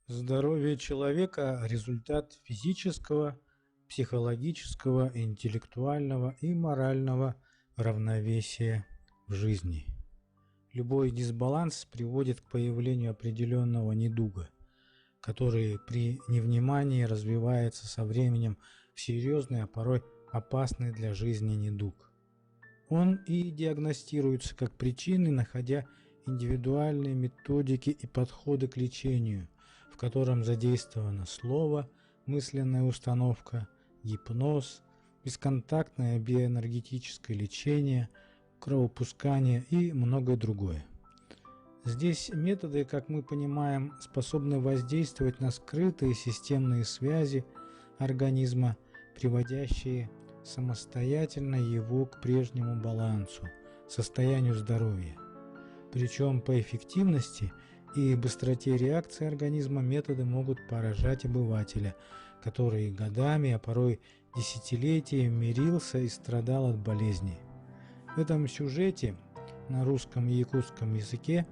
Здоровье человека – результат физического, психологического, интеллектуального и морального равновесия в жизни. Любой дисбаланс приводит к появлению определенного недуга, который при невнимании развивается со временем в серьезный, а порой опасный для жизни недуг. Он и диагностируется как причины, находя индивидуальные методики и подходы к лечению, в котором задействовано слово, мысленная установка, гипноз, бесконтактное биоэнергетическое лечение, кровопускание и многое другое. Здесь методы, как мы понимаем, способны воздействовать на скрытые системные связи организма, приводящие самостоятельно его к прежнему балансу, состоянию здоровья. Причем по эффективности и быстроте реакции организма методы могут поражать обывателя, который годами, а порой десятилетиями мирился и страдал от болезней. В этом сюжете на русском и якутском языке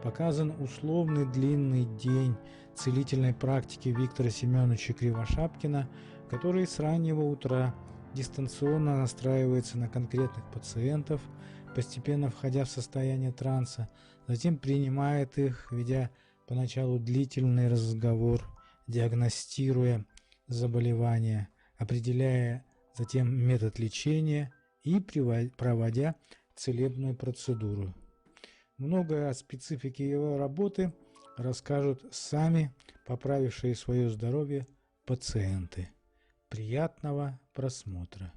показан условный длинный день целительной практики Виктора Семеновича Кривошапкина, который с раннего утра дистанционно настраивается на конкретных пациентов, постепенно входя в состояние транса, затем принимает их, ведя поначалу длительный разговор, диагностируя заболевание, определяя затем метод лечения и проводя целебную процедуру. Многое о специфике его работы расскажут сами поправившие свое здоровье пациенты. Приятного просмотра!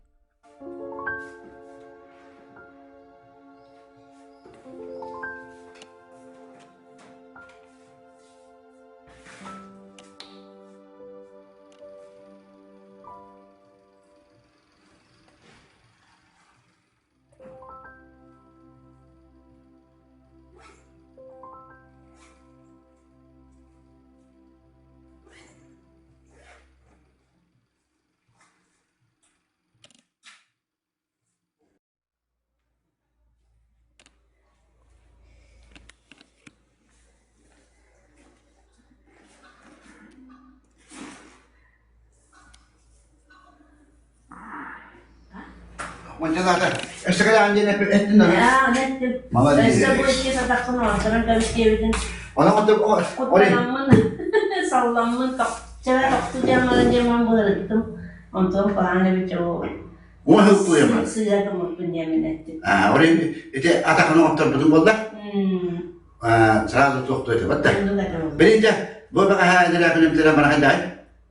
Ончалаата өссө кэлэҕин диэн эттин да Молодец. Өссө бу иккис атахпын оонторон кэбистиэбитин Онон куттанаммын салламмын тохчара тохту диэн диэммин быһырыттым онтон куһаҕан эбит ол Уон сыл туйама. сыыһа гыммыппын диэммин эттим. Аа, орин ити атахын оҥотторбутун буолла. Аа, сразу туохту этэ батта. Биринче бу баҕаһаа эдэрээхиним барахан дай.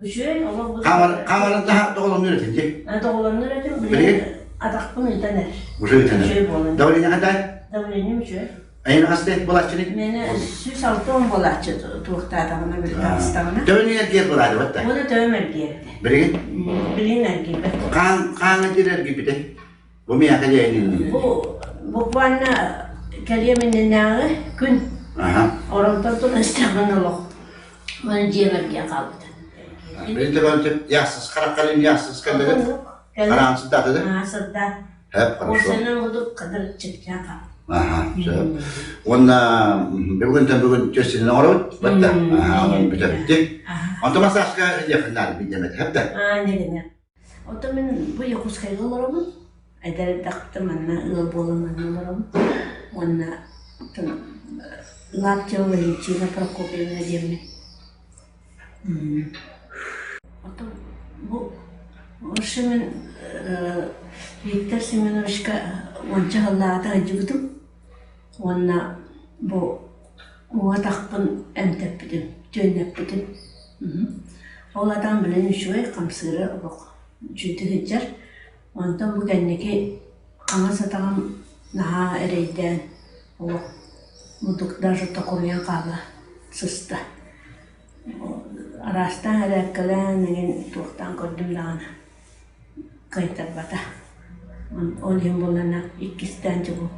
Үчүгэй олох бу Камерын таһа доҕолоннуур этин дии. Доҕолоннуур этим билигин атахпын ыытан эрэр. Уже ыытан эрэр. Давление хантай? Давлением үчүгэй. Айын хасты булааччыны? Мені 106 булааччы туохтаатаҕына били таҕыстаҕына. Төбөнү эргиэр булаады батта. Уонна төбөм эргиэрдэ. Билигин? Билигин эргийбэт. Хаан хаан дир эргийбитэ. Бу миэхэ диэйин Бу буквально кэлиэм иннинээҕи күн. Оронтон тунастаҕын олох. Маны дьиэм эргийэн хаалбыта. Билин төбөн яссыз хараккарын яссыз кэллэбит. Хараан сырдаатыды. Сырда. Хэп, хорошо. Осенен будук кадыр чыпчаан хаалбыт. Аха, сөп. Уонна бүгүнтэн бүгүн төссүнэн оҥоробут. Батта. Аха, онон бүтэбиттик. Онтон массажка диэххин наада биирдэмэт. Хэп да. Аа, не Оттон мин бу Якутскайга олоробун. Эдэр эрдэхпиттэн манна ыал буолан манна олоробун. Уонна Лаптева Валентина Прокопьевна диэммин. Оттон бу вообще мин Виктор Семеновичка уонча сыллааҕыта сылдьыбытым. Уонна бу уҥа атахпын эмтэппитим, түөннэппитим. Ол атаҕым билигин үчүгэй, хамсыыра олох үчүгэйдик сылдьар. Онтон бу кэнники хаҥас атаҕым наһаа эрэйдээн олох мутук даже токуруйан хаала сыста. Араастаан эрээккэлээн эҥин туохтаан көрдүм даҕаны кыайтарбата. Ол иһин буоллаҕына иккистээн дьэ бу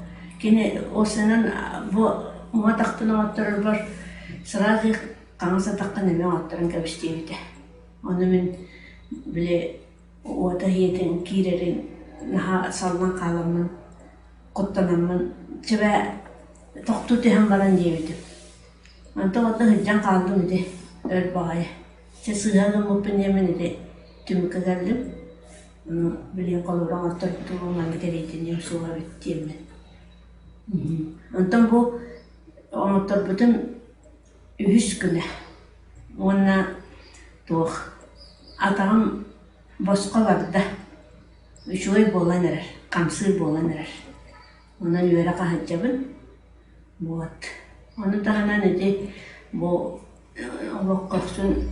кини осынан бу уҥа атахпын оҥотторорбор сразу хаҥас атаххын эмиэ оҥотторон кэбис диэбитэ. Ону мин били уота иһиэтин киирэрин наһаа саллан хааламмын куттанаммын чэбэ тохтуу түһэн баран диэбитим. Онтон онно сылдьан хааллым ити. Өр баҕайы. Чэ сыыһа гыммыппын диэммин ити түмүккэ кэллим. Ону билигин холобура оҥотторбутум маннык эрийтиниэм суоҕа эбит диэммин. Онтон бу оҥотторбутум үһүс күнэ уонна туох атаҕым босхо барда. Үчүгэй буолан эрэр, хамсыыр буолан эрэр. Онон үөрэ хаһыдьабын. Вот. Ону таһынан ити бу олох көхсүн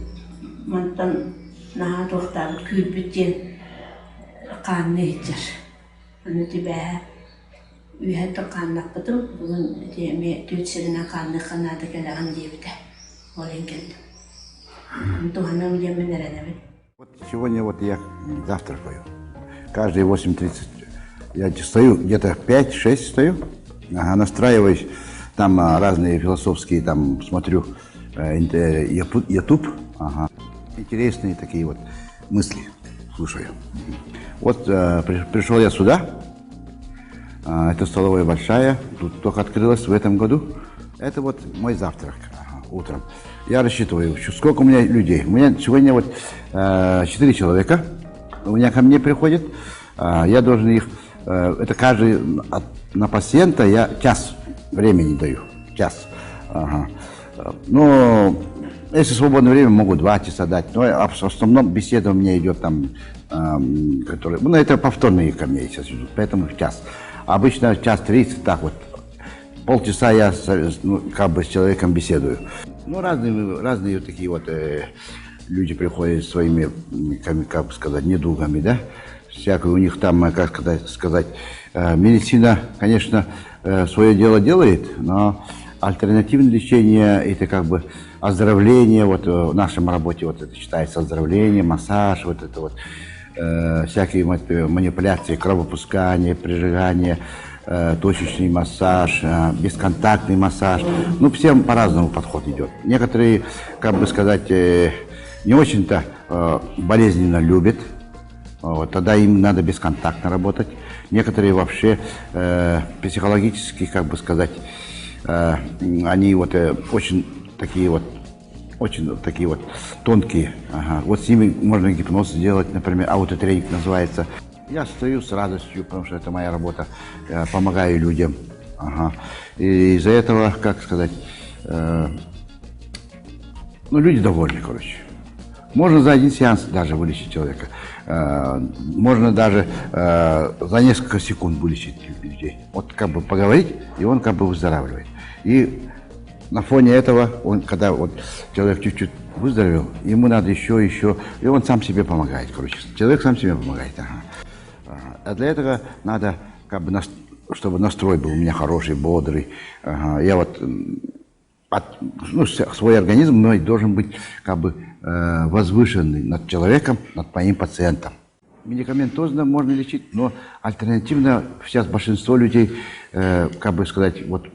мантан наһаа туохтаабыт күүрбүт диэн хаанныы сылдьар. Аны ити бээһэ үөһэттэн хааннаппытым, бүгүн ити эмиэ түөрт сиринэн хаанныахха наада кэлэҕин диэбитэ. Ол иһин кэллим. Туһаныам диэммин эрэнэбин. Вот сегодня вот я завтракаю. Каждые 8.30 я стою, где-то 5-6 стою, ага, настраиваюсь. Там разные философские, там смотрю YouTube, ага. Интересные такие вот мысли слушаю. Вот пришел я сюда, это столовая большая, тут только открылась в этом году. Это вот мой завтрак утром. Я рассчитываю, сколько у меня людей. У меня сегодня вот 4 человека у меня ко мне приходит. Я должен их, это каждый на пациента я час времени даю, час. Ага. Ну, если свободное время, могу 2 часа дать, но в основном беседа у меня идет там, которые, ну, это повторные ко мне сейчас идут, поэтому час. Обычно час 30, так вот, полчаса я, ну, как бы с человеком беседую. Ну, разные, разные такие вот люди приходят своими, как бы сказать, недугами, да, всякое у них там, как сказать, медицина, конечно, свое дело делает, но альтернативное лечение, это как бы оздоровление, вот в нашем работе вот это считается оздоровление, массаж, вот это вот, всякие манипуляции, кровопускание, прижигание, точечный массаж, бесконтактный массаж. Ну, всем по-разному подход идет. Некоторые, как бы сказать, не очень-то болезненно любят, вот, тогда им надо бесконтактно работать. Некоторые вообще психологически, как бы сказать, они вот очень такие вот тонкие. Ага. Вот с ними можно гипноз сделать, например, аутотренинг называется. Я стою с радостью, потому что это моя работа, я помогаю людям. Ага. И из-за этого, как сказать, ну, люди довольны, короче. Можно за один сеанс даже вылечить человека. Можно даже за несколько секунд вылечить людей. Вот как бы поговорить, и он как бы выздоравливает. И на фоне этого, он, когда вот человек чуть-чуть выздоровел, ему надо еще, еще, и он сам себе помогает, короче. Человек сам себе помогает. Ага. Ага. А для этого надо, как бы, чтобы настрой был у меня хороший, бодрый. Ага. Я вот ну, свой организм мной должен быть как бы возвышенный над человеком, над моим пациентом. Медикаментозно можно лечить, но альтернативно сейчас большинство людей, как бы сказать, вот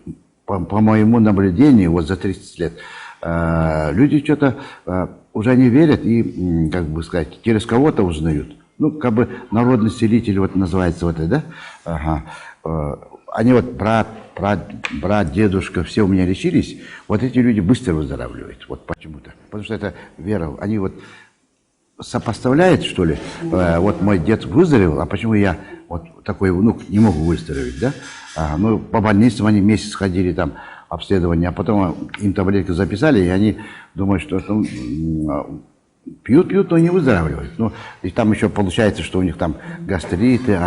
по моему наблюдению, вот за 30 лет, люди что-то уже не верят и, как бы сказать, через кого-то узнают. Ну, как бы народный целитель вот называется вот это, да? Ага. Они вот брат, брат, брат, дедушка, все у меня лечились, вот эти люди быстро выздоравливают, вот почему-то. Потому что это вера, они вот сопоставляют, что ли, вот мой дед выздоровел, а почему я вот такой внук не могу выздороветь, да? А, ну, по больницам они месяц ходили там, обследование, а потом им таблетки записали, и они думают, что ну, пьют, пьют, но не выздоравливают. Ну, и там еще получается, что у них там гастриты,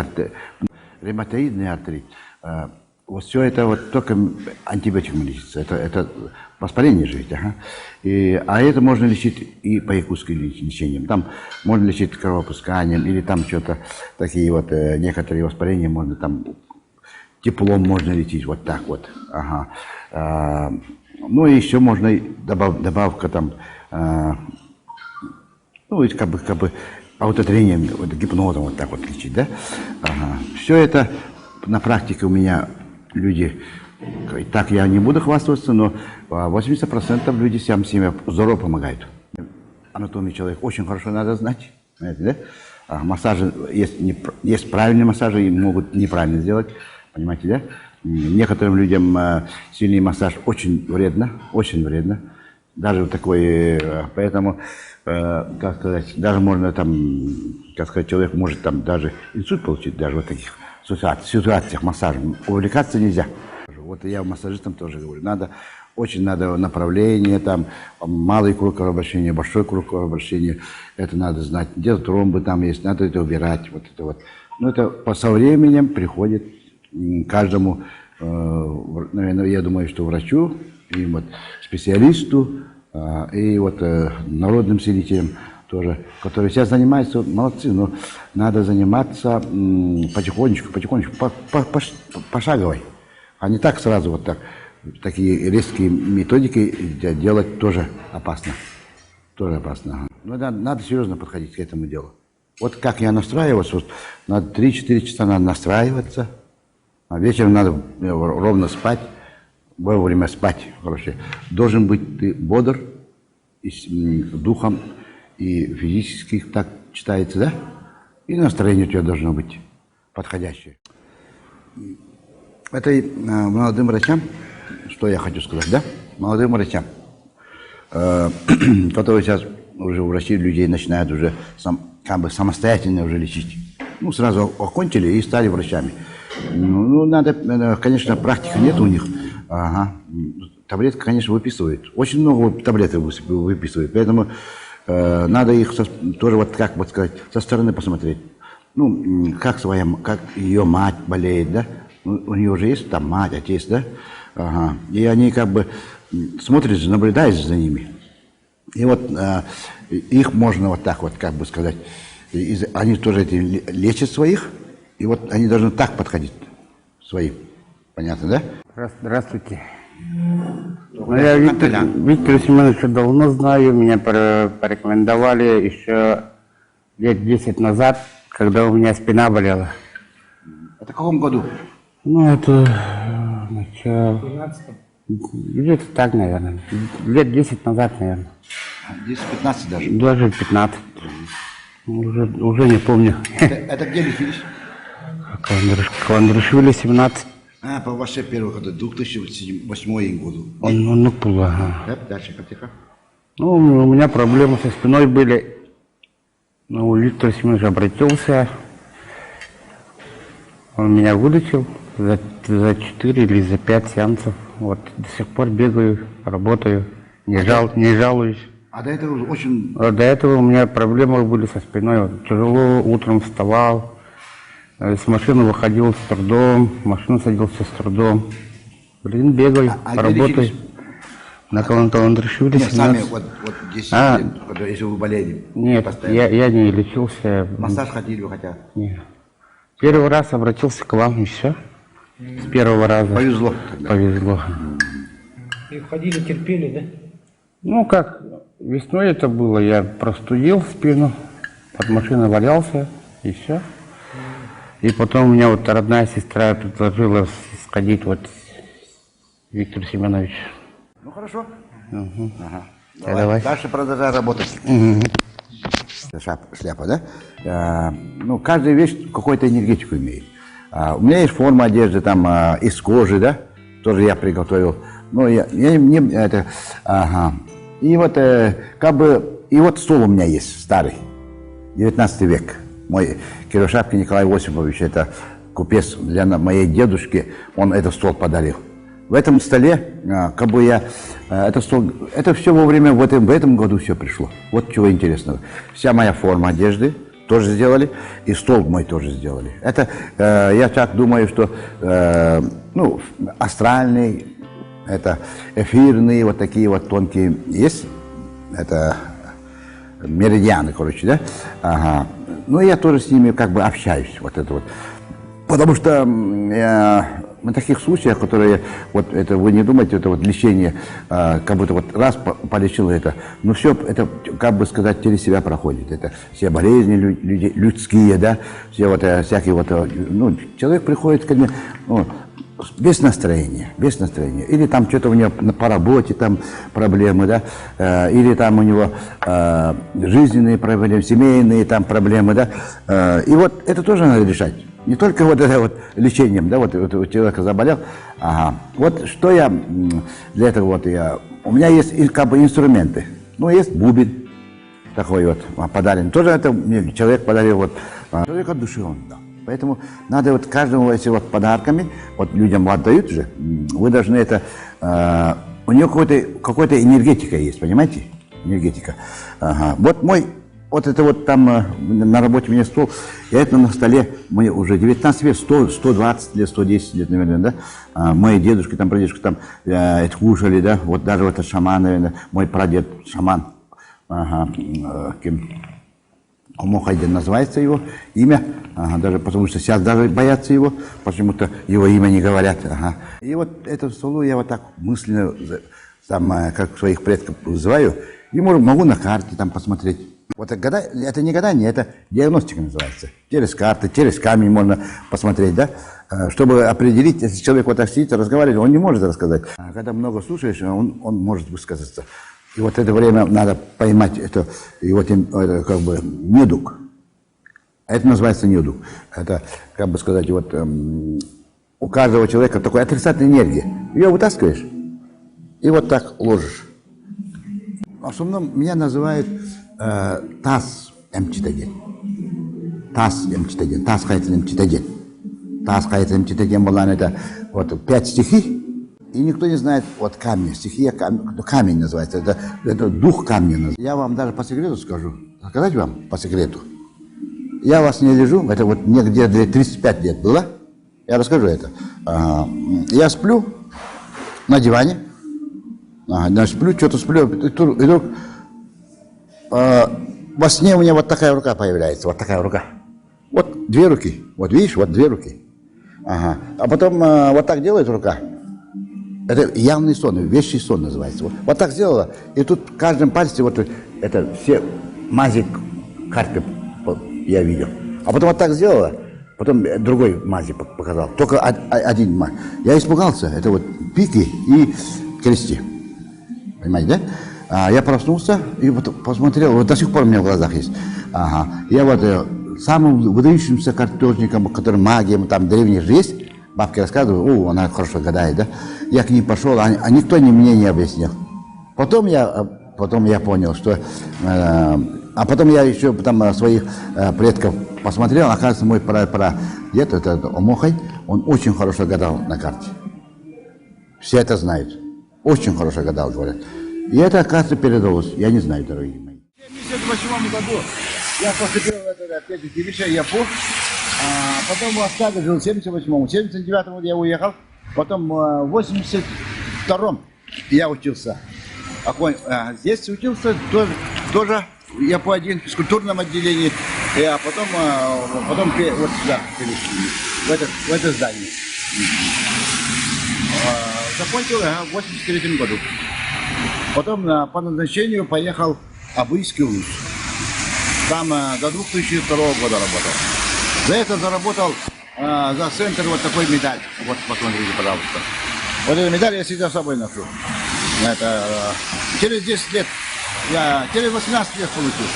ревматоидный артрит. Вот все это вот только антибиотиком лечится. Это воспаление же ведь, ага. А это можно лечить и по якутским лечениям. Там можно лечить кровопусканием или там что-то такие вот, некоторые воспаления можно там теплом можно лечить, вот так вот. Ага. А, ну и еще можно и добавка там, ну, и как бы аутотренингом, вот, гипнозом вот так вот лечить, да? Ага. Все это на практике у меня люди, так я не буду хвастаться, но 80% люди сам себе здорово помогают. Анатомию человека очень хорошо надо знать, знаете, да? А массажи, есть, не, есть правильные массажи, и могут неправильно сделать, понимаете, да? Некоторым людям сильный массаж очень вредно, очень вредно. Даже вот такой, поэтому, как сказать, даже можно там, как сказать, человек может там даже инсульт получить, даже вот таких ситуациях массажем. Увлекаться нельзя. Вот я массажистам тоже говорю, надо, очень надо направление, там, малый круг кровообращения, большой круг кровообращения, это надо знать, где тромбы там есть, надо это убирать, вот это вот. Но это со временем приходит каждому, наверное, я думаю, что врачу, и вот специалисту, и вот народным целителям тоже, которые сейчас занимаются, молодцы, но надо заниматься потихонечку, потихонечку, пошаговой, а не так сразу вот так. Такие резкие методики делать тоже опасно. Тоже опасно. Но надо серьезно подходить к этому делу. Вот как я настраивался, вот надо 3-4 часа надо настраиваться, а вечером надо ровно спать, вовремя спать, короче. Должен быть ты бодр, и духом, и физически так читается, да? И настроение у тебя должно быть подходящее. Это молодым врачам, что я хочу сказать, да? Молодым врачам, которые сейчас уже врачи людей начинают уже сам, как бы самостоятельно уже лечить. Ну, сразу окончили и стали врачами. Ну, надо, конечно, практики нет у них. Ага. Таблетки, конечно, выписывают. Очень много таблеток выписывают. Поэтому надо их тоже, вот как вот сказать, со стороны посмотреть. Ну, как своя, как ее мать болеет, да? Ну, у нее уже есть там мать, отец, да? Ага. И они как бы смотрят, наблюдают за ними. И вот их можно вот так вот, как бы сказать, они тоже эти лечат своих, и вот они должны так подходить своим. Понятно, да? Здравствуйте. Ну, я Виктора Семеновича давно знаю, меня порекомендовали еще лет 10 назад, когда у меня спина болела. Это в каком году? Ну, это начало... Где-то так, наверное. Лет 10 назад, наверное. 10-15 даже? Даже 15. Уже не помню. Это где лечились? Каландрашвили, 17. А, по вашей первой году, 2008 году. Он, ну, было, ага. Да, дальше, тихо. Ну, у меня проблемы со спиной были. Ну, у Виктора Семеновича обратился. Он меня вылечил за 4 или за 5 сеансов. Вот до сих пор бегаю, работаю, не жалуюсь. А до этого очень... А до этого у меня проблемы были со спиной. Вот, тяжело утром вставал, с машины выходил с трудом, в машину садился с трудом. Блин, бегаю, А где работаю. лечились? На Каландрашвили Нет, сами 17. вот 10 А. лет, когда, если вы болели. Нет, постоянно. я не лечился. Массаж ходили вы хотя? Нет. Первый раз обратился к вам, и все. С первого раза. Повезло тогда. Повезло. И ходили, терпели, да? Ну как, весной это было, я простудил спину, под машиной валялся, и все. И потом у меня вот родная сестра предложила сходить вот к Виктору Семеновичу. Ну хорошо. Ага. Да, Давай. давай. Дальше продолжай работать. Шляпа, да? Ну, каждая вещь какую-то энергетику имеет. У меня есть форма одежды там из кожи, да? Тоже я приготовил. Ну, я не, не, это, ага. И вот, как бы, и вот стол у меня есть старый, 19 век. Мой Кировшапкин Николай Осипович, это купец для моей дедушки, он этот стол подарил. В этом столе, как бы я, это стол, это все вовремя, в этом году все пришло. Вот чего интересного. Вся моя форма одежды тоже сделали, и стол мой тоже сделали. Это, я так думаю, что, ну, астральный, это эфирные, вот такие вот тонкие есть, это меридианы, короче, да? Ага. Ну, я тоже с ними как бы общаюсь, вот это вот. Потому что я, на таких случаях, которые, вот это вы не думаете, это вот лечение, как будто вот раз полечил это, но все это, как бы сказать, через себя проходит. Это все болезни люди, людские, да, все вот, всякие вот, ну, человек приходит ко мне, ну, без настроения, без настроения. Или там что-то у него по работе там проблемы, да, или там у него жизненные проблемы, семейные там проблемы, да. И вот это тоже надо решать. Не только вот это вот лечением, да, вот у человека заболел. Ага. Вот что я для этого вот я У меня есть как бы инструменты. Ну, есть бубен такой вот подарен. Тоже это мне человек подарил вот. Человек от души он дал. Поэтому надо вот каждому эти вот подарками, вот людям отдают же, вы должны это... Э, у него какой-то какой-то энергетика есть, понимаете? Энергетика. Ага. Вот мой вот это вот там на работе у меня стол, я это на столе, мне уже 19 лет, 100, 120 лет, 110 лет, наверное, да, а, мои дедушки там, прадедушки там это кушали, да, вот даже вот этот шаман, наверное, мой прадед шаман, ага, ким, Омохайден называется его имя, ага, даже потому что сейчас даже боятся его, почему-то его имя не говорят. Ага. И вот эту столу я вот так мысленно, там, как своих предков вызываю, и могу на карте там посмотреть. Вот это, это не гадание, это диагностика называется. Через карты, через камень можно посмотреть, да? Чтобы определить, если человек вот так сидит и разговаривает, он не может рассказать. А когда много слушаешь, он может высказаться. И вот это время надо поймать это, его это как бы недуг. Это называется недуг. Это, как бы сказать, вот у каждого человека такая отрицательная энергия. Ее вытаскиваешь и вот так ложишь. В основном меня называют таас эмчитэ диэн. Таас эмчитэ диэн. Таас хайатын эмчитэ диэн. Таас хайатын эмчитэ диэн буолан это вот пять стихий, и никто не знает, вот камня, стихия, камень называется, это дух камня. Я вам даже по секрету скажу, сказать вам по секрету. Я вас не лежу, это вот мне где-то 35 лет было, я расскажу это. Я сплю на диване, ага, сплю, что-то сплю, и вдруг во сне у меня вот такая рука появляется, вот такая рука. Вот две руки, вот видишь, вот две руки. Ага. А потом вот так делает рука. Это явный сон, вещий сон называется. Вот, вот так сделала, и тут в каждом пальце вот это все мази карты я видел. А потом вот так сделала, потом другой мази показал. Только один мазь. Я испугался, это вот пики и кресты. Понимаете, да? А, я проснулся и вот посмотрел, вот до сих пор у меня в глазах есть. Ага. Я вот самым выдающимся картежником, который магией, там древних же есть, бабки рассказывают, о, она хорошо гадает, да? Я к ним пошел, а никто не, мне не объяснил. Потом я понял, что... а потом я еще там своих предков посмотрел, оказывается, мой прадед, это Омохай, он очень хорошо гадал на карте. Все это знают. Очень хорошо гадал, говорят. И это, оказывается, передалось. Я не знаю, дорогие мои. В 1978 году я поступил в это опять училище, ЯПУ. А потом в Астаге жил в 78-м. В 79-м я уехал. Потом в 82-м я учился. А, здесь учился тоже, тоже я по один в физкультурном отделении. И, а потом, потом вот сюда перешли, в это здание. Закончил я в 83 году. Потом по назначению поехал в Абыйский улус. Там до 2002 года работал. За это заработал за центр вот такой медаль. Вот посмотрите, пожалуйста. Вот эту медаль я всегда с собой ношу. Это, через 10 лет, я через 18 лет получил.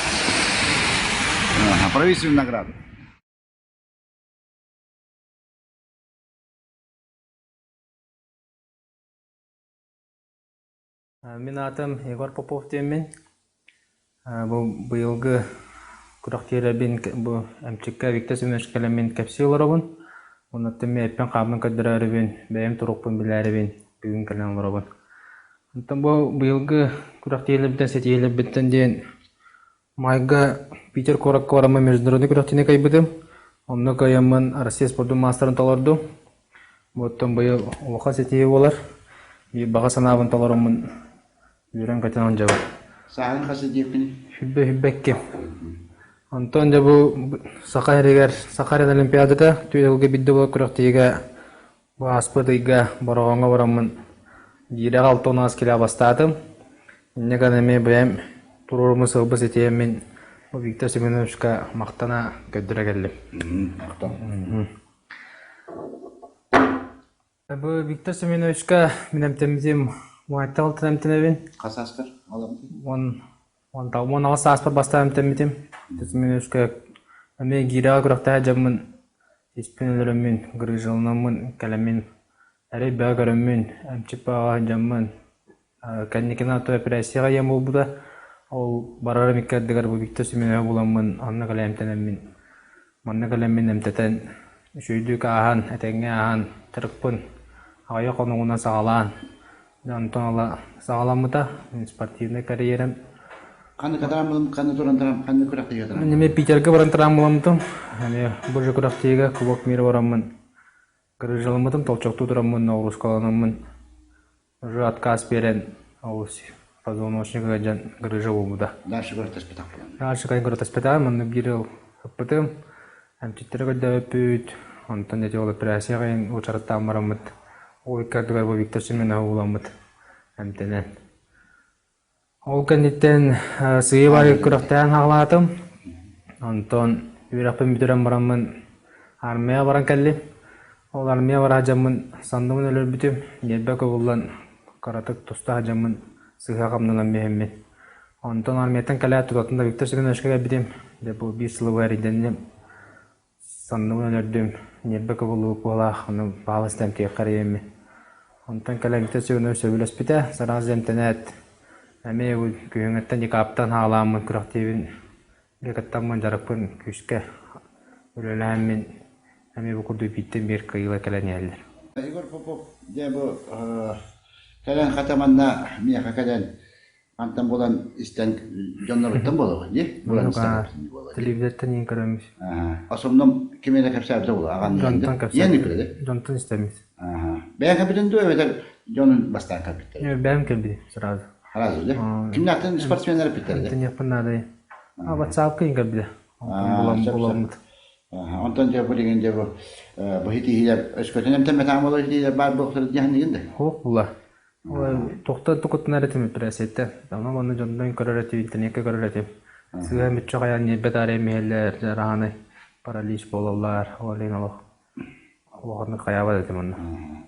Ага, правительственную награду. Мин аатым Егор Попов диэммин. Бу быйылгы күрэхтиэрбин бу эмчиккэ Виктор Семенович кэлэммин кэпсии олоробун. Оннуттан мин эппин хааммын көрдөрөөрүбүн, бэйэм турукпун билээрибин бүгүн кэлэн олоробун. Онтон бу быйылгы күрэхтиэлэрбиттэн сэтиэлэрбиттэн диэн майга Питер куоракка бараммын международный күрэхтиини кыайбытым. Онно кыайаммын Россия спордун маастарын толордум. Оттон быйыл улахан ситиһии буолар. Биир баҕа санаабын толороммун үөрэн-көтөн сылдьабын. Сааһын хас диэппиний? Хүббэ хүббэкки. Онтон дьэ бу Саха сиригэр Саха сирин Олимпиадата түөлгэ биирдэ буолар күрэхтэһиигэ бу ааспыт ыйга Бороҕоҥҥо бараммын биирэҕэ 6 кило бастаатым. Инньэ гынан эмиэ бэйэм туруоруммут сылбы ситиһэммин бу Виктор Семеновичка махтана көрдөрө кэллим. Махтал. Бу Виктор Семеновичка мин эмтэммитим уонтан алтан эмтэнэбин. Хас ааскар? 18 сааспар бастаан эмтэммитим. Виктор Семеновичка эмиэ гиирэҕэ күрэхтэһэ дьоммун испин өлөрөммүн, грыжаланаммын, кэлэммин, эрэй бөҕө көрөммүн, эмчит бөҕө дьоммун. Кэнникинэ эпэрээссийэҕэ ийэм буолбута. Ол барарым икки ардыгар бу Виктор Семеновы буламмын, онно кэлэн эмтэнэммин, манна кэлэммин эмтэтэн, үчүгэйдик ааһан, этэҥҥэ ааһан, дьарыкпын аҕыйах хонугунан саҕалаан, дьэ онтон ыла саҕаламмыта спортивнай карьерам. Ханна катараммытым, ханна туран тарам, ханна күрэхтэһиигэ Мин эмиэ Питергэ баран травмаламмытым. Эмиэ бу же күрэхтэһиигэ Кубок мира бараммын, грыжаламмытым, толчоктуу тураммын, ноҕуруускаланаммын Уже отказ биэрэн олус позвоночник ыалдьан грыжа буолбута. Дальше көрдөспөтөх буолан. Дальше көрдөспөтөҕүм, манна биир ыал ыппытым. Эмчиттэри көрдөөбүппүт. Онтон эти ол операцияҕа иһин уочараттаан бараммыт. Ол икки ардыгар бу Виктор Семеновы буламмыт эмтэнэн. Ол кэнниттэн сыыйа-баайы күрэхтэһэн хаалаатым. Онтон үөрэхпин бүтэрэн бараммын армияҕа баран кэллим. Ол армия бара сылдьаммын санныбын өлөрбүтүм, ньиэрбэ кыбыллан кыратык туста сылдьаммын сыыһа хамнанан биһэммин. Онтон армияттан кэлээт тутатына Виктор Семеновичка кэлбитим. Дьэ бу биир сылы быһа эрэйдэнним. Санныбын өлөрдүм, ньиэрбэ кыбыллыбыт быһыылаах, ону баалыс эмтиэххэ эрийэммин. Онтон кэлэн Виктор Семенович сөбүлэспитэ, сразу эмтэнээт, эмиэ бу күһүҥҥүттэн декабтан хаалааммын күрэхтиибин, кыттаммын дьарыкпын күүскэ үлэлээммин эмиэ бу курдук бииртэн биир кыайыылар кэлэн иһэллэр. Егор Попов дьэ бу кэлэн хата манна миэхэ кэлэн Мантан булан истэн дьонноруттан буолуо дии? Булан истэн буолуо. Телевизортан иин көрөмүс. Основном ким эрэ кэпсээбитэ буолуо аҕан Дьонтон кэпсээбит. Дьонтон истэммит. Бэйэҥ кэлбитин дуо эбэтэр дьонун бастаан кэлбиттэр? Бэйэм кэлбитим сразу. Сразу да? Кимнээхтэн спортсменнар эппиттэр да? Тиньэхпин наадайы. А ватсапка иин кэлбитэ. Онтон буламмыт. Онтон дьэ бу деген дьэ бу бу хитиһилэр өскөтүн эмтэммэтэх буолар хитиһилэр баар буолуохтара диэхин да? Хуох була. Туохтан тукутунар этим эпэрээссийэттэн. Онон манна дьонтон көрөр этим, интэриниэккэ көрөр этим. Сыыһа мүччү хайаан ньиэрбэ таарыйан иһэллэр, дьараанай паралич буолаллар, ол иһин олох улаханнык хайаабат этим онно.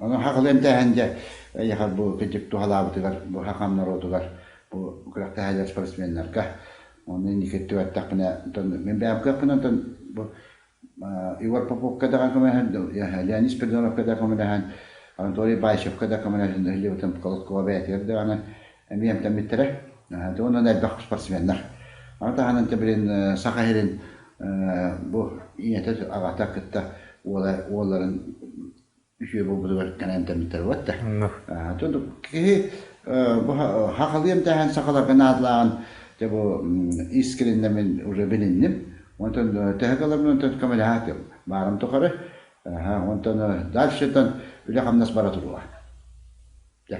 Ону хахыл эмтээһин дьэ эйиэхэ бу кырдьык туһалаабытыгар, бу хахам норуотугар, бу күрэхтэһэллэр спортсменнарга. Онно инники өттүгэр онтон мин бэйэм кыахпын онтон бу Егор Поповка даҕаны көмөлөһөн, Леонид Спиридоновка да көмөлөһөн, Анатолий Баишевка да көмөлөһөн, Илья Колоскова бэйэтигэр даҕаны эмиэ эмтэммиттэрэ. Онон элбэх спортсменнар. Аны таһынан билин Саха сирин бу ийэтэ аҕата кытта уола уолларын үчүгэй буолбутугар кэнэн эмтэммиттэр буолла. Киһи бу хахалыы эмтээһин сахаларга наадалааҕын дьэ бу искренне мин уже билинним. Онтон төһө кылабын онтон көмөлөһө баарым тухары. Онтон дальше үлэ-хамнас бара туруоҕа. Дьэ.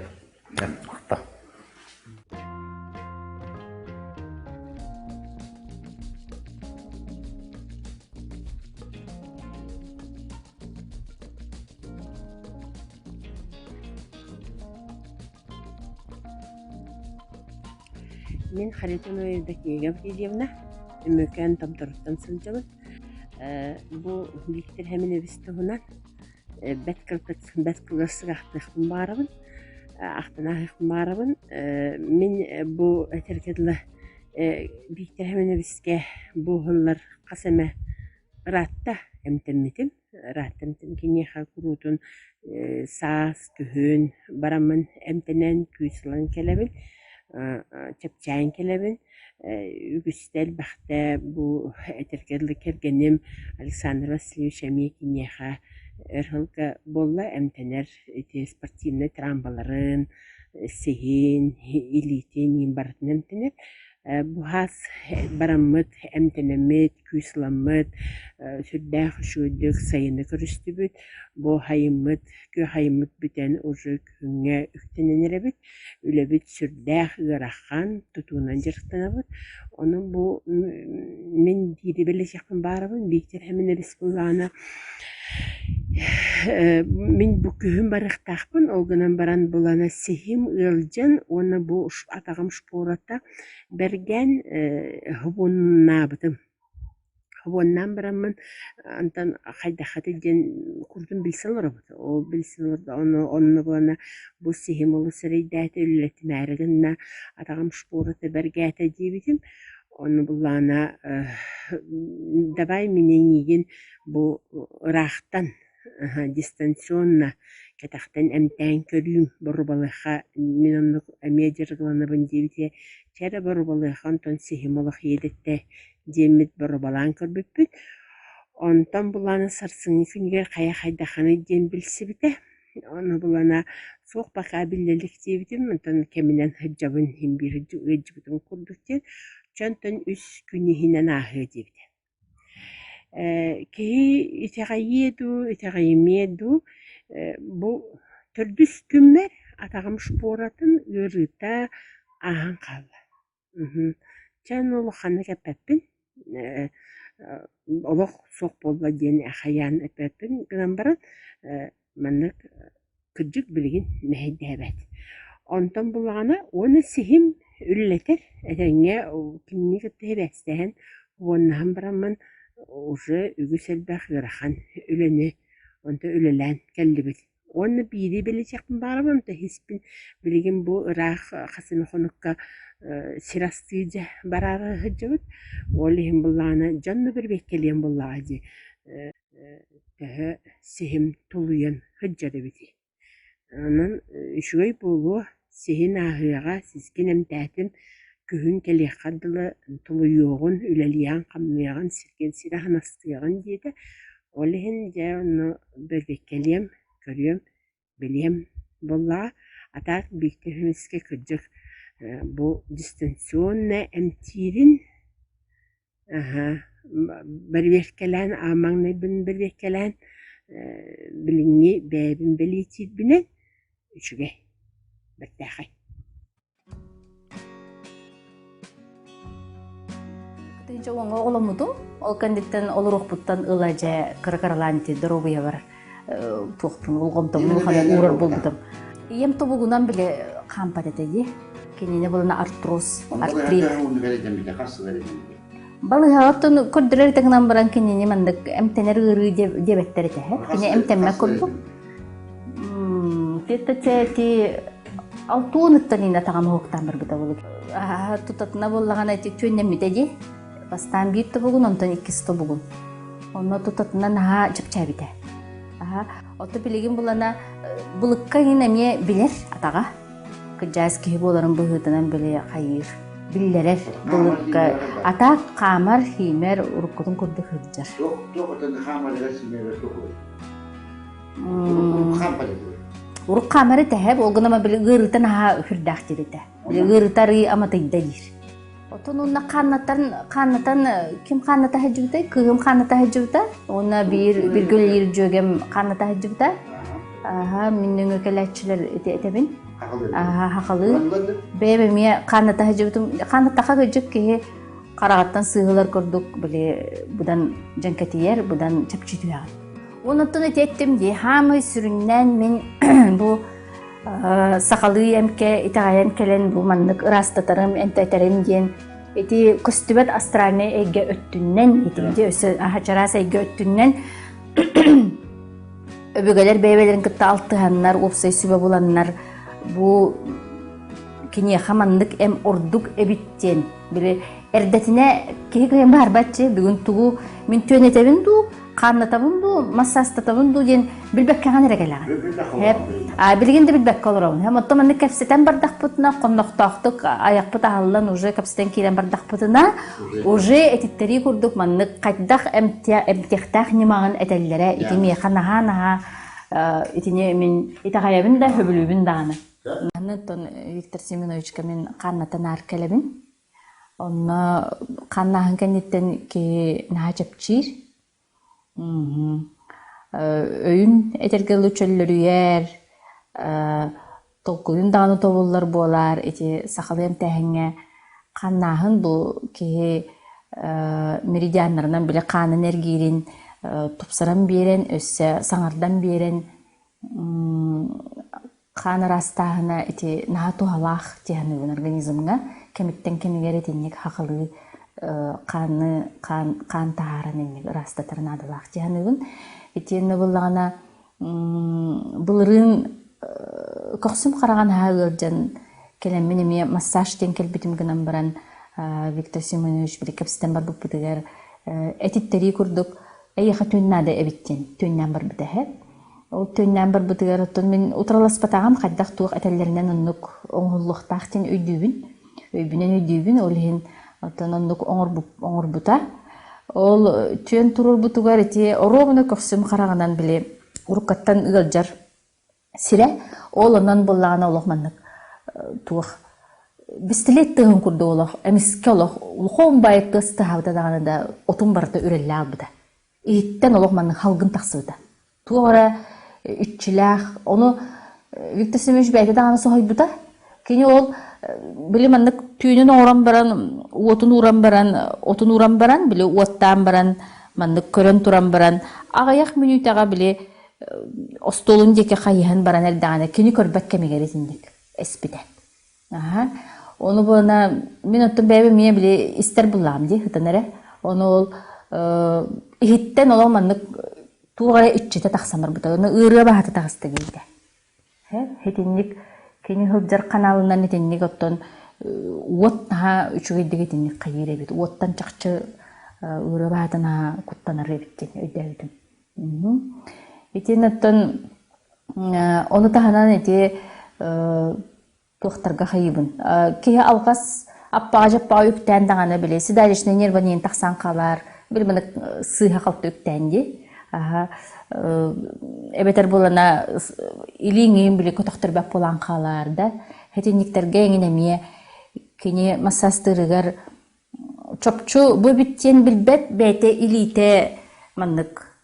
Мин Харитонова Евдокия Гаврильевна, Өймөкөөн Томторуттан сылдьабын. Бу Виктор Хэминэбис туһунан бэрт кылгас бэрт кылгастык ахтыахпын баҕарабын, ахтан ааһыахпын баҕарабын. Мин бу этэргэ дылы Виктор Хэминэбискэ бу уһуллар хас эмэ ыраатта эмтэммитим. Ыраатта эмтэн киниэхэ куруутун саас, күһүн бараммын эмтэнэн күүс ылан кэлэбин, чэпчээн кэлэбин. Үгүстэ элбэхтэ бу этэргэ дылы кэргэним Александр Васильевич эмиэ киниэхэ өр сылга буолла эмтэнэр ити спортивнай травмаларын, сиһин, илиитин иин барытын эмтэнэр. Бу хаас бараммыт, эмтэнэммит, күүс ыламмыт, сүрдээх үчүгэйдик сайыны көрүстүбүт. Бу сайыммыт, күөх айыммыт бүтэн уже күҥҥэ үктэнэн эрэбит. Үлэбит сүрдээх ыарахан, тутуунан дьарыктанабыт. Ону бу мин биири бэлиэтиэхпин баарабын, Виктор Хэминэбис былаана мин бу күһүн барыахтаахпын, ол гынан баран былаана сиһим ыалдьан уонна бу атаҕым шпората бэргээн хобуоннаабытым. Хобуоннаан бараммын антан хайдаххытый диэн курдун билсэ олоробут. Ол билсэн олордо ону онно буолана бу сиһим олус эрэйдээтэ, үлэлэтимээри гынна, атаҕым шпората бэргээтэ диэбитим. Ону буллаҕына давай мин эйиигин бу ыраахтан. Дистанционно кэтэхтэн эмтээн көрүүм, боруобалыахха мин оннук эмиэ дьарыктанабын диэбитэ. Чэ эрэ боруобалыахха онтон сиһим олох иэдэттэ диэммит боруобалаан көрбүппүт. Онтон булаана сарсыҥҥы күнүгэр хайа хайдаххыный диэн билсибитэ. Ону булана суох пока биллэ илик диэбитим, онтон кэминэн сылдьабын иһин биир ыалдьыбытым курдук диэн. Чэ онтон үс күн иһинэн ааһыа диэбитэ. Киһи итэҕэйиэ дуу, итэҕэйимиэ дуу, бу төрдүс күммэр атаҕым шпоратын ыарыыта ааһан хаалла. Чэ, аны улаханнык эппэппин, олох суох буолла диэн хайаан эппэппин гынан баран, маннык кырдьык билигин мэһэйдээбэт. Онтон буллаҕына уонна сиһим үлэлэтэр, этэҥҥэ кинини кытта сибээстэһэн уоннаһан бараммын уже үгүс элбэх ыарахан үлэни онто үлэлээн кэллибит. Уонна биири билиэхпин баҕарабын, онто иһиспин билигин бу ыраах хас эмэ хонукка сир астыы дьэ бараары сылдьабыт. Ол иһин буллаҕына дьон да бэрэбиэркэлиэн буоллаҕа дии төһө сиһим тулуйан сылдьар эбитий. Онон үчүгэй буолуо, сиһин ааһыаҕа, сискин эмтээтим, күһүн кэлиэххэ дылы тулуйуоҕун, үлэлиэҕин-хамныаҕын, сиргин сир аһын астыаҕын диэтэ. Ол иһин дьэ онно бэрэбиэркэлиэм, көрүөм, билиэм буоллаҕа. А так биирдэ үһүскэ кырдьык бу дистанционно эмтиирин Аһа, бэрэбиэркэлээн, аан маҥнайбын бэрэбиэркэлээн, билиҥҥи бэйэбин бэлиэтиирбинэн үчүгэй, бэртээхэй. Тыынча уоҥҥа оҕоломмутум. Ол кэнниттэн олоруохпуттан ыла дьэ кыра-кыралаан ити доруобуйабар туохпун болҕомтобун улаханнык уурар буолбутум. Ийэм тобугунан бile хаампат этэ дии. Кинини булана артроз, артрит. Балыыһаҕа көрдөрөр этэ гынан баран кинини маннык эмтэнэр ыарыы диэбэттэр этэ. Кини эмтэммэт курдук. Ти алтуоныттан иинэ таҕам уһуктаан барбыта буолук. Тутатына буоллаҕына ити түөннэммитэ дии. Бастаан биир тобугун, онтон иккис тобугун. Онно тутатына наһаа чэпчээбитэ. Аха. Ото билигин булана былыкка иҥин эмиэ билэр атаҕа. Кыдьаас киһи буоларын быһыытынан били хайыыр. Биллэрэр былыкка. Атаак хаамар, хиимэр уруккутун курдук сылдьар. Урук хаамар этэһэ, ол гынан били ыарыытан аһаа үһүрдээх диир этэ. Били ыарыыта арыы аматыйда диир. Отон уонна хааннатан хааннатан ким хаанната сылдьыбытай? Кыыһым хаанната сылдьыбыта. Уонна биир биргэ үлэлиир дьүөгэм хаанната сылдьыбыта. Аха, мин нөҥүө кэлээччилэр ити этэбин. Аха, хахалыы. Бэйэм эмиэ хаанната сылдьыбытым. Хааннаттаха кырдьык киһи хараҕыттан сыыһылар курдук били быдан дьэҥкэтийэр, быдан чэпчии түһэҕин. Онуттан ити эттим дии, хаамай сүрүннээн мин бу сахалыы эмкэ итэҕэйэн кэлэн бу маннык ыраастатарым, эмтэтэрим диэн ити көстүбэт астральнай эйгэ өттүнэн, итинди өссө чараас эйгэ өттүнэн өбүгэлэр бэйэ-бэйэлэрин кытта алтыһаннар, уопсай сүбэ буланнар бу киниэхэ маннык эм ордук эбит диэн били эрдэтинэ киһи кыайан баарбатчы бүгүн тугу мин түөнэтэбин дуу хааннатабын дуу, массаастатабын дуу диэн билбэккэҕин эрэ кэлэҕин. А билигин да билбэккэ олоробун. Оттон маннык кэпсэтэн бардахпытына, хоннохтоохтук айахпыт аһыллан уже кэпсэтэн киирэн бардахпытына, уже этиттэрии курдук маннык хайдах эмтиэхтээх ньымаҕын этэллэрэ ити миэхэ наһаа-наһаа итини мин итэҕэйэбин да, сөбүлүүбүн даҕаны. Оттон Виктор Семеновичка мин хааннатан аар кэлэбин. Онно ханнааһын кэнниттэн киһи наһаа чэпчиир. Өйүн этэргэ дылы чөллөрүйэр, толкуйун даҕаны тобуллар буолаар ити сахалыы эмтээһиҥҥэ ханнааһын бу киһи меридианнарынан били хаанын эргиирин тупсаран биэрэн, өссө саҥардан биэрэн Хаан ыраастааһына ити наһаа туһалаах дии саныыбын организмҥа. Кэмиттэн кэмигэр итинник хахылыы хааны хаан хаан таһааран инник ыраастатар наадалаах дии саныыбын. Итиэннэ буоллаҕына былырыын көхсүм хараҕа наһаа ыалдьан кэлэммин эмиэ массаж диэн кэлбитим гынан баран Виктор Семенович били кэпсэтэн барбыппытыгар этиттэрии курдук эйиэхэ түүн наада эбит диэн түүннээн барбыта эһэ. Ол түөннээн барбытыгар оттон мин утарыласпатаҕым хайдах туох этэллэринэн оннук оҥоһуллуохтаах диэн өйдүүбүн. Өйбүнэн өйдүүбүн, ол иһин оттон оннук оҥорбута. Ол түөн туруорбутугар ити оруобуна көхсүм хараҕынан били уруккаттан ыалдьар сирэ. Ол онон буоллаҕына олох маннык туох бистилиэт тыаһын курдук олох эмискэ олох улахан баайы тыас тыаһаабыта даҕаны да отун барыта үрэллэ аалбыта. Иһиттэн олох маннык халгын тахсыбыта. Туох эрэ иччилээх, ону Виктор Семенович бэйэтэ даҕаны соһуйбута. Кини ол били маннык түүнүн оҥорон баран, уотун ууран баран, отун ууран баран, били уоттаан баран, маннык көрөн туран баран, аҕыйах мүнүүтэҕэ били остуолун диэки хайыһан баран эрдэҕинэ кини көрбөт кэмигэр итинник эспитэ. Аха. Ону буолана мин оттон бэйэм эмиэ били истэр буллаҕым дии ытан эрэ. Ону ол иһиттэн олох маннык туох эрэ иччитэ тахсан барбыта. Ону ыарыа баһата таҕыста диэбитэ. Итинник кини сылдьар ханаалынан итинник оттон уот наһаа үчүгэйдик итинник хайыыр эбит. Уоттан чахчы ыарыа баһата наһаа куттанар эбит диэн өйдөөбүтүм. Итин оттон ону таһынан ити туохтарга хайыыбын. Киһи алҕас аппаҕа-дьаппаҕа үктээн даҕаны били седалищный нерванин тахсан хаалар, били маны сыыһа-халты үктээн дии. Аха эбэтэр буолана илииҥин били көтөхтөрбөт буолан хаалар да. Хэтинниктэргэ эҥин эмиэ кини массаастыырыгар чопчу бу эбит диэн билбэт бэйэтэ илиитэ маннык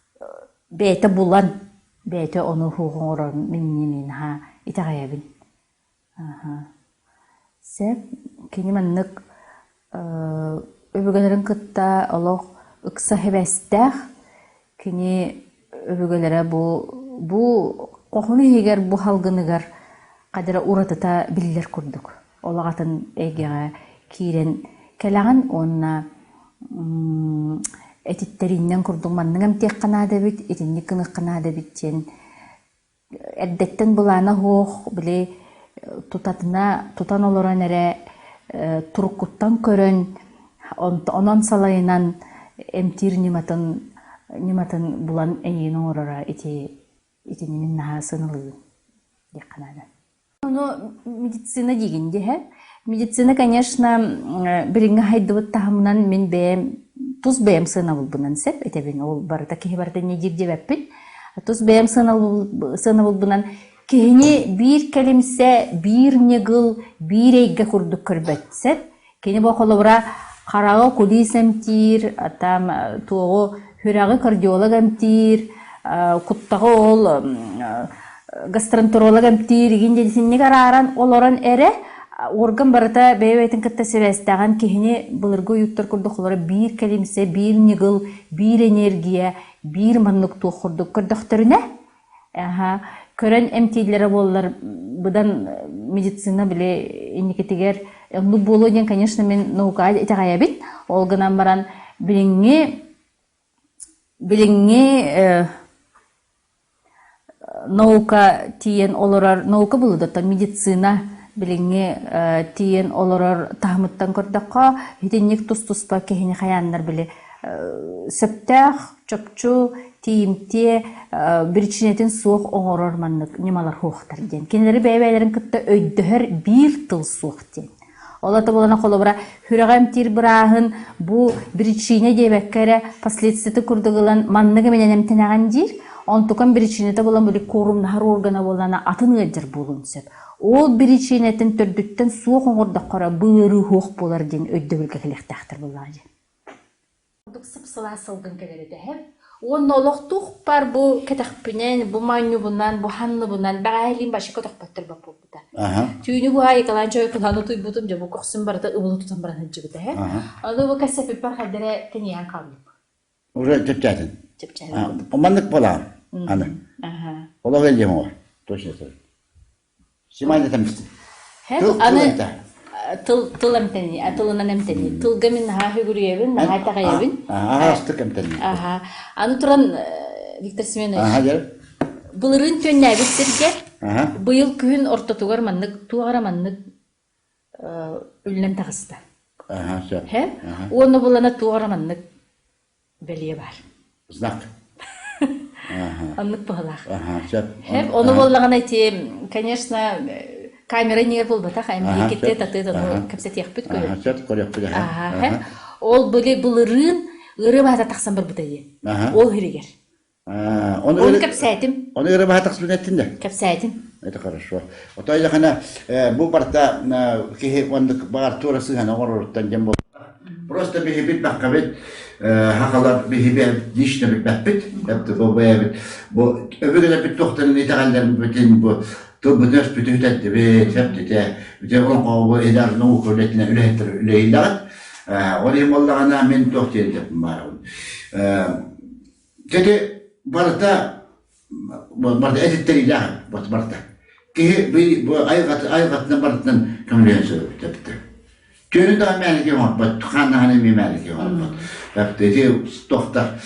бэйэтэ булан бэйэтэ ону уһуох оҥорор минньимин наһаа итэҕэйэбин Сөп кини маннык өбүгэлэрин кытта олох ыкса сибээстээх кини өбүгэлэрэ бу бу хоһун иһигэр бу салгыныгар хадара уратыта биллэр курдук олох атын эйгэҕэ киирэн кэлэҕин уонна этиттэрииннэн курдук маннык эмтиэххэ наада эбит, итинник гыныахха наада эбит диэн эрдэттэн былаана суох, били тутатына тутан олорон эрэ туруккуттан көрөн, онон салайынан эмтиир ньыматын ньыматын булан эйигин оҥороро ити итини мин наһаа сыаналыыбын диэххэ наада. Ону медицина диигин диһэ. Медицина, конечно, билиҥҥи хайдыбыт таһымынан мин бэйэм тус бэйэм сыанабылбынан сөп этэбин. Ол барыта киһи барыта инньэ диир диэбэппин. Тус бэйэм сыанабылбынан киһини биир кэлимсэ, биир ньыгыл, биир эйгэ курдук көрбөт сөп. Кини бу холобура хараҕы окулист эмтиир, там туоҕу сүрэҕи кардиолог эмтиир, куттаҕы ол гастроэнтеролог эмтиир игин диэн арааран олорон эрэ орган барыта бэйэ-бэйэтин кытта сибээстээҕин киһини былыргы уйуттар курдук олоро биир кэлимсэ, биир ньыгыл, биир энергия, биир маннык туох курдук көрдөхтөрүнэ Аха, көрөн эмтииллэрэ буоллар быдан медицина били инникитигэр оннук буолуо диэн, конечно, мин наукаҕа итэҕэйэбин. Ол гынан баран билиҥҥи билиҥҥи наука тиийэн олорор наука булудуттан медицина билиҥҥи тиийэн олорор таһымыттан көрдөххө итинник тус-туспа киһини хайааннар били сөптөөх, чопчу, тиийимтиэ биричиинэтин суох оҥорор маннык ньымалар суохтар диэн. Кинилэри бэйэ-бэйэлэрин кытта өйдөһөр биир тыл суох диэн. Ол ата буолана холобура сүрэҕи эмтиир бырааһын бу биричиинэ диэбэккэ эрэ последствиеты курдук ылан маннык эминэн эмтэнэҕин диир. Онтукан биричиинэтэ буолан били куорумнаһар органа буоллаҕына атын ыалдьар буолуон сөп. Ол биричиинэтин төрдүттэн суох оҥордоххо эрэ бу ыарыы суох буолар диэн өйдөбүлгэ кэлиэхтээхтэр буоллаҕа дии. Курдук сып-сылаас сылгын кэлэр этэ Уонна олохтуохпар бу кэтэхпинэн, бу моонньубунан, бу ханныбынан бэҕэһээ вообще көтөхпөттөр буолбута. Түүнү быһа Николай Иванович утуйбутум, дьэ бу көхсүм барыта ыбылы тутан баран сылдьыбыта һэ. Ону бу кэссэппиппэр хайда эрэ тэнийэн хааллым. Уже чэпчээтин. Чэпчээтин. Маннык буолаҕын аны. Олох элиэм оҕо. Точно Симайда тэмистин. Тыл, аны тыл тыл эмтэнии, тылынан эмтэнии. Тылга мин наһаа сүгүрүйэбин, наһаа итэҕэйэбин. Аһаҕастык эмтэнии. Аха. Аны туран Виктор Семенович, былырыын түөннээбит сиргэ быйыл күһүн ортотугар маннык туох эрэ маннык үллэн таҕыста. Аха, сөп. Уонна булана туох эрэ маннык бэлиэ баар. Знак. Оннук быһылаах. Сөп. Ону буоллаҕына ити, конечно, камера иннигэр буолбатах, эми китте татыт ону кэпсэтиэхпит көрө. Сөп, көрүөхпүт. Ол били былырыын ыры баата тахсан барбыта дии. Ол хиригэр. Ону кэпсээтим. Ону ыры баата тахсыбыт эттин да? Кэпсээтим. Это хорошо. Отой яхана бу барта киһи оннук баҕар туора сыһан оҥороруттан дьон буол. Просто биһи билбэххэбит, хахалар биһи лично билбэппит, бу бэйэбит бу өбүгэлэрбит туохтарын итэҕэллэрбитин бу тылбытын өспүтүн үтэрдибит, сөптүтэ, үтэ олоҥхоҕо бу идар наука үлэтинэн үлэһиттэр үлэһиллэҕит. Ол иһин буоллаҕына мин туох диэн этиэхпин баарабын. Дьэ барыта барыта этиттэриилээх барыта. Киһи бу айылҕатынан барытынан көмөлөһөн сөбүт. Түөрүн даҕаны мээнэ оҥорбот, хааннаһан эмиэ мээнэ оҥорбот. Ити тохтар.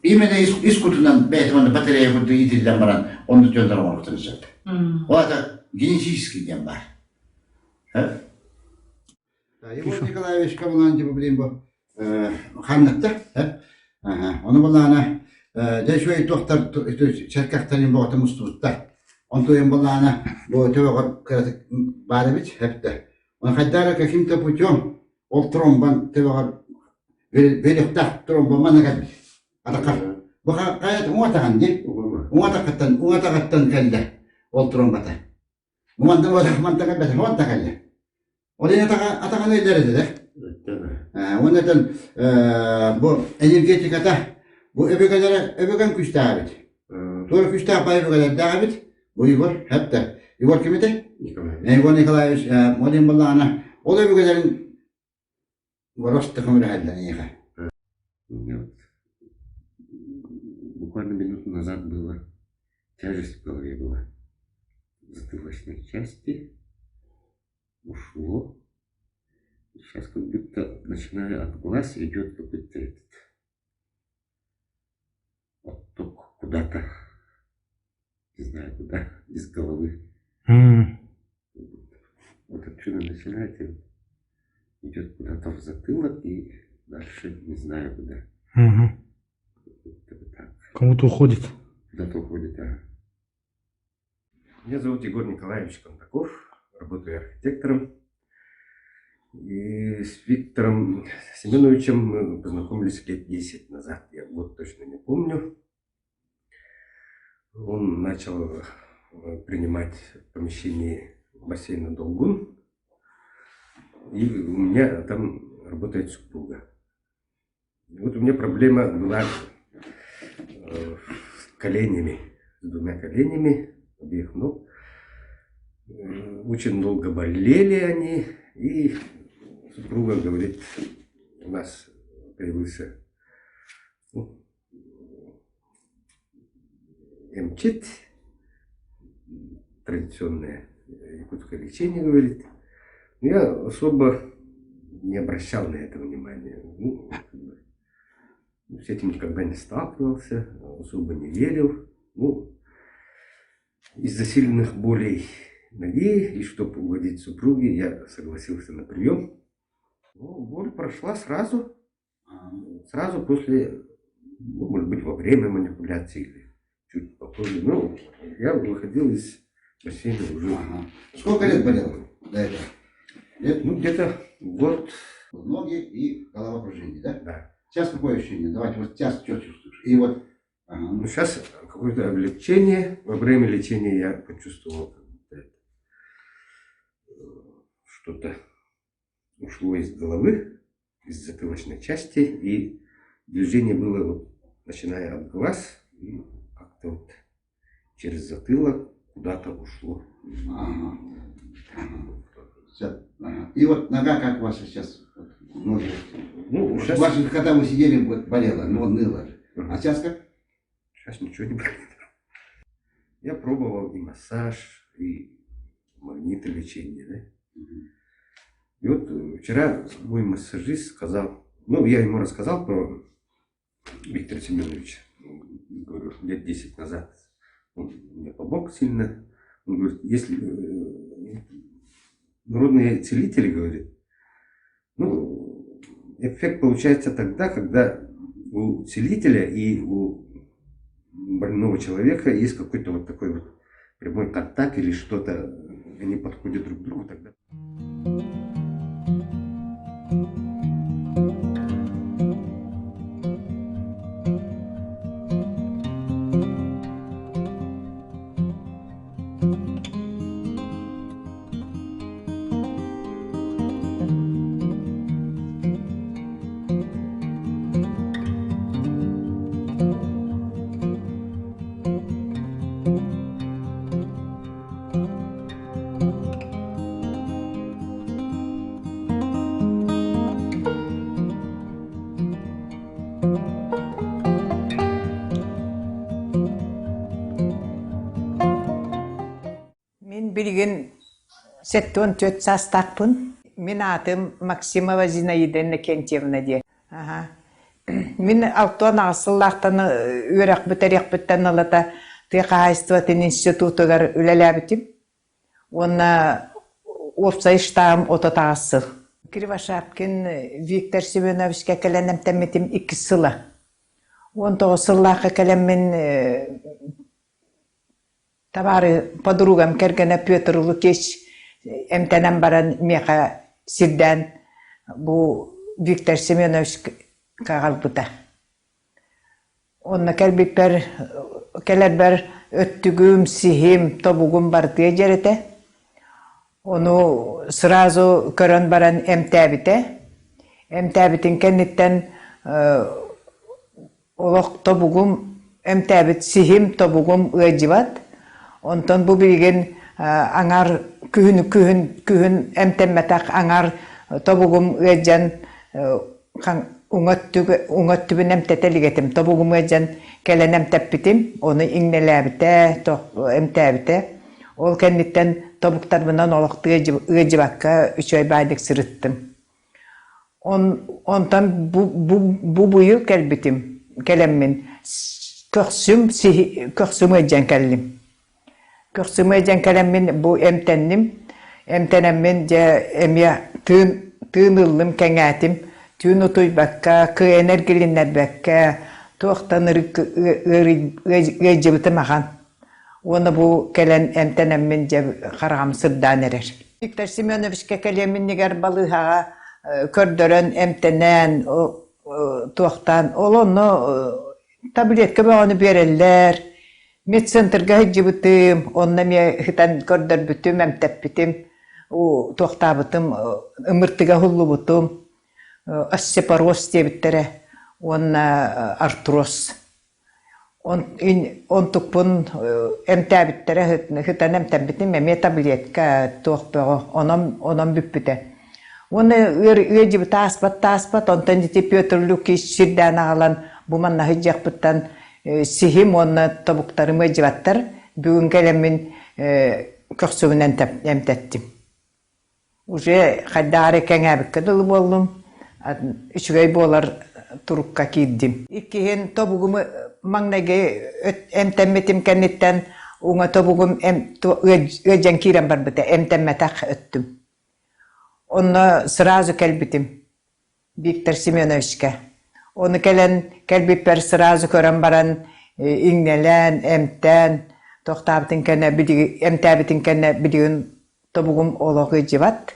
Именно ис кутунан бэйэтэ манна батарея курдук иитиллэн баран оннук дьоннор оҥоруохтарын сөп. Ол это генетический диэн баар. Егор Николаевичка булан типа блин бу ханнатта ону булаана дьэ үчүгэй туохтар сэркэхтэрин боҕото мустубуттар онтуйан булаана бу төбөҕөр кыратык баар эбит эптэ он хайдара каким-то путем ол тромбан төбөҕөр бөлөхтөх тромба манна кэлбит атаххар бу хайа уҥа дии уҥа уҥа атаҕыттан кэллэ ол тромбата Мантан мантан кэлбэтэ, мантан кэллэ. Ол иһин атаҕа атаҕаны иллэр этэ. Уонна этэн бу энергетиката бу өбүгэлэрэ өбүгэн күүстээх эбит. Туора күүстээх бай өбүгэлэрдээх эбит. Бу Егор хэптэ. Егор ким этэ? Егор Николаевич ол иһин буоллаҕына ол өбүгэлэрин Просто көмөлөһөллөр эйиэхэ. У буквально минуту назад было тяжесть в голове была. В затылочной части ушло. Сейчас как будто, начиная от глаз, идет какой-то этот отток куда-то, не знаю куда, из головы. Mm. Вот отсюда начинает и идет куда-то в затылок и дальше не знаю куда. Угу. Так. Кому-то уходит. Куда-то уходит, да. Меня зовут Егор Николаевич Кондаков, работаю архитектором. И с Виктором Семеновичем мы познакомились лет 10 назад, я год точно не помню. Он начал э, принимать в помещении бассейна Долгун. И у меня там работает супруга. И вот у меня проблема была э, с коленями, с двумя коленями обеих ног. Э, очень долго болели они, и супруга говорит, у нас появился ну, эмчит, традиционное якутское лечение, говорит. Но я особо не обращал на это внимания. Ну, как бы, с этим никогда не сталкивался, особо не верил. Ну, из-за сильных болей ноги, и чтобы угодить супруге, я согласился на прием. Ну, боль прошла сразу, сразу после, ну, может быть, во время манипуляции или чуть попозже. Ну, я выходил из бассейна уже. Ага. Сколько лет болел до этого? Лет? Ну, где-то год. Ноги и головокружение, да? Да. Сейчас какое ощущение? Давайте вот сейчас что чувствуешь? И вот. Ага. Ну, сейчас какое-то облегчение. Во время лечения я почувствовал, как будто это, э, что-то ушло из головы, из затылочной части, и движение было вот, начиная от глаз, и как-то вот через затылок куда-то ушло. Ага. Всё. Ага. И вот нога как у вас сейчас? Вот, ноги. Ну, сейчас... Ваши, когда вы сидели, вот болело, ну, ныло. А сейчас как? Сейчас ничего не болит. Я пробовал и массаж, и магнитолечение, да? И вот э, вчера мой массажист сказал, ну, я ему рассказал про Виктора Семеновича, говорю, лет 10 назад. Он мне помог сильно. Он говорит, если э, народные целители, говорит, ну, эффект получается тогда, когда у целителя и у больного человека есть какой-то вот такой вот прямой контакт или что-то, они подходят друг к другу тогда. Мин билигин 74 саастаахпын. Мин аатым Максимова Зинаида Иннокентьевна диэн. Аха. Мин 68 сыллаахтан үөрэх бүтэриэхпиттэн ылата тыа хаһаайыстыбатын институтугар үлэлээбитим. Уонна уопсай штабым 38 сыл. Кривошапкин Виктор Семеновичка кэлэн эмтэммитим иккис сыла. 19 сыллаахха кэлэммин Табаары подругам кэргэнэ Петр Лукич эмтэнэн баран миэхэ сирдээн бу Виктор Семеновичка аҕалбыта. Онно кэлбиппэр кэлэрбэр өттүгүм, сиһим, тобугум барытыа дьэрэтэ. Ону сразу көрөн баран эмтээбитэ. Эмтээбитин кэнниттэн Олох тобугум эмтээбит сиһим тобугум ыалдьыбат. Онтон бу билигин аҥар күһүн күһүн күһүн эмтэммэтэх аҥар тобугум ыалдьан уҥа уҥа өттүбүн эмтэтэ илик этим. Тобугум ыалдьан кэлэн эмтэппитим. Ону иҥнэлээбитэ, эмтээбитэ. Ол кэнниттэн тобуктарбынан олох ыалдьыбакка үчүгэй баайдык сырыттым. Онтон бу, бу, бу быйыл кэлбитим, кэлэммин көхсүм көхсүм ыалдьан кэллим. Көхсүм ыалдьан кэлэммин бу эмтэнним. Эмтэнэммин дьэ эмиэ тыын тыын ыллым, кэҥээтим. Түүн утуйбакка, кыайан эргилиннэрбэккэ, туохтан ыалдьыбытым ахан. Уонна бу кэлэн эмтэнэммин дьэ хараҕым сырдаан эрэр. Виктор Семеновичка кэлиэм иннигэр балыыһаҕа көрдөрөн эмтэнэн туохтаан ол онно таблетка бөҕөнү биэрэллэр. Медцентрга сылдьыбытым, онно эмиэ сытан көрдөрбүтүм, эмтэппитим, туохтаабытым, ымыртыга уһуллубутум, остеопороз диэбиттэрэ уонна артроз. Онтукпун эмтээбиттэрэ сытан эмтэммитим эмиэ таблетка туох бөҕө онон онон бүппүтэ. Уонна ыалдьыбыт ааспат да ааспат онтон ити Петр Лукич сирдээн аҕалан бу манна сылдьыахпыттан сиһим уонна тобуктарым ыалдьыбаттар бүгүн кэлэммин көхсүбүн эмтэттим. Уже хайдах эрэ кэҥээбиккэ дылы буоллум, үчүгэй буолар турукка киирдим. Иккиһин тобугум маҥнайгы эмтэммитим кэнниттэн уҥа тобугум ыалдьан киирэн барбыта, эмтэммэтэх өттүм. Онно сразу кэлбитим Виктор Семеновичка. Ону кэлэн кэлбиппэр сразу көрөн баран иҥнэлээн, эмтээн, тохтообутун кэннэ эмтээбитин кэннэ билигин тобугум олох ыдьыбат.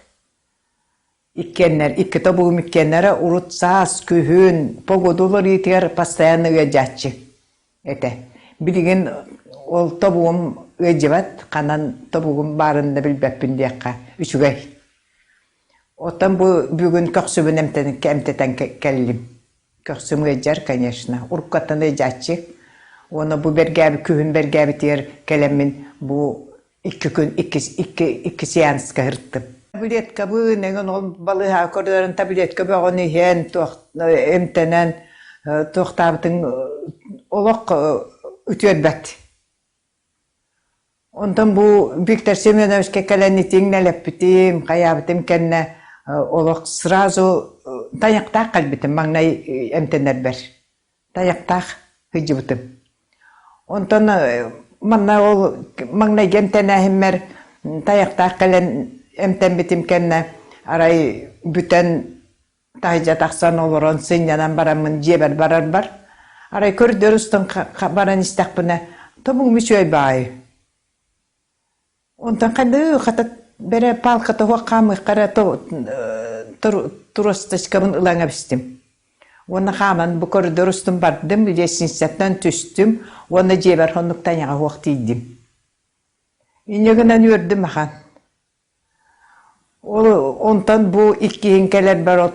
Иккиэннэр, икки тобугум иккиэннэрэ урут саас, күһүн, погода уларыйыытыгар постоянно ыалдьааччы этэ. Билигин ол тобугум ыалдьыбат, ханан тобугум баарын да билбэппин диэххэ үчүгэй. Оттон бу бүгүн көхсүбүн эмтэтэн кэллим. Көхсүм ыалдьар, конечно. Уруккаттан ыалдьааччы. Уонна бу бэргээбит күһүн бэргээбитигэр кэлэммин бу икки күн икки, икки, икки сеанска сырыттым. Таблеткабын эҥин ол балыыһаҕа көрдөрөн таблетка бөҕөнү иһэн туох эмтэнэн туохтаабытын олох үтүөрбэт. Онтон бу Виктор Семеновичка кэлэн итиҥ нэлэппитим, хайаабытым кэннэ олох сразу тайахтаах кэлбитим маҥнай эмтэнэрбэр. Тайахтаах сылдьыбытым. Онтон манна ол маҥнайгы эмтэнээһиммэр тайахтаах кэлэн эмтэммитим кэннэ арай бүтэн таһырдьа тахсан олорон сынньанан бараммын дьиэбэр барарбар. Арай көрдөр устун баран истэхпинэ, тобугум үчүгэй баайы. Онтон ханыы хата бэрэ палката суох хаамыахха эрэ тросточкабын ылан эбистим. Уонна хааман бу коридор устун бардым, лестницаттан түстүм уонна дьиэбэр хоннук тайаҕа суох тиийдим. Инньэ гынан үөрдүм ахан. Ол онтон бу иккиһин кэлэрбэр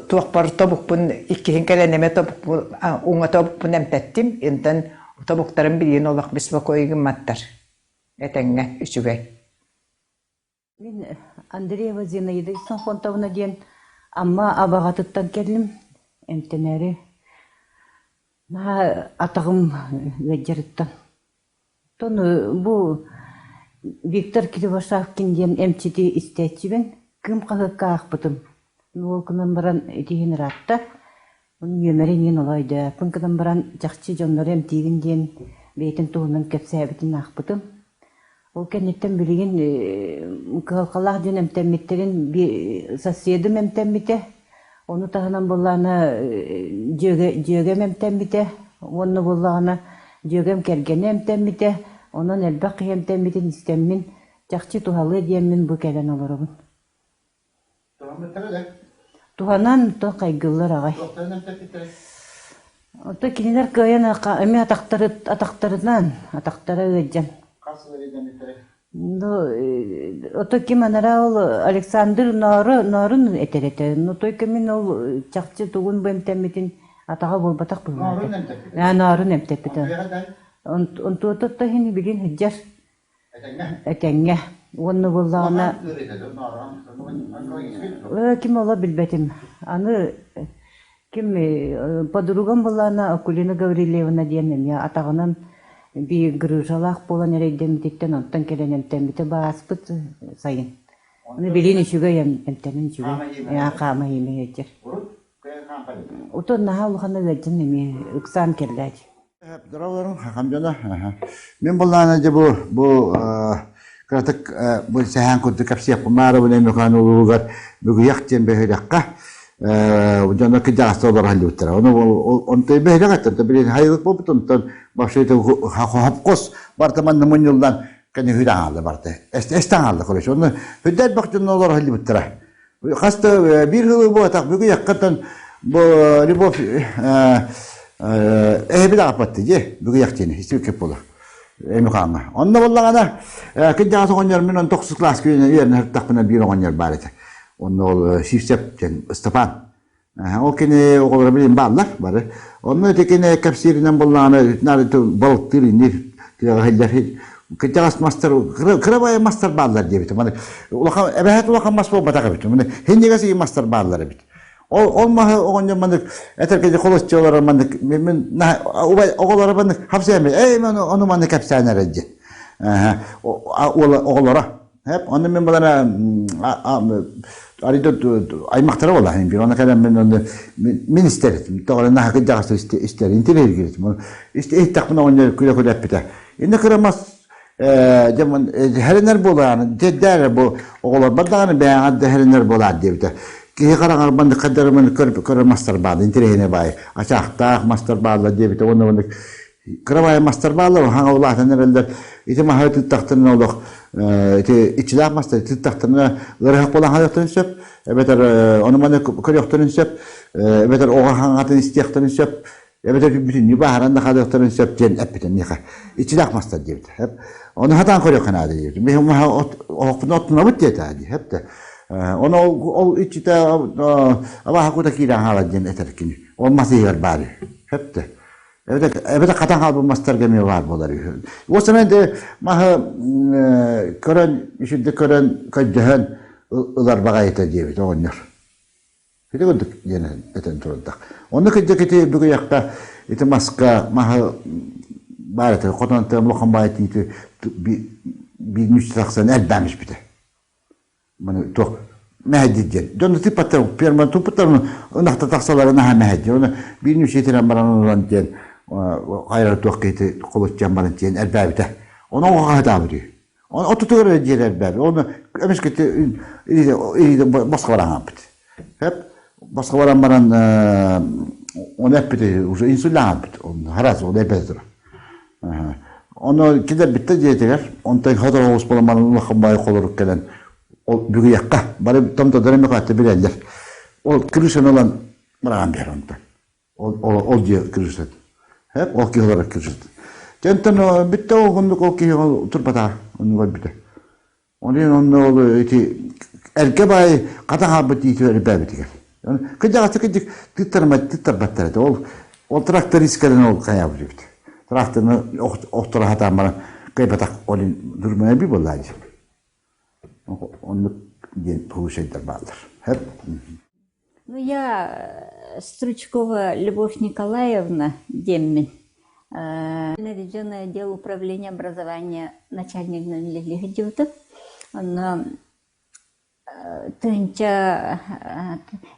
туохпар тобукпун иккиһин кэлэн эмэ тобукпун уҥа тобукпун эмтэттим. Интэн тобуктарым билигин олох беспокой гымматтар. Этэҥҥэ үчүгэй. Мин Андреева Зинаида Ксенофонтовна диэн Амма Абаҕатыттан кэллим эмтэнээри. Наһаа атаҕым ыалдьарыттан. Оттон бу Виктор Кривошапкин диэн эмчити истээччибин. Кыым хаһыакка аахпытым. Ол гынан баран итиһин ыраатта. Нүөмэрин иһин олоо өйдөөппүн гынан баран, чахчы дьоннору эмтиибин диэн бэйэтин туһунан кэпсээбитин аахпытым. Ол кэнниттэн билигин кыһалҕалаах дьон эмтэммиттэрин соседым эмтэммитэ, ону таһынан буоллаҕына дьүөгэ дьүөгэм эмтэммитэ уонна буоллаҕына дьүөгэм кэргэнэ эмтэммитэ, онон элбэх киһи эмтэммитин истэммин, чахчы туһалыа диэммин бу кэлэн олоробун. Туһанан то хайгыллар аҕай. Ото кинилэр кыайан эмиэ атахтары атахтарынан атахтара ыалдьан. Ну ото ким анараа ол Александр Ноору Ноорун этэр этэ. Ну только мин ол чахчы тугун бу эмтэммитин атаҕа буолбатах быһыылаах. Ноорун эмтэппитэ. Онтуота иһин билин сылдьар. Этэҥҥэ. Уонна буоллаҕына ким оло билбэтим. Аны ким подругам буоллаҕына Акулина Гаврильевна диэн эмиэ атаҕынан биир грыжалаах буолан эрэйдэммититтэн онтон кэлэн эмтэммитэ бааспыт сайын. Аны билин үчүгэй эмтэнэн үчүгэй. Хаама иимэ сылдьар. Отон наһаа улахана ыалдьан эмиэ ыксаан кэллэ Здороваларым, хахам дьоно. Мин буллаана дьэ бу бу кыратык бу сэһээн курдук кэпсиэхпин баарыбын Өймөкөөн улууһугар Бүгүйэх диэн бөһүөлэккэ дьоно кырдьаҕастар олоро сылдьыбыттара. Ону онтон бөһүөлэк эттэн билин хайылык буолбут онтон вообще хопкос барыта манна мунньуллан кэнүһү аҥаалла барыта. Эстэн аҥаалла короче. Онно хүдэ элбэх дьон олоро сылдьыбыттара. Хас да биир сылы буолбатах бүгүн яккаттан бу Любовь эһэбит аҕаппатты дии бүгүн яхтиини истибиккит буолар эми хаама. Онно буоллаҕына кырдьаҕас оҕонньор мин он тохсус кылааска үөрэнэ сырыттахпына биир оҕонньор баар этэ. Онно ол Сивцев диэн Ыстапаан Ол кини оҕолоро билин бааллар бары. Онно ити кини кэпсииринэн буоллаҕына балыктыыр иннир тыаҕа сылдьар кырдьаҕас мастар кыра мастар бааллар диэбитим. Маны улахан эбэһээт улахан мас буолбатах эбит. Маны хинньигэс ии мастар бааллар эбит. Ол ол маһы оҕонньор маннык этэргэ холосчу олорор маннык мин убай оҕолоро маннык хапсыам эй ону маннык кэпсээн эрэ диэн. Оҕолоро Hep онно мен балара арыйда аймактара буолла бир оны кэлэн мен онно мин истэритим тоҕо наһа кырдьаҕас истэр интириэргиритим иһиттэхпин оҕонньор күлэ күлэ эппитэ инне кыра мас хэринэр буолааны дьэддээр бу оҕолорбор даҕаны бэйэҕэр да хэринэр буолаар диэбитэ киһи хараҕар маннык хаддарымын көрөр мастар баалла интэриэһинэй баайы ачаахтаах мастар баалла диэбитэ уонна маннык Кыра мастар бааллар, хаҥа улаатан эрэллэр. Ити маһы тыыттахтарына олох ити иччилээх мастар тыыттахтарына ыарыһах буолан хаалыахтарын сөп, эбэтэр ону маны көрүөхтэрин сөп, эбэтэр оҕо хаҥатын истиэхтэрин сөп, эбэтэр бүтүннүү бааһыран да хаалыахтарын сөп диэн эппитим миэхэ. Иччилээх мастар диэбитэ. Ону хатаан көрүөххэ наада диэбитим. Биһи маһы оһохпун оттунабыт диэтэ дии. Хэп Ону ол иччитэ абааһы кута киирэн хаалар диэн этэр кини. Ол мас иһигэр баар үһү. Хэп Эбэтэр эбэтэр хатан хаалбыт мастарга эмиэ баар буолар үһү. Уосанан де маһы көрөн, үчүгдэ көрөн, көрдөһөн ылар баҕайыта диэбит оҕонньор. Ити курдук диэн этэн турардах. Онно кырдьык ити бүгүйэххэ ити маска маһы баар этэ хотон тыам улахан баай тиити биир нүс тахсан элбээн испитэ. Маны туох мэһэйдиир диэн. Дьон тыыппаттар, ферманы туппуттар, ынахта тахсаллара наһаа мэһэйдиир. Оны биир нүс итирэн баран ылан диэн хайара туох киһити холуччан баран диэн элбээбитэ. Ону оҕо хаһытаабыт үһү. Оны отутугар эрэ диэн элбээбит. Оны эмискэ илиитэ босхо баран хаалбыт. Хэп босхо баран баран Оны эппит уже инсулин аһарбыт. Харас, ол эппит тура. Ону килэрбиттэ дьиэтигэр, онтон хотор оҕус буолан баран улахан баайы холорук кэлэн, ол бүгүйэххэ, бары томтодор эмэ хатты билэллэр. Ол крышаны ылан быраҕан биэр онтон. Ол, ол, ол дьиэ крышатын. Хэп, ол киһи олорор крышатын. Тентэн бүттэ ол оннук ол киһи турбатаа, оннук өлбүтэ. Онон онно ол ити эргэ баай хата хаалбыт иитигэр элбээбитигэр. Кырдьаҕаста кырдьык тыттармат тыттарбаттар этэ. Ол ол тракторист кэлэн ол хайаабыт эбит. Тракторны охторо сатаан баран кыайбатах ол дурмана би буоллаа дии. Оннук диэн случайдар бааллар. Ну, я Стручкова Любовь Николаевна диэммин. Наряженное отдел управления образования начальнигынан үлэлии сылдьыбытым. Онно тыһыынча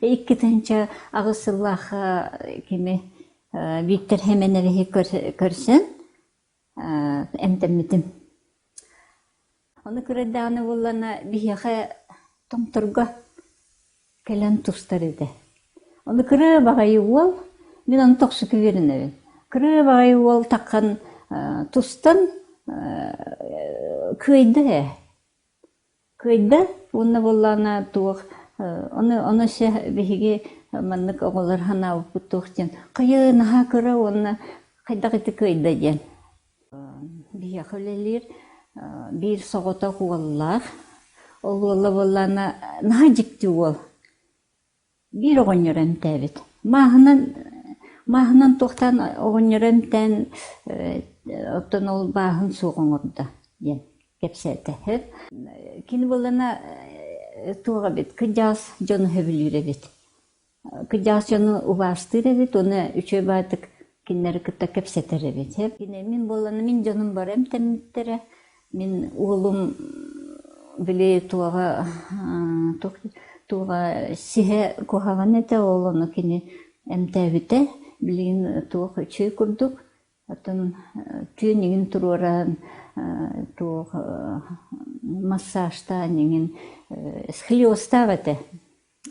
2008 сыллаахха кими Виктор Хеменевиһи көрсөн эмтэммитим. Ону көрөрдөҕүнэ буоллаҕына биһиэхэ Томторго кэлэн тустар этэ. Ону кыра баҕайы уол, мин ону тохсуку үөрэнэбин. Кыра баҕайы уол таххан тустан кыайда ээ. Кыайда уонна буоллаҕына туох ону ону өссө биһиги маннык оҕолор санаабыппыт туох диэн хайыы наһаа кыра уонна хайдах ити кыайда диэн. Биһиэхэ үлэлиир биир соҕотох уоллаах. Ол уола буоллаҕына наһаа дьикти уол. Биир оҕонньор эмтээбит. Мааһынан мааһынан туохтаан оҕонньор эмтээн оттон ол бааһын суох оҥордо диэн кэпсээтэ. Кини буоллаҕына туох эбит кырдьаҕас дьону сөбүлүүр эбит. Кырдьаҕас дьону убаастыыр эбит уонна үчүгэй баҕайытык кинилэри кытта кэпсэтэр эбит. Кини мин буоллаҕына мин дьонум бары эмтэммиттэрэ. Мин уолум били туоҕа туоҕа сиһэ куһаҕан этэ, ол ону кини эмтээбитэ. Билигин туох үчүгэй курдук. Оттон түүн иҥин туруоран туох массажтаан иҥин схлиозтаах этэ.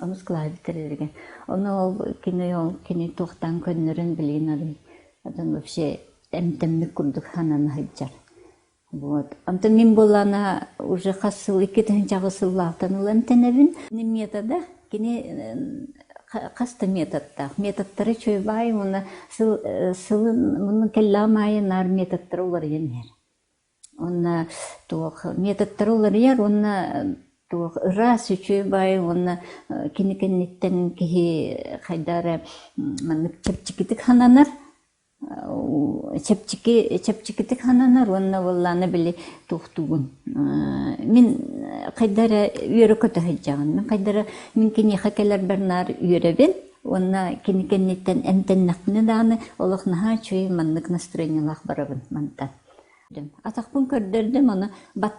Онус кылааһы бүтэрэригэр. Ону ол кини ол кини туохтаан көннөрөн билигин арый атын вообще эмтэммит курдук санана сылдьар. Вот. Онтон мин буоллаҕына уже хас сыл 2008 сыллаахтан ыла эмтэнэбин. Кини метода, кини хас да методтаах. Методтары үчүгэй баай уонна сыл сылын муннун кэллэҕим аайы наар методтара уларыйан иһэр. Уонна туох методтара уларыйар уонна туох ыраас үчүгэй баайы уонна кини кэнниттэн киһи хайдах эрэ маннык чэпчэкитик сананар чэпчэки чэпчэкитик сананар уонна буоллаҕына били туохтуугун мин хайдах эрэ үөрэ-көтө сылдьаҕын мин хайдах эрэ мин киниэхэ кэлэрбэр наар үөрэбин уонна кини кэнниттэн эмтэннэхпинэ даҕаны олох наһаа үчүгэй маннык настроениелаах барабын мантан Атахпын көрдөрдүм, ону бат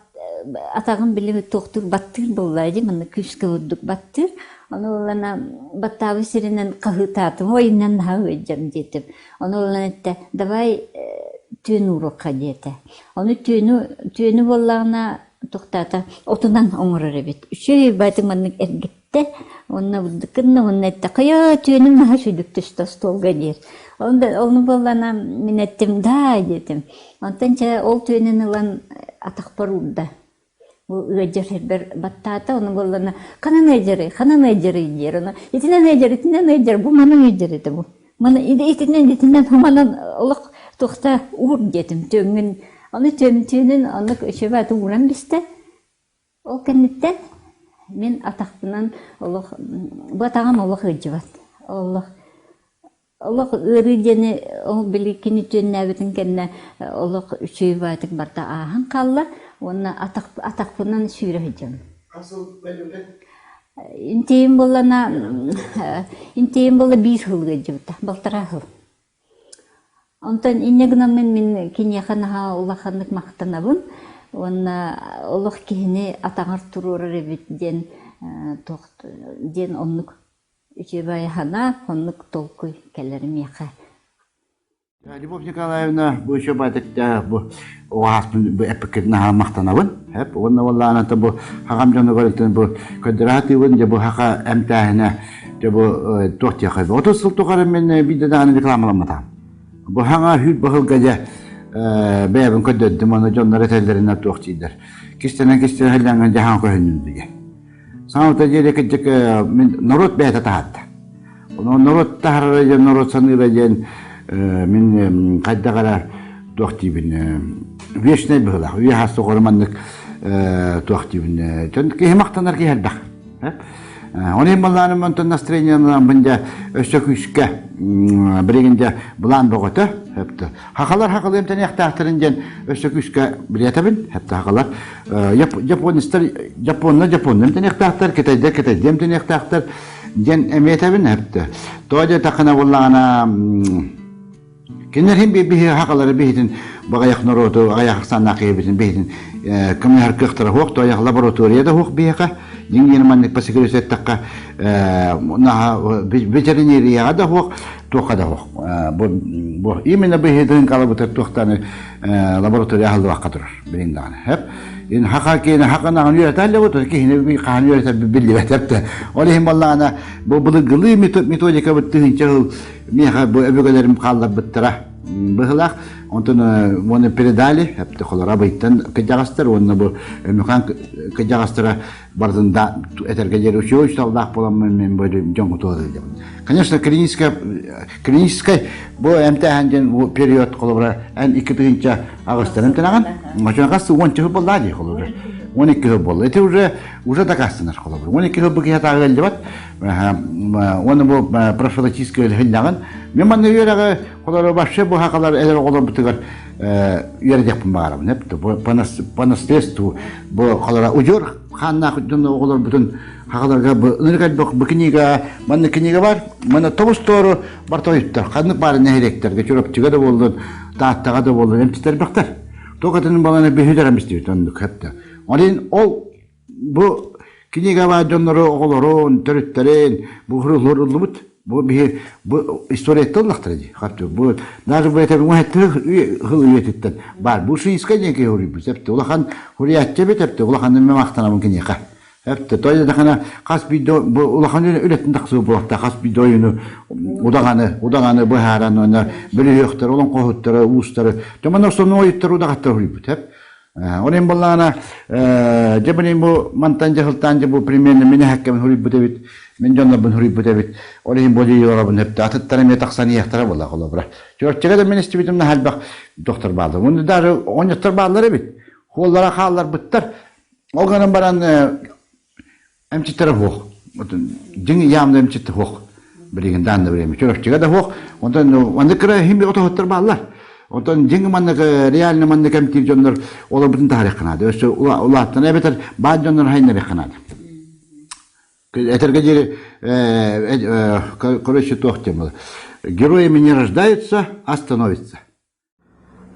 атаҕым били туохтуур баттыыр буолла дии, манна күүскэ курдук баттыыр. Ону ылана баттаабыт сиринэн хаһыытаатым, ой иннэн наһаа ыалдьам диэтим. Ону ылан эттэ, давай түөн ууруохха диэтэ. Ону түөнү түөнү буоллаҕына туохтаата отунан оҥорор эбит. Үчүгэй баайтык маннык эргит эттэ уонна гынна уонна эттэ хайа түөнүм наһаа үчүгдүк түстэ остуолга диир ону буоллана мин эттим да диэтим онтон чэ ол түөнүн ылан атахпар уурда бу ыалдьар сирбэр баттаата ону буоллана ханан ыалдьарый ханан ыалдьарый диир ону итинэн ыалдьар итинэн ыалдьар бу манан ыалдьар этэ бу маны итинэн итинэн манан олох туохта уур диэтим түөҥҥүн ону түөн түөнүн оннук үчүгэй ууран бистэ Ол кэнниттэн мин атахпынан олох бу атаҕым олох ыалдьыбат. Олох олох ыарыы диэни ол били кини түөннээбитин кэннэ олох үчүгэй баҕайытык барыта ааһан хаалла уонна атах атахпынан сүүрэ сылдьабын. Интиим буоллана интиим буолла биир сыл ыалдьыбыта, балтараа сыл. Онтон инньэ гынаммын мин киниэхэ наһаа улаханнык махтанабын уонна олох киһини атаҕар туруорар эбит диэн туох диэн оннук үчүгэй санаа, оннук толкуй кэлэр миэхэ. Любовь Николаевна бу еще баатыкта бу оҕааспын бу эппиккитин наһаа махтанабын. Эп уонна уоллаана бу хаҕам дьонугар бу көрдөрө сатыыбын дьэ бу хаха эмтээһинэ. Дьэ бу туох диэххэ 30 сыл тухары мин биирдэ даҕаны рекламаламматаҕым. Бу хаҥа хүүт баһылга дьэ бэйэбин көрдөрдүм уонна дьоннор этэллэринэн туох дииллэр. Кистэнэн кистэнэн сылдьаҥҥын дьаһаан көһүннүм диye. Саҥа диэри кырдьык мин норуот бэйэтэ таһаарда. Онон норуот таһаарара диэн норуот саныыра диэн мин хайдах эрэ туох диибин вечнай быһыылаах. Үйэ хас тухары маннык туох диибин киһи махтанар киһи элбэх. Ол иһин баллааным онтон настроениелааммын дьэ өссө күүскэ билигин дьэ былаан бөҕөтө хэптэ. Хахалар хахалыам тэниэхтээхтэрин диэн өссө күүскэ билиэтэбин хэптэ хахалар японецтар японна японным тэниэхтээхтэр китайдар китайдыам тэниэхтээхтэр диэн эмиэ этэбин хэптэ. Тоҕо диэтэххинэ буоллаҕына Кинилэр иһин биһи хахалары биһитин баҕайах норуоту аҕыйах ахсааннаах киһибитин биһитин көмөлөһөр кыахтара суох, тоойох лаборатория да суох биһиэхэ. Дьиҥ диэн маннык по секрету эттэххэ ветеринарияҕа да суох, туохха да суох. Бу именно биһитин калабытыр туохтаны лаборатория аһыллыбакка турар билин даҕаны. Хэп. Ин хаха киһини хаканаҕын үөрэтэллэ бу киһини хаһан үөрэтэр биллибэт эптэ. Ол иһин баллаана бу былыргылыы методикабыт тыһыынча сыл Миэхэ бу өбүгэлэрим хаалларбыттара быһылаах. Онтон уонна передали, холора абыйтан кыдьаҕастар уонна бу Өмүкаан кыдьаҕастара барытын да этэргэ диэри үчүгэй учууталлаах буоламмын мен бу дьон кутула сылдьабын. Конечно, клиническая клиническай бу эмтээһин диэн бу период холобура эн 2000 аҕыстан эмтэнэҕин, очон хас уон чыһы буоллаа дии холобура. 12 жыл буолла. Это уже уже доказаннар холобура. 12 жыл бу киһи атааҕы ыалдьыбат. Уонна бу профилактическай үлэһиннэҕин. Мен манна үөрэҕи холоро вообще бу хакалар эдэр оҕолорбутугар үөрэтиэхпин баҕарабын. По наследству бу холоро удьуор хааннаах дьон оҕолорбутун хакаларга бу ынырык элбэх бу книга манна книга бар манна тобус тоору бар тойуттар ханнык баар нэһилиэктэргэ Чурапчыга да буоллун Тааттаҕа да буоллун эмчиттэрбэхтэр. Туох этин баланы бүһүдэрем истибит оннук хэптэ. Ол ол Бу кинигэҕэ дьоннору, оҕолорун, төрүттэрин бу суруллубут. Бу биһи бу историяттан ыллахтара дии. Хатты бу даже бу этэ хыл үйэтиттэн бар. Бу шийскай диэн киһи суруйбут. Эпти улахан хуруйааччы эбит эпти улахан мен махтанабын киниэхэ. Эпти той дахана хас биир бу улахан үлэтин тахсыы буолта хас биир дойуну удаҕаны удаҕаны быһааран уонна бөлүһүөхтэр олоҥхоһуттары уустары томон основной удаҕаттар суруйбут. Ол иһин буоллаҕына, дьэ билин бу мантан дьаһылтаан дьэ бу примерно мин эһэккэбин суруйбут эбит, мин дьоннорбун суруйбут эбит. Ол иһин бу дьиэлэрбин өптө атыттар эмиэ тахсан иһиэхтэрэ буолла холобура. Чурапчыга да мин истибитим наһаа элбэх доктор бааллар. Уонна даже оҕонньоттор бааллар эбит. Хуоллара хаалларбыттар. Ол гынан баран Эмчиттэрэ суох. Дьиҥ явно эмчит суох. Билигин данное время. Чурапчыга да суох. Онтон маннык кыра иһин отоһуттар бааллар. Онтон дьиҥ маннык реально маннык эмтиир дьоннор олорбутун таһаарыахха наада. Өссө улааттан эбэтэр баар дьоннор хайыннарыахха наада. Этэргэ диэри короче туох диэн Героями не рождаются, а становятся.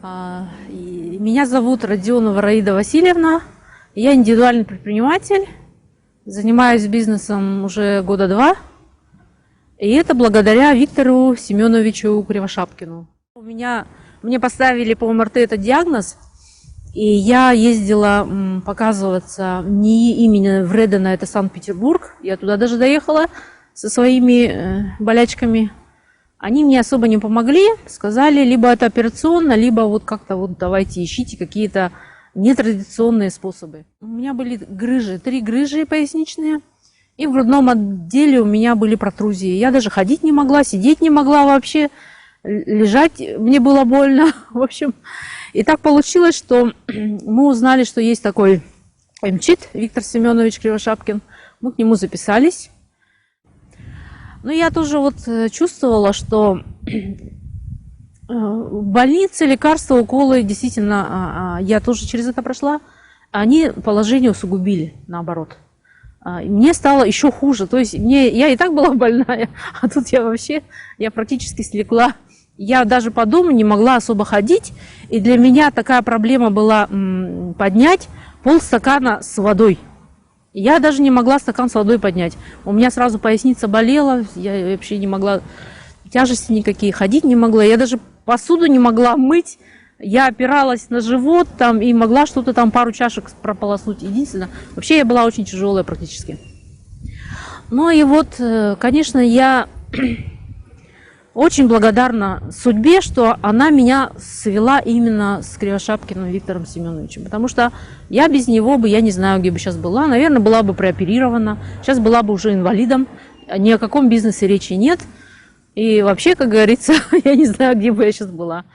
Меня зовут Родионова Раида Васильевна. Я индивидуальный предприниматель. Занимаюсь бизнесом уже года два. И это благодаря Виктору Семеновичу Кривошапкину. У меня, мне поставили по МРТ этот диагноз, и я ездила показываться не именно в Редена, это Санкт-Петербург. Я туда даже доехала со своими болячками. Они мне особо не помогли, сказали, либо это операционно, либо вот как-то вот давайте ищите какие-то нетрадиционные способы. У меня были грыжи, три грыжи поясничные, и в грудном отделе у меня были протрузии. Я даже ходить не могла, сидеть не могла вообще, лежать мне было больно, в общем. И так получилось, что мы узнали, что есть такой эмчит Виктор Семенович Кривошапкин. Мы к нему записались. Но я тоже вот чувствовала, что в больнице лекарства, уколы, действительно, я тоже через это прошла, они положение усугубили, наоборот. Мне стало еще хуже. То есть мне, я и так была больная, а тут я вообще, я практически слегла. Я даже по дому не могла особо ходить. И для меня такая проблема была поднять полстакана с водой. Я даже не могла стакан с водой поднять. У меня сразу поясница болела, я вообще не могла тяжести никакие, ходить не могла. Я даже посуду не могла мыть. Я опиралась на живот там и могла что-то там, пару чашек прополоснуть. Единственное, вообще я была очень тяжелая практически. Ну и вот, конечно, я очень благодарна судьбе, что она меня свела именно с Кривошапкиным Виктором Семеновичем, потому что я без него бы, я не знаю, где бы сейчас была, наверное, была бы прооперирована, сейчас была бы уже инвалидом, ни о каком бизнесе речи нет. И вообще, как говорится, я не знаю, где бы я сейчас была.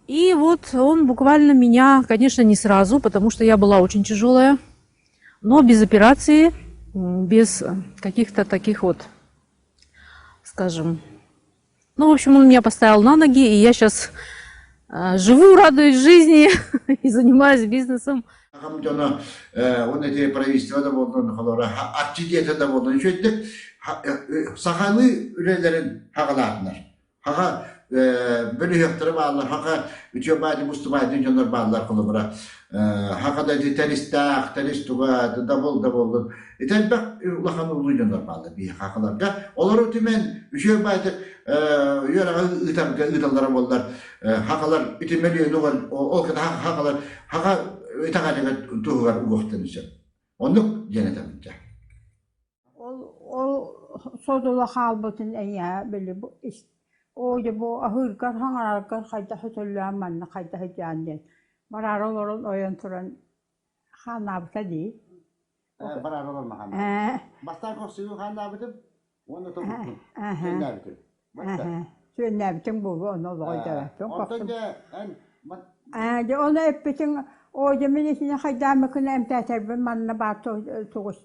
И вот он буквально меня, конечно, не сразу, потому что я была очень тяжелая, но без операции, без каких-то таких вот, скажем, ну, в общем, он меня поставил на ноги, и я сейчас живу, радуюсь жизни и занимаюсь бизнесом. Аҕам дьоно уонна ити правительство да буоллун, холоро арчы дьиэтэ да буоллун үчүгэйдик сахалыы үлэлэрин хаҕалаатынар. Хаха бөлүһүөктэрэ бааллар, хаха үчүгэй баайдыы мустубаайдыы дьоннор бааллар холобура. Хаха да ити тэристээх, тэрис туга, дабыл да буоллун. Ити элбэх улахан улуу дьоннор бааллар биһи хахаларга. Олору түмэн үчүгэй баайдык үөрэҕи ыытарга ыыталлара буоллар хахалар ити мөлүйүөн ол кыта хахалар хаха итэҕэлигэр туһугар угуохтан сөп. Оннук диэн этэбин дьэ. Ол ол содула хаалбытын эйиэхэ били бу оо дьэ бу аһыыргар хаҥараргар хайдах өтөллөөн манна хайдах сылдьаан диэн бараары олорон ойон туран хааннаабыта дии. Бараары олорон хааннаабыта. Бастаан көхсүгүн хааннаабытым уонна тобукпун сүөннээбитим. Сүөннээбитиҥ буолуо ону олоҕо өйдөөбөппүн. Онтон дьэ эн Ээ дьэ ону эппитиҥ оо дьэ мин итини хайдааммыкына эмтээтэрбин манна баар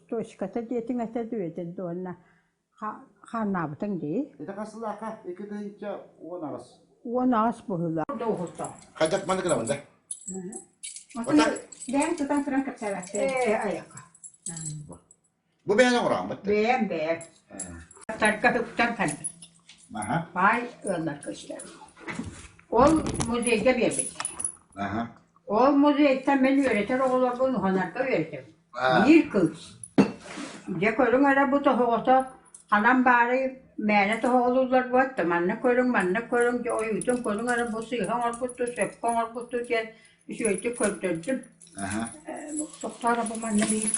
точката диэтиҥ этэ дүөтүн уонна хааннаабытыҥ дии. Ити хас сылаахха 2018. 18 быһыылаах. Хайдах маны гынабын да? Бэйэҥ тутан туран кэпсээбэттэр. Ээ айака. Бу бэйэн оҥороон Бэйэм бэйэм. Тарга үктэн кэлбит. Баай ыалларга истэр. Ол музейга биэрбит. Ол музейтан мин үөрэтэр оҕолорбун уһанарга үөрэтэбин. Биир кыыс. Дьэ көрүҥ эрэ бу тоһоҕото ханан баарый мээнэ тоһоҕолууллар буолта манна көрүҥ манна көрүҥ дьэ ойуутун көрүҥ эрэ бу сыыһа оҥорбуттуу сөпкө оҥорбуттуу диэн үчүгэйдик көрдөрдүм. Тохтоор бу манна биир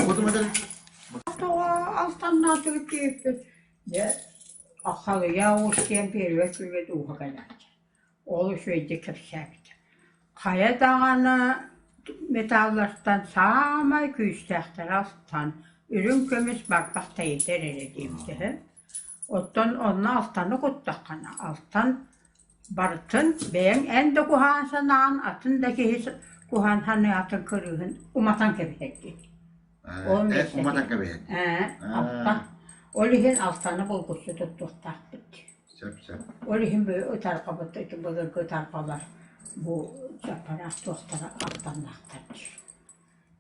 Тоҕо алтаннаатыгыт диэбиппит дьэ халыйа оҕус диэн первый күҥҥэ дууһа кэлээччи. Ол үчүгэйдик кэпсээбит. Хайа даҕаны металлартан саамай күүстээхтэрэ алтан, үрүҥ көмүс барбах тэйитэр эрэ диэбитэ. Оттон онно алтаны куттаххына, алтан Барытын бэйэҥ эн да куһаҕан санааҕын, атын да киһи куһаҕан санаатын кырыыһын уматан кэбиһэргин. Ол миэстэтин. Уматан кэбиһэргин. Ээ, алтан. Ол иһин алтаны булгуччу туттуохтаахпыт. Сөп, сөп. Ол иһин бу ытарҕабыт ити былыргы ытарҕалар бу чаппараах туохтара алтаннаахтар диир.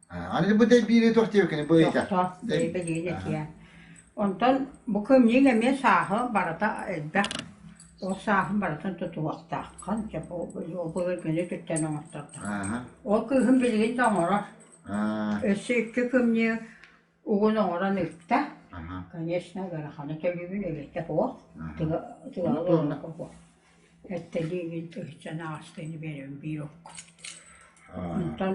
Аны бу биири туох диэбиккини бу ыйда. Бэйбэлиин этиэ. Онтон бу кымньык эмиэ сааһы барыта элбэх. Ол сааһын барытын тутуһуохтааххын. Дьэ бу былыргыны түттэн оҥортордох. Ол кыыһым билигин да оҥорор. Өссө икки кымньыы угун оҥорон ыытта. Конечно, ыараханы төлүүбүн өлөтө суох. Тыа тыа суох. Эттэлиигин тыһыынчаны аҕастыыны биэрэбин биир окко. Онтон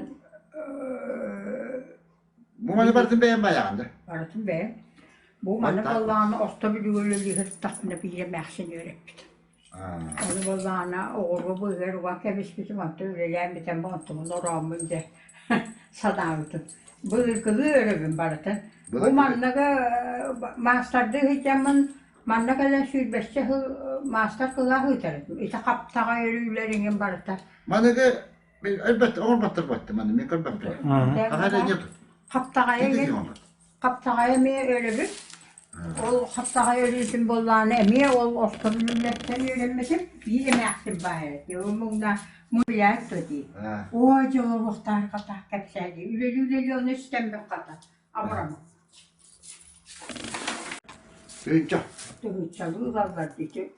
Бу маны барытын бэйэм баайаҕын да? Барытын бэйэм. Бу маны буоллаҕына орто бүлүүгэ үлэлии сырыттахпына биир эмээхсин үөрэппит. Ону буоллаҕына оҕуруо быыһыгар уган кэбиспитим, онтон үлэлээн бүтэн онтубун орооммун дьэ санаабытым. Былыргылыы өрөбүн барытын. Бу манныгы маастардыы сылдьаммын Манна кэлэн сүүрбэччэ сыл маастар-кылаас ыытар этим. Ити хаптаҕай өрүүлэр иҥин барыта. Маныгы өлбөт оҥорботтор буотта маны мен көрбөппүн. Хаһан нет. Хаптаҕайа хаптаҕайа эмиэ өлөбүт. Ол хаптаҕай өлүүтүн буоллаҕына эмиэ ол орто бүлүүлэртэн үөрэммитим. Биир эмээхсин баар этэ. Ол муҥна муляет дии. Ой дьолобуохтаах хата кэпсээди. Үлэлии-үлэлии ону истэммит хата. Абырама. Тыһыынча. Тыһыынчалыы ылаллар ити.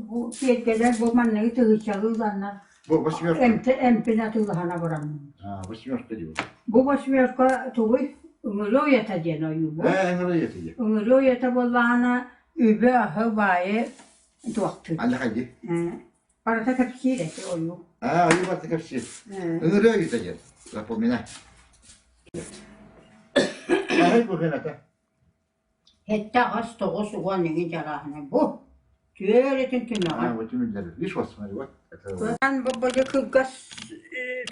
Бу тиэргэлэр бу манныгы тыһыынчалыы ыланнар Бу восьмерка. эмпин атыылаһан абыраммын. А, восьмерка диэн. Бу восьмерка тугуй? Ыҥырыы уйата диэн ойуу бу. Ээ, ыҥырыы уйата диэн. Ыҥырыы уйата буоллаҕына үбү-аһы баайы туохтуур. Аллаха дии. Барыта кэпсиир эти ойуу. Аа, ойуу барыта кэпсиир. Ыҥырыы ойуута диэн. Запоминай. Аһый бу хыната. Сэттэ, аҕыс, тоҕус, уон иҥин дьарааһына бу. Түөрэтин түмэҕэ. А, вот түмүллэр. Видишь, вот смотри, вот. Это... Ан бу бу кылгас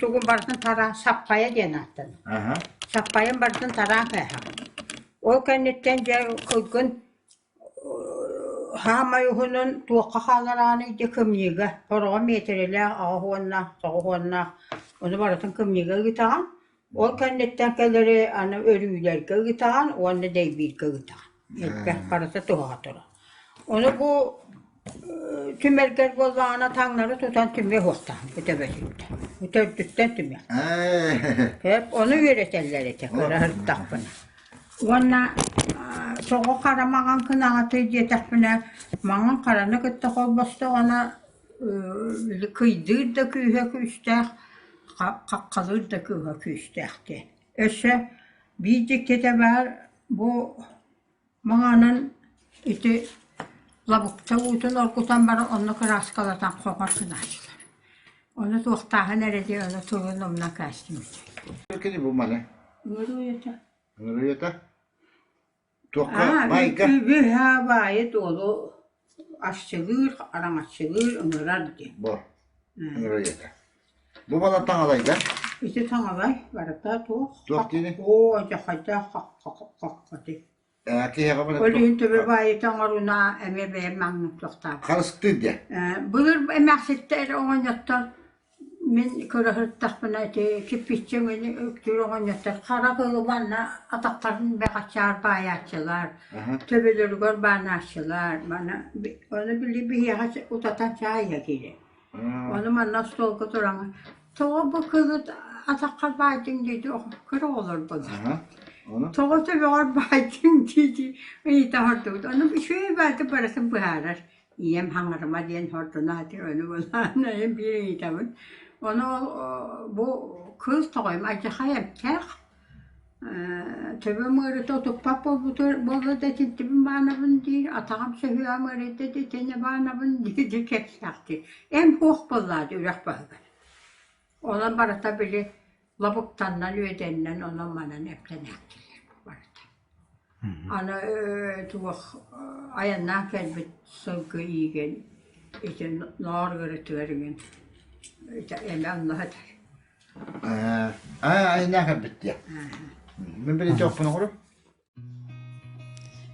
тугун барытын тараан саппайа диэн ааттанар. Ага. Саппайын барытын тараан кээһэҕин. Ол кэнниттэн дьэ кылгын хаамай уһунун туохха хааларааный дьэ кымньыыга хороҕо миэтэрэлээх аҕыс уоннаах тоҕус уоннаах ону барытын кымньыыга ыытаҕын. Ол кэнниттэн кэлэри аны өрүүлэргэ ыытаҕын уонна дэйбииргэ ыытаҕын. Элбэх барыта туһаҕа турар. Ону бу түмэргэр буоллаҕына таҥнары тутан түмүө суохтаахын бу төбөтүттэн. Бу төрдүттэн түмүөх. Ону үөрэтэллэр этэ кыра сырыттахпына. Уонна тоҕо хара маҥан кынаҕатый диэтэхпинэ, маҥан хараны кытта холбостоҕуна кыйдыыр да күүһэ күүстээх, хаххалыыр да күүһэ күүстээх диэн. Өссө биир дьиктитэ баар, бу маҥанын ити лабыкта уутун оргутан баран онно кырааскалатан хоҥор гынааччылар. Ону туохтааһын эрэ диэн ону тылын умнан кээстим. Кини бу маны. Ыҥырыйата. Ыҥырыйата. Туохха баайга? Үбү баайы туолу асчылыыр, араҥаччылыыр, ыҥырар диэн. Бу. Ыҥырыйата. Бу бала таҥалайга? Ити таҥалай барыта туох? Туох диэни? Оо, дьахайдаах хаххати. Киһиэхэ бары Ол иһин төбө баайыта оҥоруна эмиэ бэйэм маҥнай туохтаах. Харыстыыр диэн. Былыр эмээхситтэр оҕонньоттор Мин көрө сырыттахпына ити кирпииччэ өҥөнү үктүүр оҕонньоттор хара кылы манна атахтарын бэҕэчээр баайааччылар, төбөлөрүгэр баанааччылар, маны ону били биһиэхэ утатан чаай иһэ киирэр. Ону манна остуолга тураҥҥын тоҕо бу кылы атаххар баайдыҥ диэти кыра оҕолор буолар. Тоҕо төбөҕөр баайдыҥ дии-дии ыйыта олордубут. Ону үчүгэй баайдык барытын быһаарар. Ийэм хаҥарыма диэн сордоно сатыыр, ону былаан айан биир ыйытабын. Ону ол бу кыыс тоҕойум алдьархай эмтээх, төбөм ыарыыта утуппат буолбутугар буолла да итинтибин баанабын диир, атаҕым сөһүөҕүм ыарыйда да итиннэ баанабын дии кэпсээхтиир. Эм суох буоллаҕа дии үрэх баһыгар. Онон барыта били лабыктаннан үөдэннэн онон-манан эмтэнээхтииллэр барыта. Аны туох айаннаан кэлбит сылгы иигин ити ноор ыарыытыгар иҥин эмэ онно сытар. Аа айаннаан кэлбит диэ. Мин били тохпун оҕуру.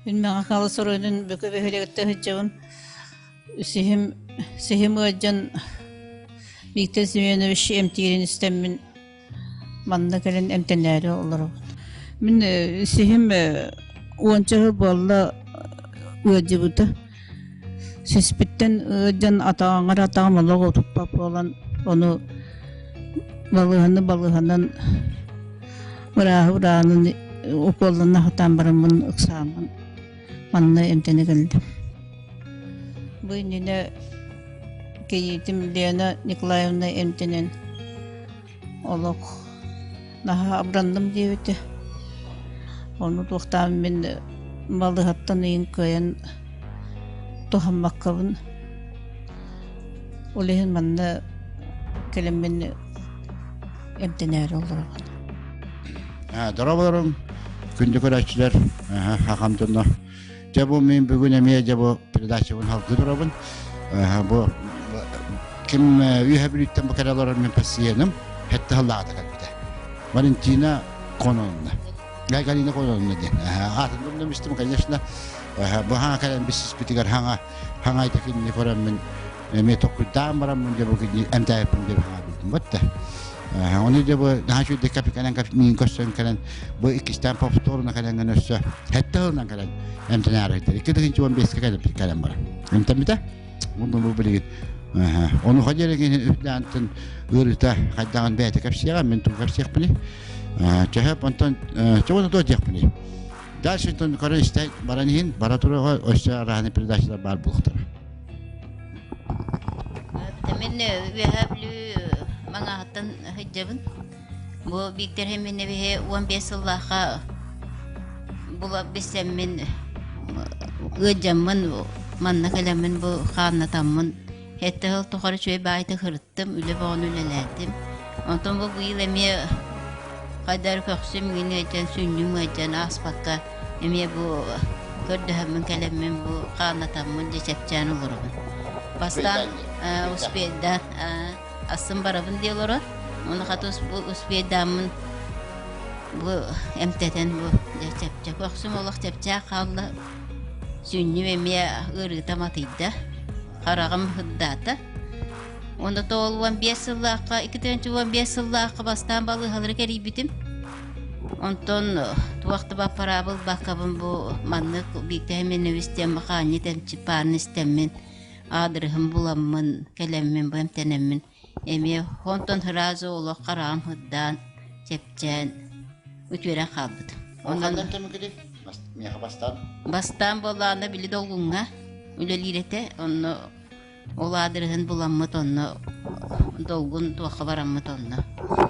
Мин Мэҥэ Хаҥалас оройуонун Бөкө бөһүөлэгиттэн сылдьабын. Сиһим, сиһим ыалдьан Виктор Семенович эмтиирин истэммин манна кэлэн эмтэнээри олоробун. Мин сиһим уонча сыл буолла ыалдьыбыта. Сиспиттэн ыалдьан атаҕыҥар атаҕым олох утуппат буолан ону балыыһаны балыыһанан Ырааһы ырааһынан укуоллана сатаан бараммын ыксааммын манна эмтэнэ кэллим. Бу иннинэ кийиитим Лена Николаевна эмтэнэн олох наһаа абыранным диэбитэ. Ону туохтаан мин балыыһаттан ыйын кыайан туһаммаккабын. Ол иһин манна кэлэммин эмтэнээри олоробун. Дорооболоруҥ, күндү көрөөччүлэр, хахам дьонно. Дьэ бу мин бүгүн эмиэ дьэ бу передачабын халгыы турабын. Бу ким үөһэ бүлүүттэн бу кэлэ олорор мин пассиеным хэтте халлаата кэлбитэ. Валентина Кононовна. Галина Кононовна диэн. Аатын думнамыстым, конечно. Бу хаҥа кэлэн биссиспитигэр хаҥа хаҥа айтакинни көрөммүн эмиэ толкуйдаан бараммын дьэ бу эмтээбиппин диэн хаалбытым бытта. Ону дьэ бу наһаа үчүгэйдик кэлэн миин көрсөн кэлэн бу иккистээн повторно кэлэн өссө сэттэ сылынан кэлэн эмтэнээри 2015 кэлэн кэлэн баран эмтэммитэ. Онно бу билигин ону хадьерегин үрдээнтэн ыарыыта хайдаҕын бэйэтэ кэпсиэҕэ мин тугу кэпсиэхпиний чөһөп онтон чоҕуна туох диэхпиний Дальше онтон көрө истэ баран иһин бара туруоҕа өссө араһаны передачалар баар буолуохтара. Мин Үөһээ Бүлүү Маҥааһыттан сылдьабын. Бу Бииктэр Химинэбиһи 15 сыллаахха була билсэммин ыалдьаммын манна кэлэммин бу хааннатаммын Сэттэ сыл тухары үчүгэй баайытык сырыттым, үлэ бөҕөнү үлэлээтим. Онтон бу быйыл эмиэ хайдары көхсүм иҥин ыалдьан, сүнньүм ыалдьан ааспакка эмиэ бу Көрдөһөммүн кэлэммин бу хааннатаммын дьэ чэпчээн олоробун. Бастаан успейдаан астын барабын дии олорор. Ону хата успейдааммын бу эмтэтэн бу дьэ чэпчэки охсум олох чэпчээх хаалла. Сүнньүм эмиэ ыарыыта матыйда. Хараҕым ырдаата. Уонна тоҕол 15 сыллаахха, 2015 сыллаахха бастаан балыыһалары кэрийбитим. Онтон туох да баппараабыл баккабын бу маннык биирдэһэ минньигэс диэн хаанньыт эмчипааны истэммин, аадырыһым буламмын, кэлэммин бу эмтэнэммин эмиэ онтон сразу олох хараҕым сырдаан, чэпчээн үтүөрэн хаалбытым. Онон эмтэммиккитий? Миэхэ бастаан? Бастаан буоллаҕына били долгуҥҥа үлэлиир этэ, онно Ол аадырыһын буламмыт онно долгун туохха бараммыт онно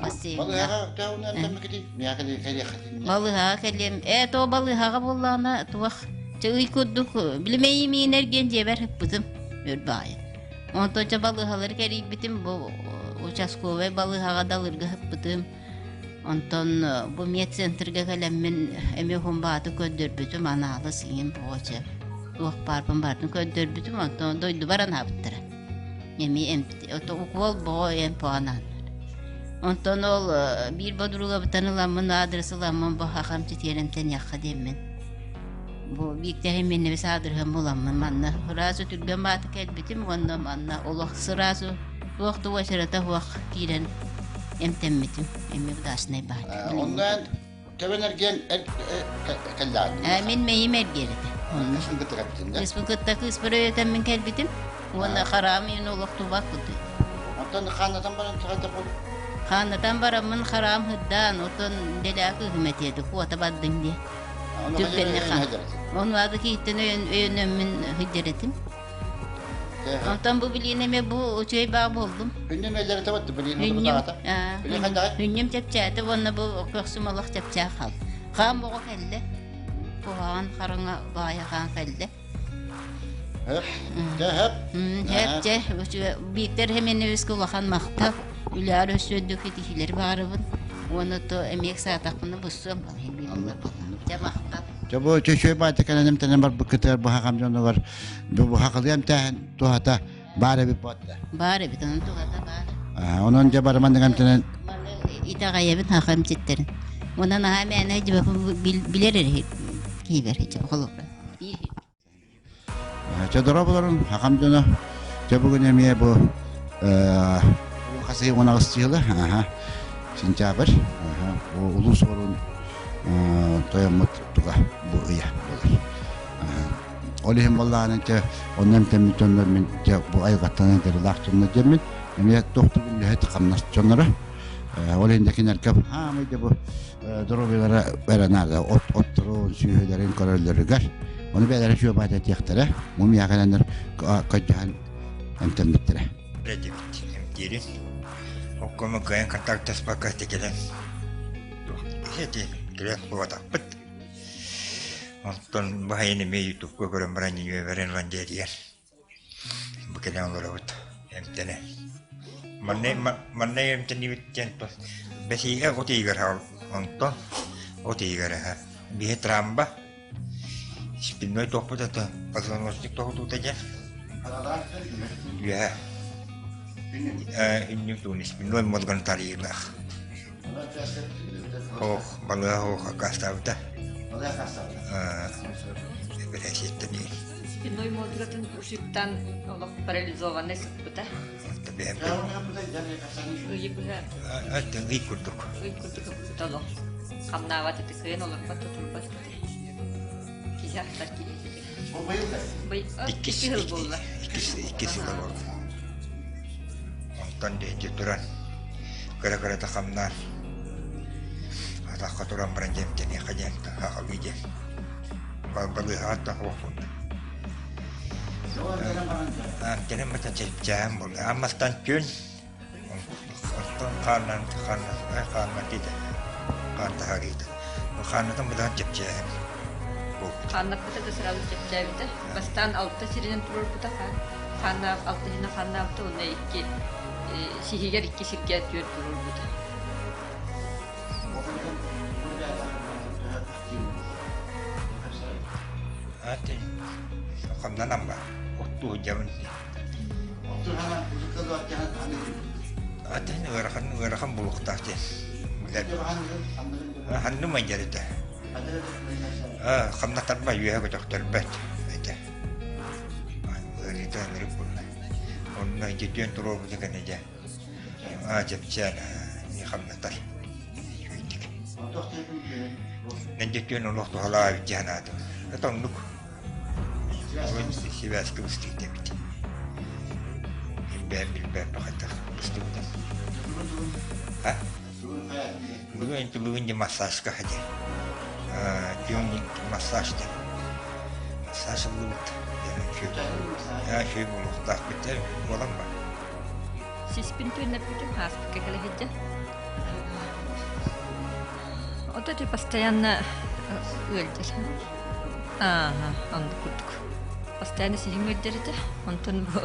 бассейҥҥа. Балыыһаҕа төһө Балыыһаҕа кэлиэм. Ээ, то балыыһаҕа буоллаҕына туох чэ ый курдук билимэйи миинэр диэн дьиэбэр ыппытым өр баайы. Онтон чэ балыыһалары кэрийбитим бу участковай балыыһаҕа далырга ыппытым. Онтон бу медцентрга кэлэммин эмиэ уһун-бааты көрдөрбүтүм, анаалыс иҥин буоча туох баарбын барытын көрдөрбүтүм, онтон дойдубар анаабыттара. Эмиэ эмп укол боҕо эмп анааннар. Онтон ол биир бодуругабыттан ыламмын аадырыс ыламмын бу хахам титиэрэн тэниэххэ диэммин. Бу биирдэһим миннибис аадырыһым буламмын манна сразу түргэн бааты кэлбитим уонна манна олох сразу Туох да уочарата суох киирэн эмтэммитим. Эмиэ удачнай баһыт. Онно эн төбөн эргиэн кэллэҕин? Мин мэйим эргиэр этэ. Кыыспын кытта кэлбитин да? Кыыспын кытта кыыспар өйөтөммүн кэлбитим. Уонна хараам иһин олохтубат курдук. Оттон хааннатан баран хайдах буолла? Хааннатан бараммын хараам сырдаан, оттон дэлээ кыыһым этиэди, куота бардыҥ диye. Түргэнник хаан. Ону ады киһиттэн өйөнөммүн сылдьар этим. Онтон бу билиин эмиэ бу үчүгэй баа буоллум. Хүннүм эллэрэ табатты билиин утутаата. Хүннүм чэпчээтэ уонна бу көхсүм олох чэпчээх хаал. Хаан боҕо кэллэ. Куһаҕан хараҥа баайа хаан кэллэ. Хөп, дьэ хөп. Хөп, дьэ, Бииктэр Хеменевичкэ улахан махтал. Үлээр өссө үрдүк итиһилэри баарыбын. Уонна то эмиэ саатахпына буссуом Дьэ махтал. Дьэ бу чөчүөй баайта кэлэн эмтэнэн барбыккытыгар бу хахам дьонугар бу хахылыы эмтээһин туһата баар эбит буолла. Баар эбит, онон туһата баар. Онон дьэ барыман эмтэнэн итэҕэйэбин хаха эмчиттерин. Онон аһаа мээнэ билэр эрэ киһибэр холобура. Чэ дорооболорун, хахам дьоно. Чэ бүгүн эмиэ бу хас ый 18 сыла, сентябрь, бу улуу суорун тойоммут туга бу ыйа буолар. Ол иһин буоллаҕына чэ онно эмтэммит дьоннор мин чэ бу айылҕаттан айдарыылаах дьоннор диэммин эмиэ туох да үлэһит хамнас дьонноро. Ол иһин да кинилэргэ хаамай да бу доруобуйалара эрэ наада от отторун сүөһүлэрин көрөллөрүгэр ону бэйэлэрэ сүөбаат этиэхтэрэ мумияҕа кэлэннэр көрдөһөн эмтэммиттэрэ Эдибит эмтиирин оккомо кыайан контактаспакка тикилэн ити кэлэн буолбатахпыт онтон баһайын эмиэ ютубка көрөн баран ньүөбэрин ылан диэтигэр Бу кэлэн олоробут эмтэнэ. Манна манна эмтэниибит диэн бэсиигэ от иһигэр онтон от иһигэр аһа биһи трамба спинной туохпут это позвоночник тоһутуута диэн үөһэ инним туун спинной мозган тарыйыылаах Ох, балыга ох аккаастаабыта. Эпэрээссийэттэн Спинной мозгатын ушиттан олох парализованный сыппыта. Ыйы быһа. Ый курдук. Ый курдук ыппыта олох. Хамнаабат этэ, кыайан олорбот, тутурбат этэ. Киһи ахтар киһи Иккис сыл буолла. Иккис сыла буолла. Онтон дьэ туран кыра-кырата хамнаан атахха туран баран дьэмтэниэххэ диэн аҕалыы диэн балыыһаҕа да суохпун Антенам бата чэпчээн буолла. Аммастан күн Оттон хааннан хааннан диэтэ хаан таһаарыыта. Хааннатан быдаан чэпчээһин буолбут. Хааннаппыта да сразу чэпчээбитэ. Бастаан алта сиринэн туруорбута хаан. Хааннаах алта сиринэн хааннаабыта уонна икки сиһигэр икки сиргэ түөрт туруорбута. Ханнанан бар. Оттуу сылдьабын. Атын ыарахан ыарахан булуктаах диэн. Ханным айдьарыта. Хамнатарба үөһэ көтөхтөрбөт этэ. Ыарыыта ынырык буолла. Онно ити түөн туруорбута кэннэ дьэ чэпчээн хамнатар. Үчүгэйдик. Мэнде түөн олох туһалаах эбит дии санаатым. Это оннук. Сибээскэ быстыыта эбит. Билбээн билбээн бахайдах быстыбытым. А? Бүгүн бүгүн де массажка ходи. Дьон массаж де. Массаж ыллыбыт. Үчүгэй буолуохтаах бит буолан бар. Сиспин түөннэрбитим ааспыкка кэлэ сылдьан. Ото ти постоянно ыалдьар. Ааха, оннук курдук. Постоянно сиһиҥ ыалдьар этэ. Онтон бу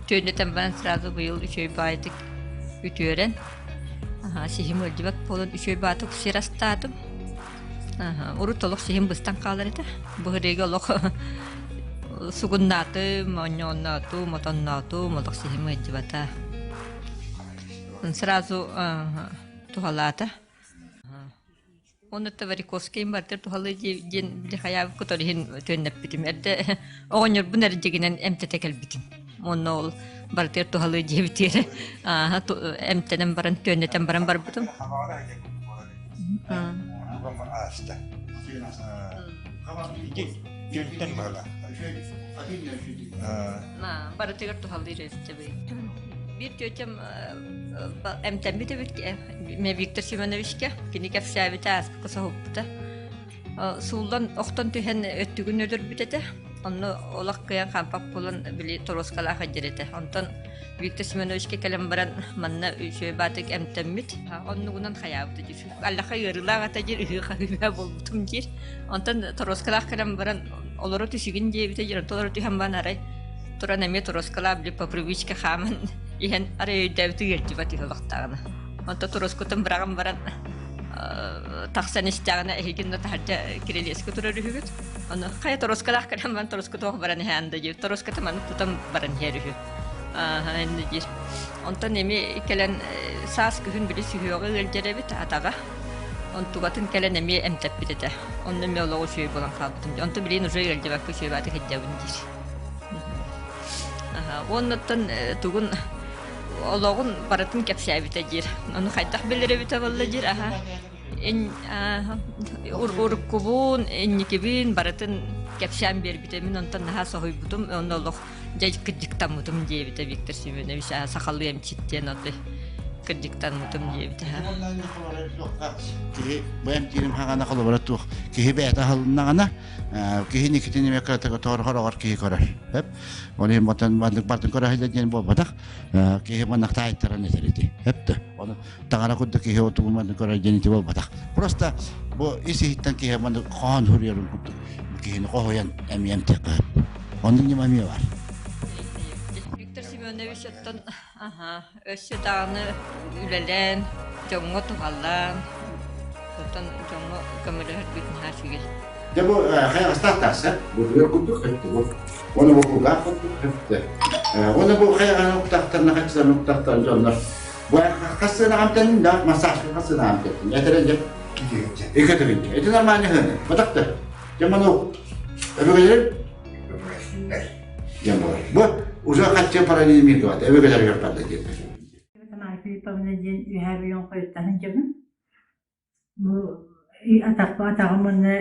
түөннэтэн баран сразу быйыл үчүгэй баайдык үтүөрэн сиһим ыалдьыбат буолан үчүгэй баатык сир астаатым. Урут олох сиһим быстан хаалар этэ. Быһырыыга олох сугуннаатым, оонньоонноотум, отонноотум, олох сиһим ыалдьыбата. Сразу туһалаата. Онно Вариковскайым барытыгар туһалыы диэн били хайаабыккыт ол иһин түөннэппитим. Эрдэ оҕонньорбун эрдьигинэн эмтэтэ кэлбитим. Уонна ол барытыгар туһалыы диэбитигэр эмтэнэн баран түөннэтэн баран барбытым. Ааста. Түөнтэн баҕала. Барытыгар туһалыыр эбит Биир тетям эмтэммит эбит Виктор Семеновичка кини кэпсээбитэ ааспыкка соһуппута. Сууллан охтон түһэн өттүгүн өлөрбүт этэ. Онно олох кыайан хаампат буолан били торуоскалаах сылдьар этэ. Онтон Виктор Семеновичка кэлэн баран манна үчүгэй баатык эмтэммит. Оннугунан хайаабыта диир. Аллаха ыарыылаах этэ диир, ыһыы-хаһыы буолбутум диир. Онтон торуоскалаах кэлэн баран олоро түсүгүн диэбитэ диир. Онтон олоро түһэн баран арай туран эмиэ торуоскалаах били по привычке хааман иһэн арай өйдөөбүтү ыалдьыбат үһү олохтооҕуна. Онтон торуоскутун быраҕан баран тахсан истэҕинэ эһигин таһырдьа кирилиэскэ турар үһүгүт. Ону хайа торуоскалаах кэлэн баран торуоска туох баран иһээн да диир. Торуоската маны тутан баран иһэр үһү. Ааһа иннэ диир. Онтон эмиэ кэлэн саас күһүн били сүһүөҕэ ыалдьар эбит атаҕа. Онтугатын кэлэн эмиэ эмтэппит этэ. Онно эмиэ олоҕу үчүгэй буолан хаалбытым. Онтон билигин уже ыалдьыбакка үчүгэй баатык сылдьабын диир. Уоннаттан тугун олоҕун барытын кэпсээбитэ диир. Ону хайдах билэр эбитэ буолла диир. Аха. Уруккубун, инникибин барытын кэпсээн биэрбитэ. Мин онтон наһаа соһуйбутум. Онно олох дьэ кырдьыктаммытым диэбитэ Виктор Семенович. Сахалыы эмчит диэн отой кырдьыктаммытым диэбитэ. Киһи бу эмтиирим хаҕана холобура туох киһи бэйэтэ аһылыннаҕына киһи никитин эмиэ кыратыгы тоҕор киһи көрөр. Хөп. Ол иһин ботан маннык бартын көрө диэн буолбатах. Киһи маннык таайтаран этэр ити. Хөп Оны таҥара курдук киһи отугун маннык көрөр диэн ити буолбатах. Просто бу ис иһиттэн киһи маннык хоһоон суруйарын курдук киһини хоһуйан эмиэ эмтиэххэ сөп. Оннук ньыма эмиэ бар. Виктор Семенович оттон аха өссө даҕаны үлэлээн, дьоҥҥо туһалаан, оттон дьоҥҥо көмөлөһөргүт наһаа үчүгэй. Дьэ бу хайаҕастаах тахса. Бу курдук хэттэ бу. Уонна бу кулгаах курдук хэттэ. Уонна бу хайаҕаһын уктахтарына хаччыларын уктахтарын дьоннор бу хас сыана амтанын да массажка хас сыана амтаттын. Этэрэ дьэ. Икки тыгынча. Ити нормально хыны. Батакта. Дьэ ману өбүгэлэрин Дьэ буолар. Бу уже хаччы параллельный туат. Өбүгэлэригэр барда диэн. Тамара Филипповна диэн үөһээ Бүлүүн хойуттан сылдьабын. Бу атаҕым уонна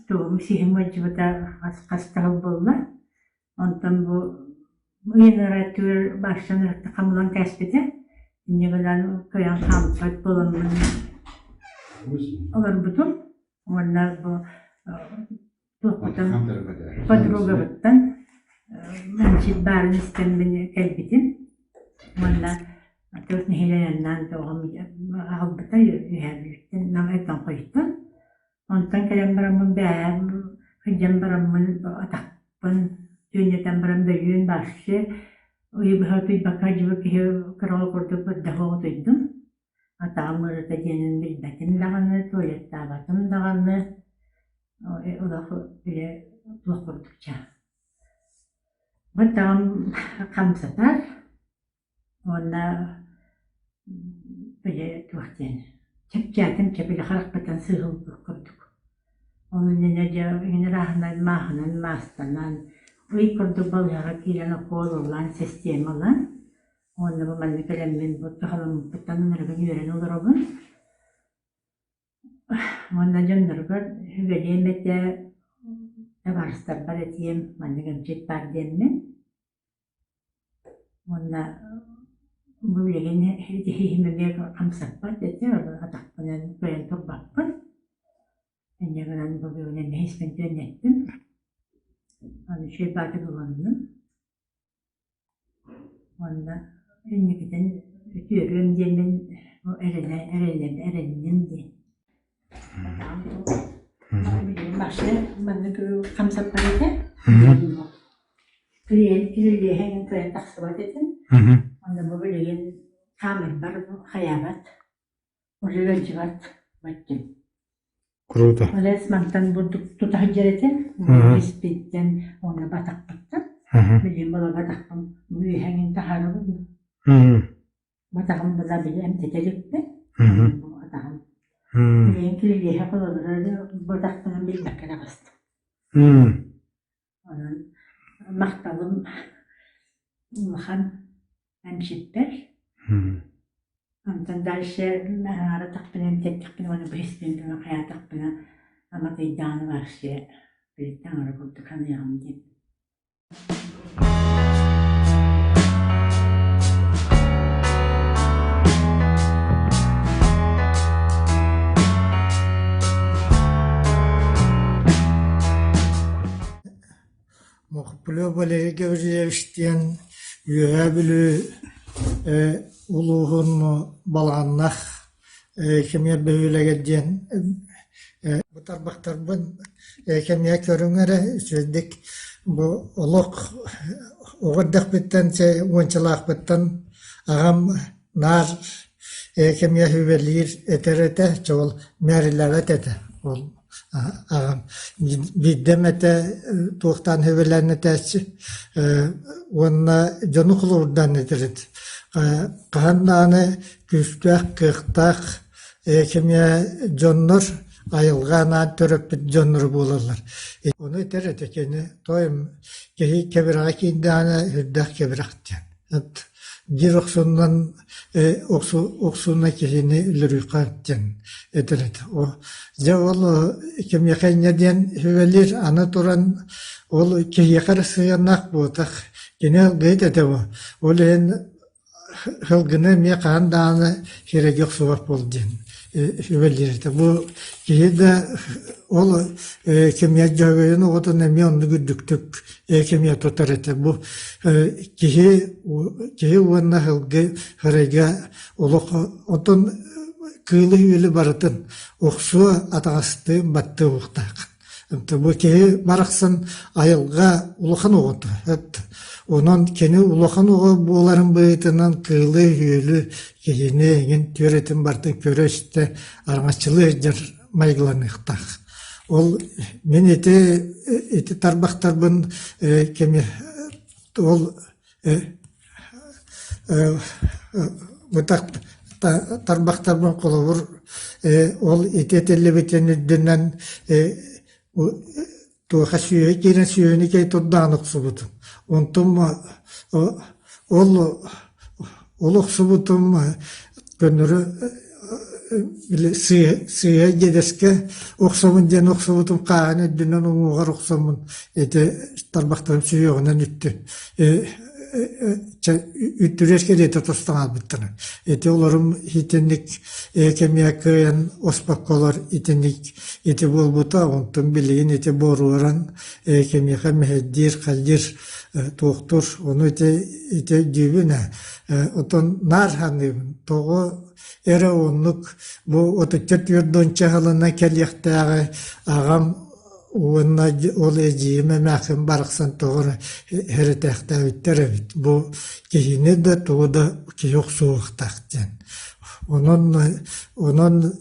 тугум сиһим ыалдьыбыта хас да сыл буолла. Онтон бу ыйын ырааттыгар барсан хамылан кээспитэ. Инньэ гынан кыайан хаампат буоламмын олорбутум. Уонна бу туохпутун подругабыттан эмчит баарын истэммин кэлбитим. Уонна төрт нэһилиэк айаннаан оҕом аҕалбыта үөһээ Бүлүүттэн Намайтан хойуттан. Онтон кэлэн бараммын бээһээ сылдьан бараммын атахпын түөннэтэн баран бөлүүн баарсы ыйы быһа утуйбакка дьыбы киһи кыра оҕо курдук бырдаһы утуйдум. Атаҕым ыарыыта диэнин билбэтим даҕаны, туалеттаабатым даҕаны. Олох бile туох курдук чаа. Бытаҕым хамсатар уонна били туох диэн чэпчээтим чэбили харахпыттан сыыһылбыт курдук. Ол иннинэ дьэ иҥин ырааһынан мааһынан маастанан ый курдук балыыһаҕа киирэн укуол ылан систиэмэ ылан уонна бу манна кэлэммин бу туһаламмыппыттан ынырыгын үөрэн олоробун. Уонна дьонноругар сүбэлиэм этэ, табаарыстарбар этиэм, маннык эмчит баар диэммин. Уонна бу билигин итиһиим эмиэ хамсаппат этэ, атахпынан кыайан турбаппын. Инньэ гынан бу бүгүн эмиэ испин түөннэттим. Аны үчүгэй баатык ылынным. Уонна инникитин үтүөрүөм диэммин эрэнэ эрэнэ эрэнним диэн. Вообще маннык хамсаппат этэ. Кирилиэһин кыайан тахсыбат этим. Онно бу билигин хаамырбар хайаабат. Уже ыалдьыбат баччым. Круто. Олес мантан бурдук тута сылдьар этэ. Испиттэн уонна батахпыттан. Билигин була батахпын үөһэҥин таһаарабын. Батаҕым была били эмтэтэ иликпин. Бу атаҕым. Билигин кирилиэһэ холобура батахпынан билбэккэ таҕыстым. Онон махталым улахан эмчиппэр. Онтон дальше аҥаратахпына эмтэттэхпинэ уонна быһыспын хайаатахпына аматыйдаҕына вообще билиттэн аҥара курдук саныаҕым диэн. Мохплев Валерий Гаврильевич диэн Үөһээ Бүлүү улууһун Балаҕаннах Кэмиэр бөһүөлэгэр диэн бу тарбахтарбын кэмҥэ көрүҥ эрэ үчүгэйдик бу олох оҕо эрдэхпиттэн уончалаахпыттан аҕам наар кэмҥэ сүбэлиир этэр этэ чэ ол мээрилээбэт этэ ол аҕам биирдэ эмэтэ туохтаан сүбэлээн этээччи уонна дьону холобурдаан этэр этэ хаһан даҕаны күүстээх кыахтаах кэмҥэ дьоннор айылҕа анаан төрөппүт дьонноро буолаллар. Ону этэр этэ кини тоойум киһи кэбирэҕэ киирдэҕинэ үрдээх кэбирэх диэн. Биир охсуунан охсууна киһини өлөрүөххэ диэн этэр этэ. Дьэ ол кимиэхэ инньэ диэн сүбэлиир аны туран ол киһиэхэ эрэ сыһыаннаах буотах кини ылгыйыт этэ бу. Ол иһин Сылгыны эмиэ хаһан даҕаны сирэйгэ охсубат буол диэн сүбэлиир этэ. Бу киһи да ол кэмиэ дьөһөгөйүн оҕотун эмиэ оннук үрдүктүк кэмиэ тутар этэ. Бу киһи киһи уонна сылгы сырайга олох оттон кыылы-үөлү барытын охсуо атаҕастыы баттыы уохтаах. Бу киһи барахсан айылҕа улахан оҕото. Онон кини улахан оҕо буоларын быһыытынан кыылы-үөлү, киһини эҥин түөрэтин барытын көрө-истэ, араҥаччылыы сылдьар майгыланыахтаах. Ол мин ити ити тарбахтарбын кэми ол тарбахтарбын холобур ол ити этиллибитин үрдүнэн туоха сүөһү киирэн сүөһүнү кэй турдаан охсубутум. Онтум ол ол охсубутум көннөрү били сыыһа дьиэдэскэ охсобун диэн охсубутум хааһын үрдүнэн уҥуоҕар охсоммун ити тарбахтарым сүһүөҕүнэн үттү үттүрэр кэриэтэ тостон хаалбыттара. Ити олорум итинник кэмиэ кыайан оспокколор итинник ити буолбута онтон билигин ити боруоран кэмиэхэ мэһэйдиир халдьыр туохтур ону ити ити өйдүүбүн Оттон наар саныыбын, тоҕо эрэ оннук бу отучча түөрт сылынан кэлиэхтээҕи аҕам уонна ол эдьиийим эмээхсин барахсан тоҕо эрэ хэрэтээхтээбиттэр эбит. Бу киһини да тугу да киһи охсуохтаах диэн. Онон онон.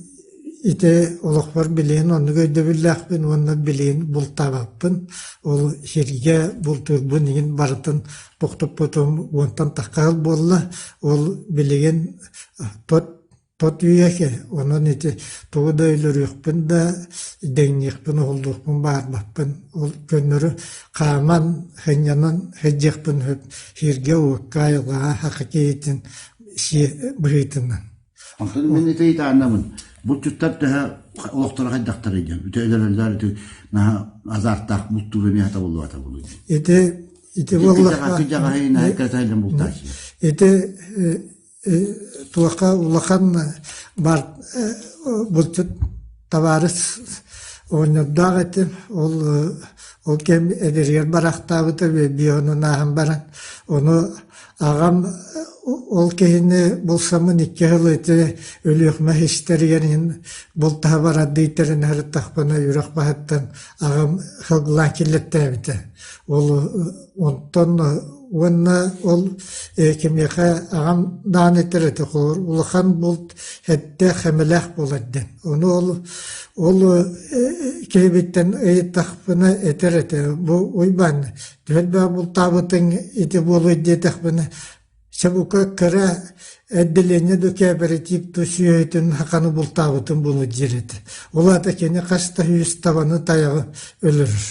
Ити олохпор билигин оннук өйдөбүллээхпин уонна билигин бултаабаппын. Ол сиргэ бултуурбун иһин барытын тохтоппутум уонтан тахха сыл буолла. Ол билигин тот тот үйэкэ онон ити тугу да өлөрүөхпүн да дэҥниэхпин уһуллуохпун баҕарбаппын. Ол көннөрү хааман сынньанан сылдьыахпын сөп сиргэ-уокка айылҕаҕа саха киһитин быһыытынан. Онтон мин ити ыйытааннабын булчуттар төһө олохторо хайдахтарый диэн үтө өлөрөллөр ити наһаа азартаах бултуур эмиэ табыллыбата буолуо диэн. Ити ити буоллахха ити туохха улахан бар булчут табаарыс оҕонньордоох этим ол ол кэм эдэригэр барахтаабыта биэҕинэн ааһан баран ону Аҕам ол киһини булсаммын икки сыл ити Өлүөхүмэ истэригэр иһин бултаһа барардыы тэринэ сырыттахпына үрэх баһыттан аҕам сылгылаан киллэртээбитэ. Ол онтон уонна ол кимиэхэ аҕам даҕаны этэр этэ холобур улахан булт эттээх эмэлээх буолар диэн. Ону ол ол киһибиттэн ыйыттахпына этэр этэ бу Уйбаан Элбэх бултаабытыҥ ити буолуо диэтэхпинэ, чабука кыра отделение да кооператив тус сүөһүтүн хаханы бултаабытын буолуо диир этэ. Ол аата кини хас да сүүс табаны тайаҕы өлөрөр.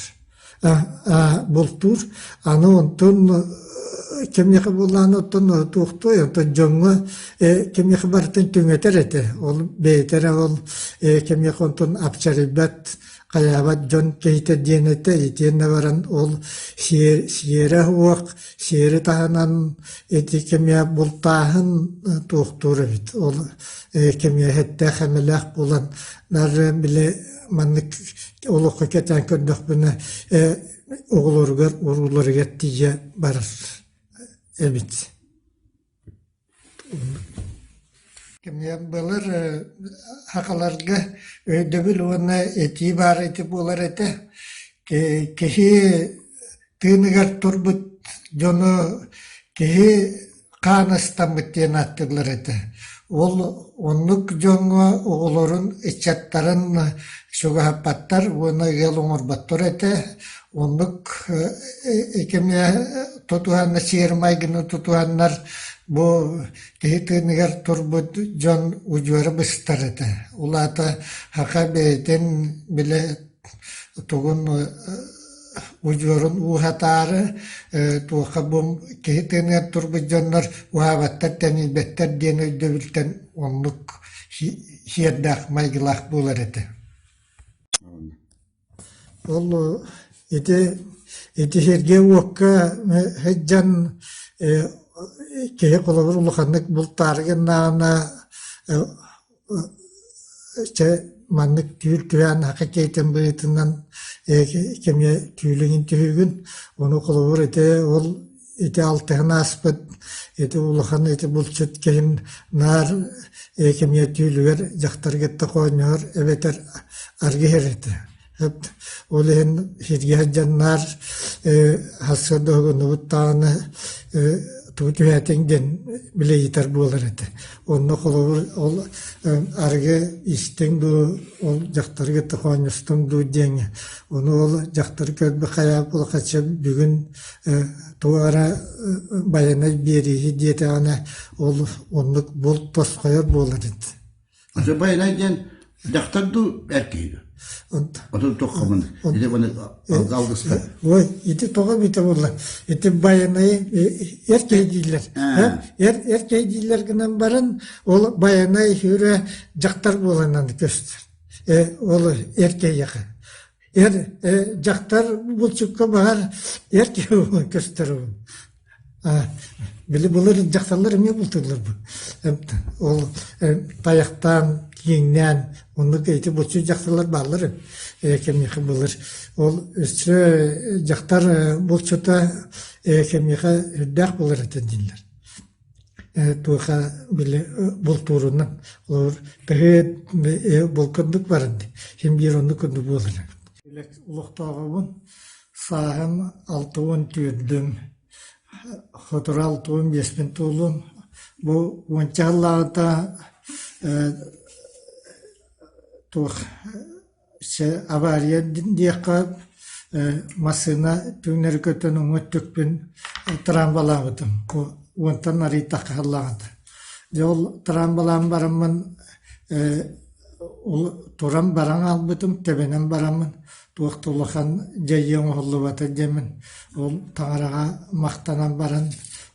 Бултуур. Аны онтон кимиэхэ буоллаҕына оттон туохтуой, онтон дьоҥҥо кимиэхэ барытын түҥэтэр этэ. Ол бэйэтэ эрэ ол кимиэхэ онтон апчарыйбат хайаабат дьон киһитэ диэн этэ итиэннэ баран ол сиэрэ уох сиэри таһынан ити кэмиэ бултааһын туохтуур эбит ол кэмиэ эттээх эмэлээх буолан наар били маннык олоххо кэтээн көрдөхпүнэ оҕолоругар урууларыгар тиийэ барар эбит Былыр сахаларга өйдөбүл уонна этии баар ити буолар этэ. Киһи тыыныгар турбут дьону киһи хаан ыстаммыт диэн ааттыыллар этэ. Ол оннук дьоҥҥо оҕолорун, ыччаттарын чугаһаппаттар уонна ыал оҥорботтор этэ. Оннук кэмҥэ тутуһаннар, сиэр-майгыны тутуһаннар бу киһи тыыныгар турбут дьон удьуора быстар этэ. Ол аата саха бэйэтин бile тугун удьуорун ууһатаары туохха бу киһи тыыныгар турбут дьоннор уһаабаттар, тэнийбэттэр диэн өйдөбүлтэн оннук сиэрдээх майгылаах буолар этэ. Ол ити ити сиргэ-уокка сылдьан киһи холобур улаханнык бултаары гыннаҕына чэ маннык түүл түһээн хоккейтын быһыытынан кэмҥэ түүлүҥүн түһүүгүн ону холобур ити ол ити алтыһан ааспыт ити улахан ити булчут киһим наар кэмҥэ түүлүгэр дьахтары кытта хоонньоһор эбэтэр аргыһар этэ Ол иһин сиргэ сылдьаннар сарсыарда уһугуннубут даҕаны тугу түһээтиҥ диэн бile ыйытар буолар этэ. Онно холобур ол арыгы истиҥ дуу, ол дьахтары кытта хоонньостуҥ дуу диэҥҥэ. Ону ол дьахтары көрбө хайаа булахаччы бүгүн туох эрэ байанай биэрииһи диэтэҕинэ ол оннук булт тосхойор буолар этэ. Аты байанай диэн дьахтар дуу эр киһи дуу? Отун туоххамын ити маны алгыста. Ой, ити тоҕо бите буолла. Ити байанайы эр киһи дииллэр. Эр эр киһи дииллэр гынан баран ол байанай сүрэ дьахтар буоланан көстөр. Ол эр киһиэхэ. Эр дьахтар булчукка баҕар эр киһи буолан көстөр Били былыр дьахталлар эмиэ бултууллар бу. Ол тайахтаан, киҥнээн, оннук ити булчут дьахталлар бааллар кэмиэхэ былыр. Ол өссө дьахтар булчута кэмиэхэ үрдээх буолар этэ дииллэр. Туоха били бултуурунан олор төһө булкурдук баран син биир оннук курдук буолар. Олохтооҕобун Сааһым 60 түүрдүм, сотору 65-пин туоллум. Бу уонча сыллааҕыта туох авария диэххэ массыына түҥнэри көтөн уҥа өттүкпүн трамвалаабытым уонтан арыйтахха халлаҕыта. Дьэ ол трамвалаан бараммын туран баран хаалбытым, тэбэнэн бараммын туох да улахан дьайыы оҥоһуллубата диэммин ол таҥараҕа махтанан баран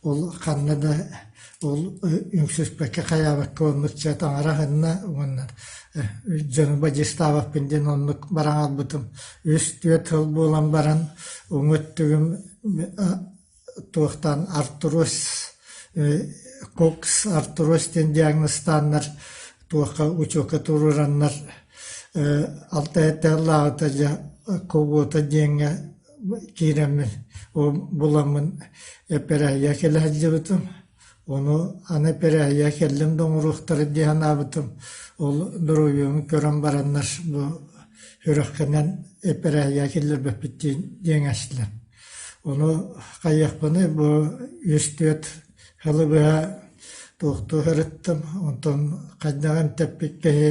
ол ханна да ол үҥсүспэккэ хайаабакка оннук чэ таҥара аһынна уонна дьону бадьыыстаабаппын диэн оннук баран хаалбытым. Үс-түөрт сыл буолан баран уҥа өттүгүм туохтаан артроз кокс артроз диэн диагнозтааннар туохха учуокка туруораннар алта эталлааҕыта дьэ кого-то диэҥҥэ киирэммин буламмын эпэрээйэ кэлэ сылдьыбытым. Ону аны эпэрээйэ кэллим да оҥоруохтара дии санаабытым. Ол доруобуйабын көрөн бараннар бу сүрэххинэн эпэрээйэ киллэрбэппит диэн эстилэр. Ону хайыахпыный бу үс-түөрт сылы быһа туохтуу сырыттым. Онтон хайдах эмтэппит киһи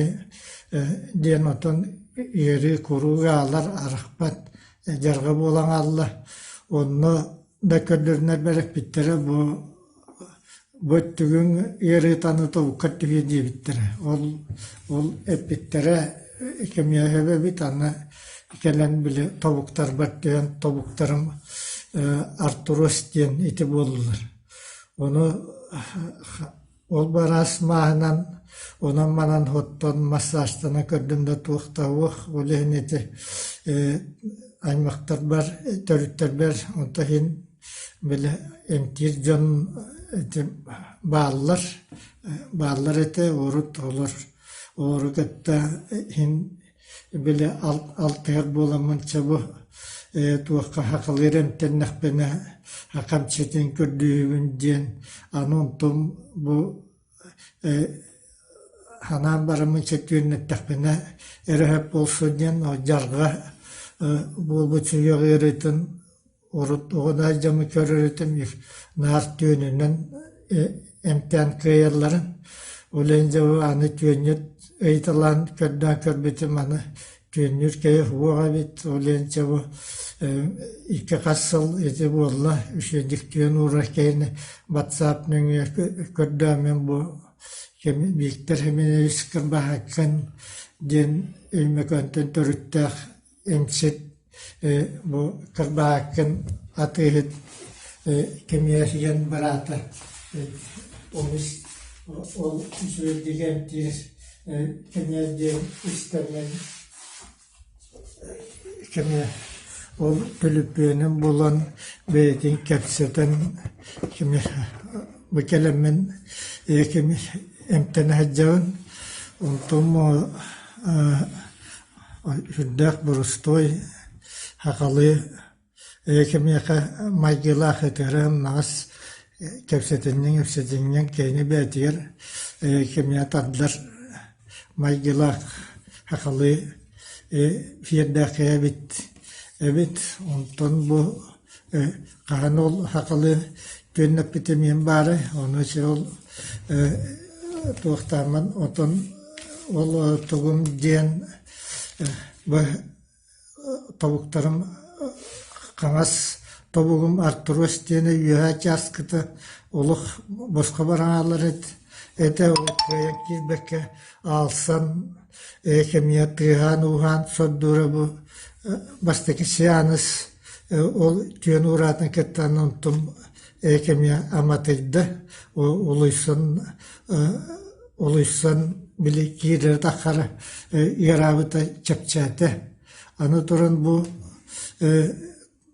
диэн отон ыарыы куруук аалар арахпат дьарҕа буолан хаалла. Онно да көрдөрүнэр бэрэппиттэрэ бу бу өттүгүҥ ыарыытаны тобуккар түһүө диэбиттэрэ. Ол ол эппиттэрэ кэмиэһэбэ эбит аны кэлэн били тобуктарбар түһэн тобуктарым артроз диэн ити буоллулар. Ону ол бараас мааһынан онон-манан оттон массажтана көрдүм да туох да уох ол иһин ити аймахтарбар төрүттэрбэр онто иһин били эмтиир дьон ити бааллар бааллар этэ урут олор олору кытта иһин били алтыһар буоламмын чэ бу туохха хахалыыр эмтэннэхпинэ хахам ситин көрдүүбүн диэн аны онтум бу ханаан бараммын сөттүөннэттэхпинэ эрэ сөп буолсу диэн дьарҕа буолбут сүһүөх ыарыытын Урут оҕо дьону көрөр этим наар түөнүнэн эмтээн кыайалларын. Ол иһин дьэ аны түөнньүт ыйыталаан көрдөөн көрбүтүм аны түөннүүр киһи суох эбит. Ол иһин дьэ бу икки хас сыл ити буолла үчүгэйдик түөн уурар киһини батсаап нөҥүө көрдөөммүн бу Виктор Семенович Кырбаһаккын диэн Өймөкөөнтөн төрүттээх эмчит бу Кырбаһааккын атыыһыт кэмиэрийэн быраата олус ол үчүгэйдик эмтиир кэмиэр диэн истэммин кэмиэ ол төлөпүөнүн булан бэйэтин кэпсэтэн кими бу кэлэммин кими эмтэнэ сылдьабын онтон Сүрдээх боростуой сахалыы кимиэхэ майгылаах ытыра ымнаҕас кэпсэтинньэҥ-ипсэтинньэҥ киһини бэйэтигэр кимиэхэ тардар майгылаах сахалыы сиэрдээх киһи эбит эбит. Онтон бу хаһан ол сахалыы түөннэппитим иһин баарай, ону ол туохтааммын отон ол тугум диэн бу тобуктарым хаҥас тобугум артроз диэни үөһээ чааскыта олох босхо бараҥаалар этэ ол кыайан киирбэккэ аалсан кэмиэ тыаһаан-ууһаан сордуура бу бастакы сеанс ол түөн уураатын кытта онтум кэмиэ аматыйда улуйсан улуйсан били киирэрэ таххара ыараабыта чэпчээтэ аны туран бу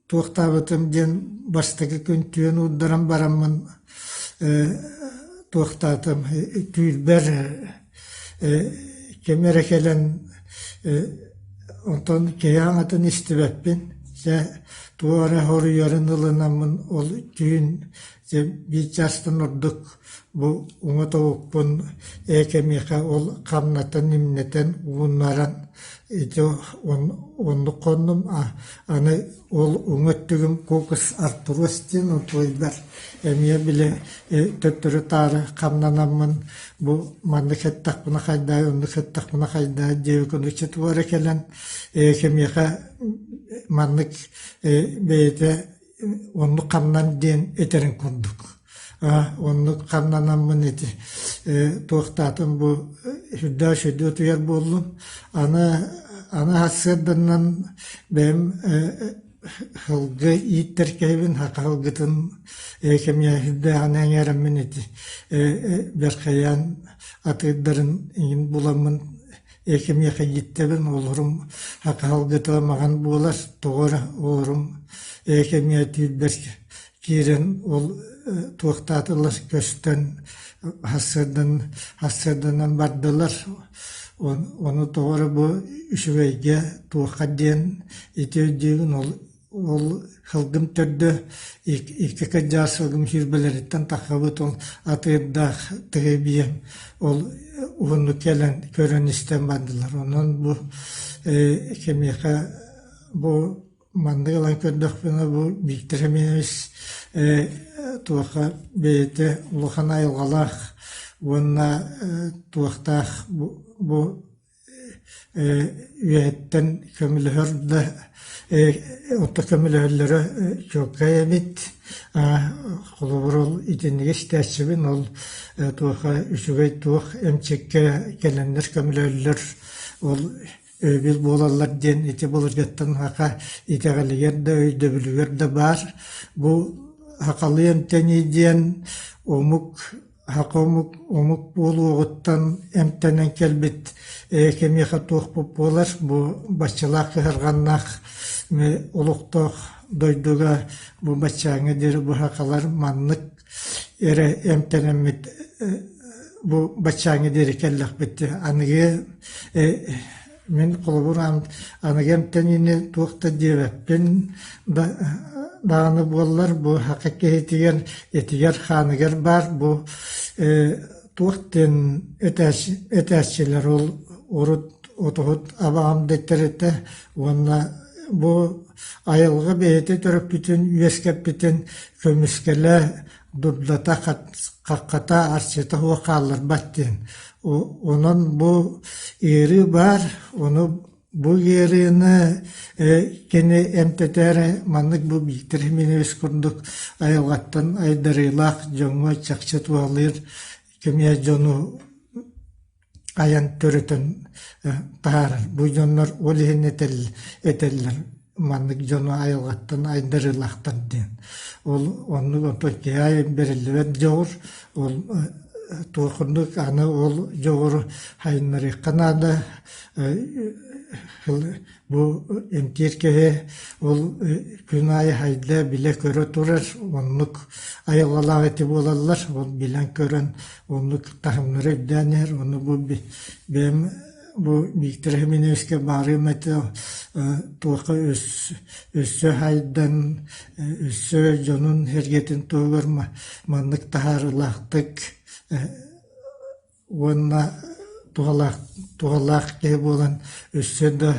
Туохтаабытым диэн бастакы күн түөн уурдаран бараммын туохтаатым түүлбэр ким эрэ кэлэн онтон киһи аҥатын истибэппин дьэ туох эрэ хоруйарын ылынаммын ол түүн Дьэ биир чаастан ордук бу уҥа тобукпун эйкэмиэхэ ол хамнатан, имнэтэн, ууннаран ити оннук хоннум. Аны ол уҥа өттүгүм кокус артроз диэн утуйдар эмиэ били төттөрү-таары хамнанаммын бу маннык эттэхпинэ хайдаай, оннук эттэхпинэ хайдаай диэбит курдук чытыара кэлэн кимиэхэ маннык бэйэтэ оннук хамнан диэн этэрин курдук. Оннук хамнанаммын ити туохтаатым бу сүрдээх үчүгэйдик утуйар буоллум. Аны аны сарсыарданан бэйэм сылгы ииттэр киһибин, саха сылгытын кэмҥэ сүрдээҕинэн эҥээрэммин ити бэрхэйээн атыырдарын иҥин буламмын Экимиэхэ ииттэбин олорум акаһалгыта маҕан буолар, тоҕо эрэ олорум экимиэ тиийбэр киирэн ол туохтаатылар көстөн сарсыардан сарсыарданан бардылар ону тоҕо эрэ бу үчүгэйгэ туохха диэн ити өйдүүбүн ол Ол сылгым төрдө икки кырдьаҕас сылгым сүүрбэлэриттэн таххабыт ол атыырдаах тыһы биэм ол уһуннук кэлэн көрөн-истэн бардылар. Онон бу кимиэхэ бу маннык ылан көрдөхпүнэ бу Виктор Семенович туохха бэйэтэ улахан айылҕалаах уонна туохтаах бу үөһэттэн көмөлөһөр да отто көмөлөһөллөрө чуолкай эбит. Холобур ол итинниги истээччибин ол туоха үчүгэй туох эмчиккэ кэлэннэр көмөлөһөллөр ол өйөбүл буолаллар диэн ити былыргыттан саха итэҕэлигэр да өйдөбүлүгэр да баар. Бу сахалыы эмтэнии диэн омук Саха омук омук буолуоҕуттан эмтэнэн кэлбит кимиэхэ туохпут буолар бу баччалаах кыһарҕаннаах олохтоох дойдуга бу баччааҥҥа диэри бу сахалар маннык эрэ эмтэнэммит бу баччааҥҥа диэри кэллэхпит аныгы Мин холобур аныгы эмтэниини туох да диэбэппин даҕаны буоллар бу саха киһитигэр этигэр-хааныгар баар бу туох диэн этээччилэр ол урут отоһут абаҕам дэттэр этэ уонна бу айылҕа бэйэтэ төрөппүтүн үөскэппитин көмүскэлэ дурдата хаххата арчыта суох хаалларбат диэн. Онон бу ыарыы баар, ону бу ыарыыны кини эмтэтэр маннык бу Виктор Хименевич курдук айылҕаттан айдарыылаах дьоҥҥо чахчы туһалыыр кэмиэ дьону айан төрөтөн таһаарар. Бу дьоннор ол иһин этэллэр маннык дьону айылҕаттан айдарыылаахтар диэн. Ол оннук онтон киһи аайы бэриллибэт дьоҕур ол туох курдук аны ол дьоҕуру сайыннарыахха наада Бу эмтиир киһи ол күн аайы хайда билэ-көрө турар, оннук айылҕалаах эти буолаллар, ол билэн-көрөн оннук таһымнары үрдээн иһэр, ону бу бэйэм бу Виктор Хименевичкэ баарыым этэ туохха өссө хайдан, өссө дьонун сэргэтин туһугар маннык таһаарыылаахтык уонна туһалаах туһалаах киһи буолан өссө да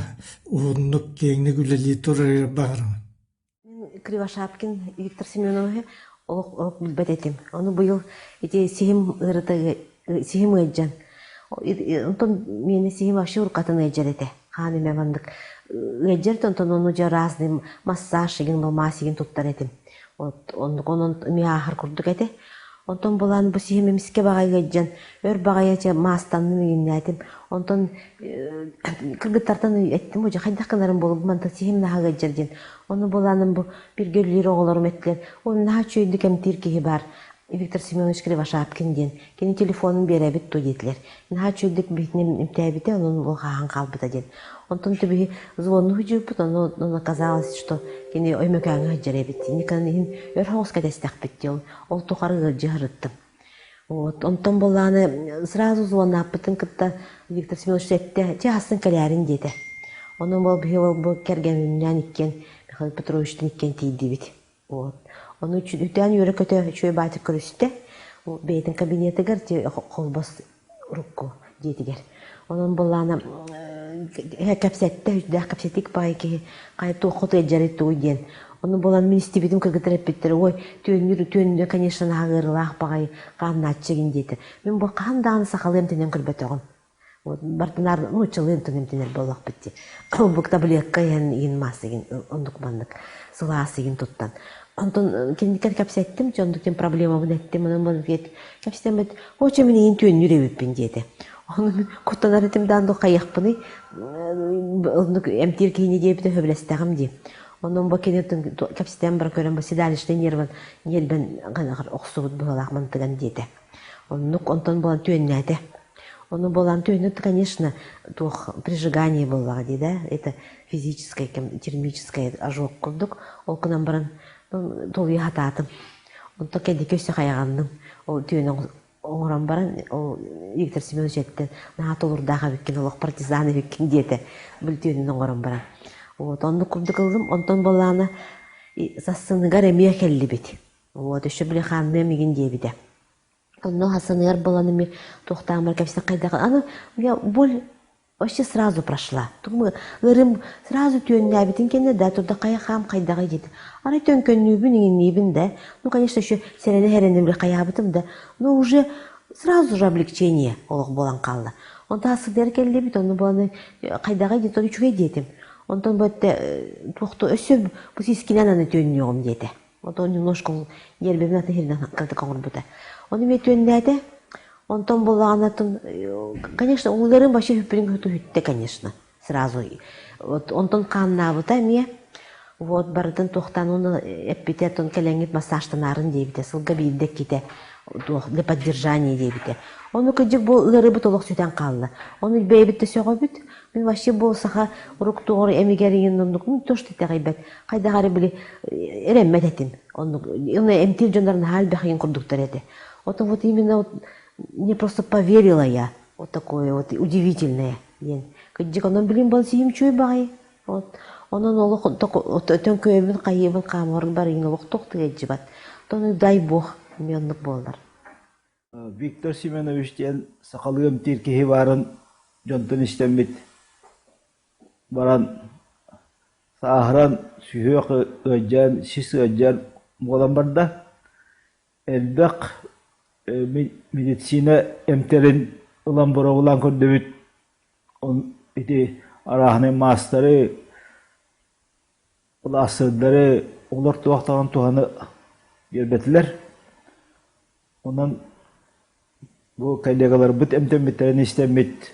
уһуннук киэҥник үлэлии турарыгар баҕарабын. Мин Кривошапкин Виктор Семеновиһы олох олох билбэт этим. Ону быйыл ити сиһим ыарыта сиһим ыалдьан онтон миэнэ сиһим вообще уруккатын ыалдьар этэ. Хаан эмэ маннык ыалдьар онтон ону дьэ разный массаж игин маас игин туттар этим. Вот оннук онон эмиэ ааһар курдук этэ. Онтон булан бу сиһим эмискэ баҕайы ыалдьан, өр баҕайы чэ маастанным иҥиннээтим. Онтон кыргыттартан эттим дьэ хайдах гынарым буолуо бу мантан сиһим наһаа ыалдьар диэн. Ону буланым бу бииргэ үлэлиир оҕолорум эттилэр, ой наһаа үчүгэйдик эмтиир киһи баар Виктор Семенович Кривошапкин диэн. Кини телефонун биэрэбит дуо диэтилэр. Наһаа үчүгэйдик биһитинэн эмтээбитэ, онон ол хааһан хаалбыта диэн. Онтон түбүһү звонну сылдьыбыппыт, ону ону оказалось, что кини Өймөкөөҥҥө сылдьар эбит. Никон иһин өр соҕус кэтэстэхпит диэн, ол тухары ыалдьа сырыттым. Вот, онтон буоллаҕына сразу звоннааппытын кытта Виктор Семенович эттэ, чэ астын кэлээрин диэтэ. Онон ол биһи ол бу кэргэмминээн иккиэн Михаил Петровичтыын иккиэн тиийдибит. Вот. Ону үтээн үөрэ-көтө үчүгэй баатык көрүстэ. Бэйэтин кабинетыгар холбос урукку дьиэтигэр. Онон былаана кэпсэттэ, үчүдээх кэпсэтик баай киһи хайа туохха тыадьарый тугуй диэн. Ону буолан мин истибитим кыргыттар эппиттэр, ой, түөннүүр түөннүө, конечно, наһаа ыарыылаах баҕайы хааннааччы игин диэтэ. Мин бу хаһан даҕаны сахалыы эмтэнэн көрбөтөҕүм. Вот бартынаар нууччалыы эмтэнэн эмтэнэр буоллахпыт дии. Бу таблетка иһэн игин маас игин оннук маннык сылаас игин туттан. Онтон киниттэн кэпсэттим, оннук проблемабын эттим, онон бу кэпсэтэммит, очо мин игин түөннүүр эбиппин диэтэ. Ону мин куттанар этим даан ду хайыахпыный, оннук эмтиир киһини диэбитэ сөбүлэстэҕим дии. Онон бу кини кэпсэтэн бар көрөн бу седалищный нервын нервен охсубут быһыылаах мантыган диэтэ. Оннук онтон буолан түөннээтэ. Ону буолан түөннүт, конечно, туох прижигание буоллаҕа дии да, это физическое, термическое ожог курдук. Ол гынан баран толуйа сатаатым. Онтон кэнники өссө хайаҕанным. Ол түөнү оҥорон баран, ол Виктор Семенович эттэн, наһаа толурдаах эбиккин, олох партизан эбиккин диэтэ. Бил түөнүн оҥорон баран. Вот, оннук курдук ыллым. Онтон буоллаҕына сассыныгар эмиэ кэллибит. Вот, еще били хаанныам игин диэбитэ. Онно хасаныгар буолан эми туохтаамар кэпсэ хайдах аны я боль вообще сразу прошла. Тугу ыарым сразу түөннээбитин кэннэ да турда хайа хаам хайдаҕый диэтэ. Арай төҥкөннүүбүн иҥинниибин да. Ну, конечно, еще сэрэнэ сэрэнэ били хайаабытым да. Но уже сразу же облегчение олох буолан хаалла. Онтон сыдыар кэллибит, онно буолан хайдаҕый диэтэ, үчүгэй диэтим. Онтон бу этте туохту өссө бу сискинэн аны түөннүөҕүм диэтэ. Онтон немножко нервибин атын сиринэн кыратык оҥорбута. Ону эмиэ түөннээтэ. Онтон буоллаҕына конечно, ууларым вообще хүппүнүн хүттэ, конечно, сразу. Вот онтон хааннаабыта эмиэ. Вот барытын туохтаан уну эппитэ, оттон кэлэҥҥит массажтанаарын диэбитэ, сылга биирдэ иккитэ туох для поддержания диэбитэ. Ону кырдьык бу ыарыыбыт олох сүтэн хаалла. Ону бэйэбит да сөҕөбүт. Мин вообще бу саха урук туоҕар эмигэр иҥин оннук ну то что итэҕэйбэт. Хайдах эрэ били эрэммэт этим. Оннук эмтиир дьоннор наһаа элбэх иҥин курдуктар этэ. Вот вот именно вот мне просто поверила я. Вот такое вот удивительное диэн. Кырдьык онон билим бол сиһим чуй баҕай. Вот. Онон олох төҥкөйөбүн хайыыбын хаамар барыйын олох тохтуйадьыбат. Тону дай бог эмиэ оннук буолар. Виктор Семенович диэн сахалыы эмтиир киһи баарын дьонтон истэммит баран сааһыран сүһүөх ыалдьан, сис ыалдьан буолан барда. Элбэх медицина эмтэрин ылан боруобалаан көрдүбүт. Ити арааһынай маастары, пластырдары олор туох даҕаны туһаны биэрбэтилэр. Онон бу коллегаларбыт эмтэммиттэрин истэммит,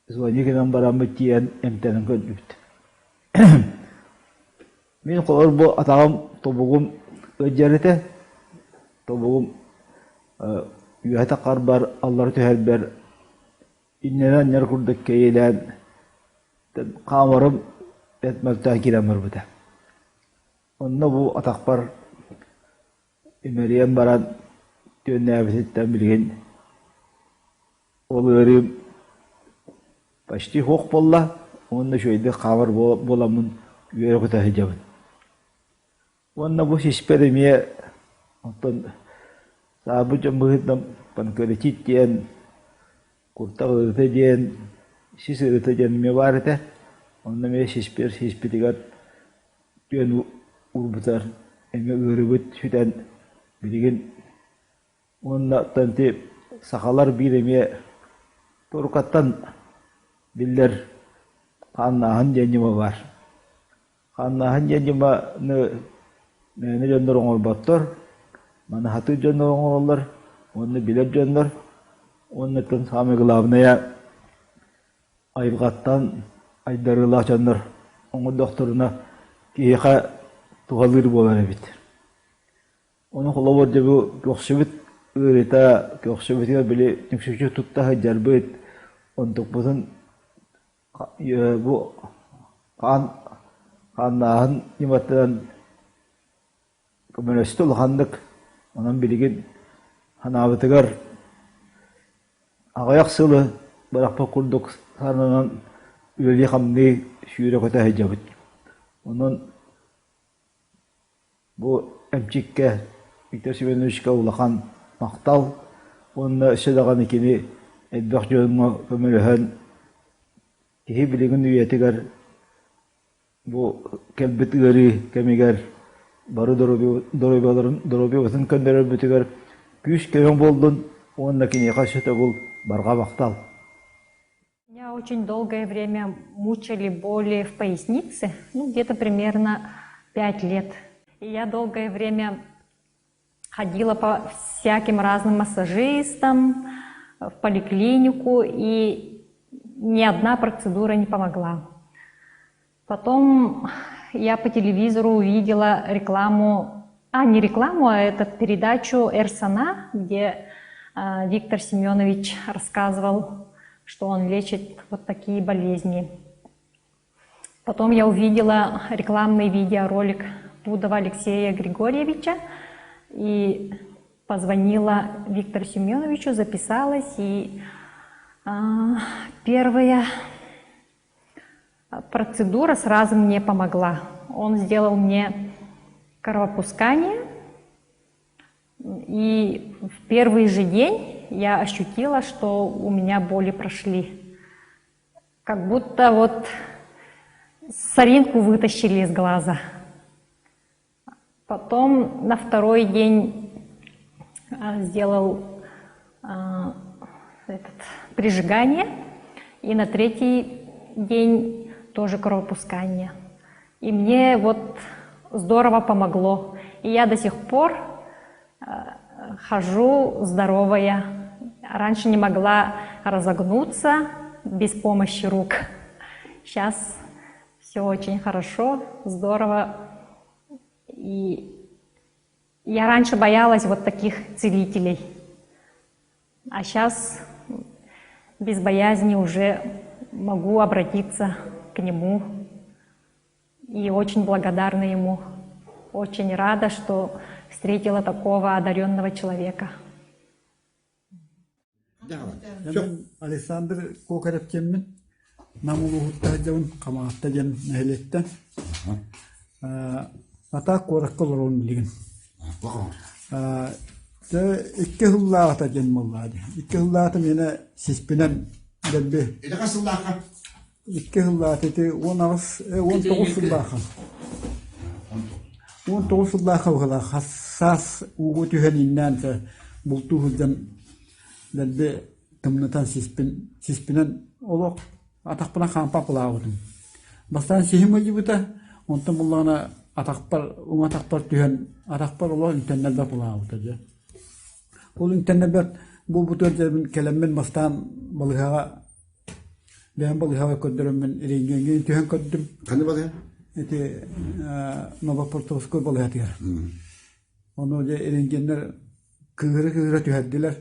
звоню гынан бараммыт тиийэн эмтэнэн көрдүбүт. Мин холобур бу атаҕым тобугум ыалдьар этэ. Тобугум үөһэ таххарбар, аллара түһэрбэр иннэнэн анньар курдук кэйиэлээн хаамарым бэрт мөлтөөн киирэн барбыта. Онно бу атахпар имэрийэн баран түөннээбититтэн билигин ол ыарыым почти суох буолла уонна үчүгэйдик хаамар буоламмын үөрэ-көтө сылдьабын. Уонна бу сиспэр эмиэ оттон саабыт дьон быһыытынан панкреатит диэн, куртах ыарыыта диэн, сис ыарыыта диэн эмиэ баар этэ. Онно эмиэ сиспэр сиспитигэр түөн уурбутар эмиэ ыарыыбыт сүтэн билигин уонна оттон ити сахалар биир эмиэ турукаттан биллэр хааннааһын диэн ньыма баар. Хааннааһын диэн ньыманы мээнэ дьоннор оҥорботтор, маны сатыыр дьоннор оҥороллор уонна билэр дьоннор уонна оттон саамай главное айылҕаттан айдарыылаах дьоннор оҥордохторуна киһиэхэ туһалыыр буолар эбит. Ону холобур дьэ бу көхсүбүт ыарыыта көхсүбүтүгэр били нүксүчү тутта сылдьарбыт онтукпутун Бу хаан хааннааһын ньыматынан көмөлөстө улаханнык. Онон билигин санаабытыгар аҕыйах сылы бырахпыт курдук сананан үлэлии-хамныы сүүрэ-көтө сылдьабыт. Онон. Бу эмчиккэ Виктор Семеновичка улахан махтал уонна өссө даҕаны кини элбэх дьоҥҥо көмөлөһөн киһи билигин үйэтигэр бу кэлбит ыарыы кэмигэр бары доруобуйаларын доруобуйабытын көннөрөрбүтүгэр күүс-көмө буоллун уонна киниэхэ өссө төгүл барҕа махтал. Меня очень долгое время мучили боли в пояснице, ну, где-то примерно 5 лет. И я долгое время ходила по всяким разным массажистам, в поликлинику, и ни одна процедура не помогла. Потом я по телевизору увидела рекламу, а не рекламу, а это передачу «Эрсана», где Виктор Семенович рассказывал, что он лечит вот такие болезни. Потом я увидела рекламный видеоролик Пудова Алексея Григорьевича и позвонила Виктору Семеновичу, записалась, и первая процедура сразу мне помогла. Он сделал мне кровопускание, и в первый же день я ощутила, что у меня боли прошли. Как будто вот соринку вытащили из глаза. Потом на второй день сделал этот, прижигание, и на третий день тоже кровопускание. И мне вот здорово помогло. И я до сих пор хожу здоровая. Раньше не могла разогнуться без помощи рук. Сейчас все очень хорошо, здорово. И я раньше боялась вот таких целителей. А сейчас без боязни уже могу обратиться к нему. И очень благодарна ему. Очень рада, что встретила такого одаренного человека. Александр Кокарев диэммин Нам улууһуттан сылдьабын Хамаҕатта диэн нэһилиэктэн. Атаак куоракка олоробун билигин. Дьэ икки сыллааҕыта диэн буоллаҕа дии. Икки сыллааҕыта миэнэ сиспинэн дэлби Ити хас сыллаахха? Икки сыллаата ити 18, 19 сыллаахха. 19 сыллаахха быһыылаах хас саас ууга түһэн иҥнээн бултуу сылдьан дэлби тымнытан сиспин сиспинэн олох атахпынан хаампат былаабытым. Бастаан сиһим ыйыбыта, онтон буллаҕына атахпар уҥа атахпар түһэн атахпар олох үктэннэрбэт былаабыта дьэ. Ол үктэннэрбэт буолбутугар дьэ кэлэммин бастаан балыыһаҕа Бэйэм балыыһаҕа көрдөрөммүн рентгеҥҥэ түһэн көрдүм. Ханна балыыһа? Ити Новопортовской балыыһатыгар. Ону дьэ рентгеннэр кыыһыра-кыыһыра түһэрдилэр.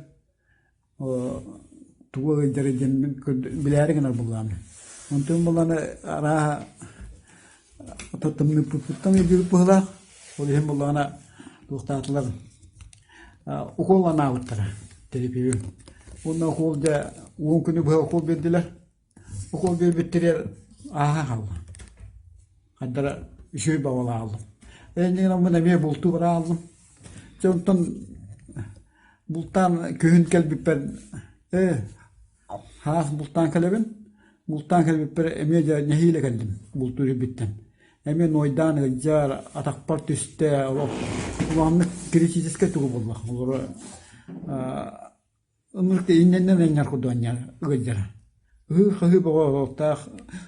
Тугу ыйдары диэммин билээри гынар буоллаҕым. Онтон буоллаҕына арааһа тымныыппыттан ыйдыыбыт быһыылаах. Ол иһин буоллаҕына туохтаатылар укол анаабыттара терапевт. Уонна укол дьэ уон күнү быһа укол биэрдилэр. Укол биэрбиттэригэр ааһа хаалла. Хардара үчүгэй баҕалаах Инньэ гынан эмиэ бултуу бара хааллым. Дьэ онтон бултаан күһүн кэлбиппэр ээ Хаас бултаан кэлэбин. Бултаан кэлбиппэр эмиэ дьэ нэһиилэ кэллим бултуур ирбиттэн. Эмиэ нуойдаан ыалдьар, атахпар түстэ, олох улаханнык критическэй тугу булла. Олору ынырык иннэннэн анньар курдук анньар ыалдьара. Ыһыы-хаһыы бөҕө олохтоох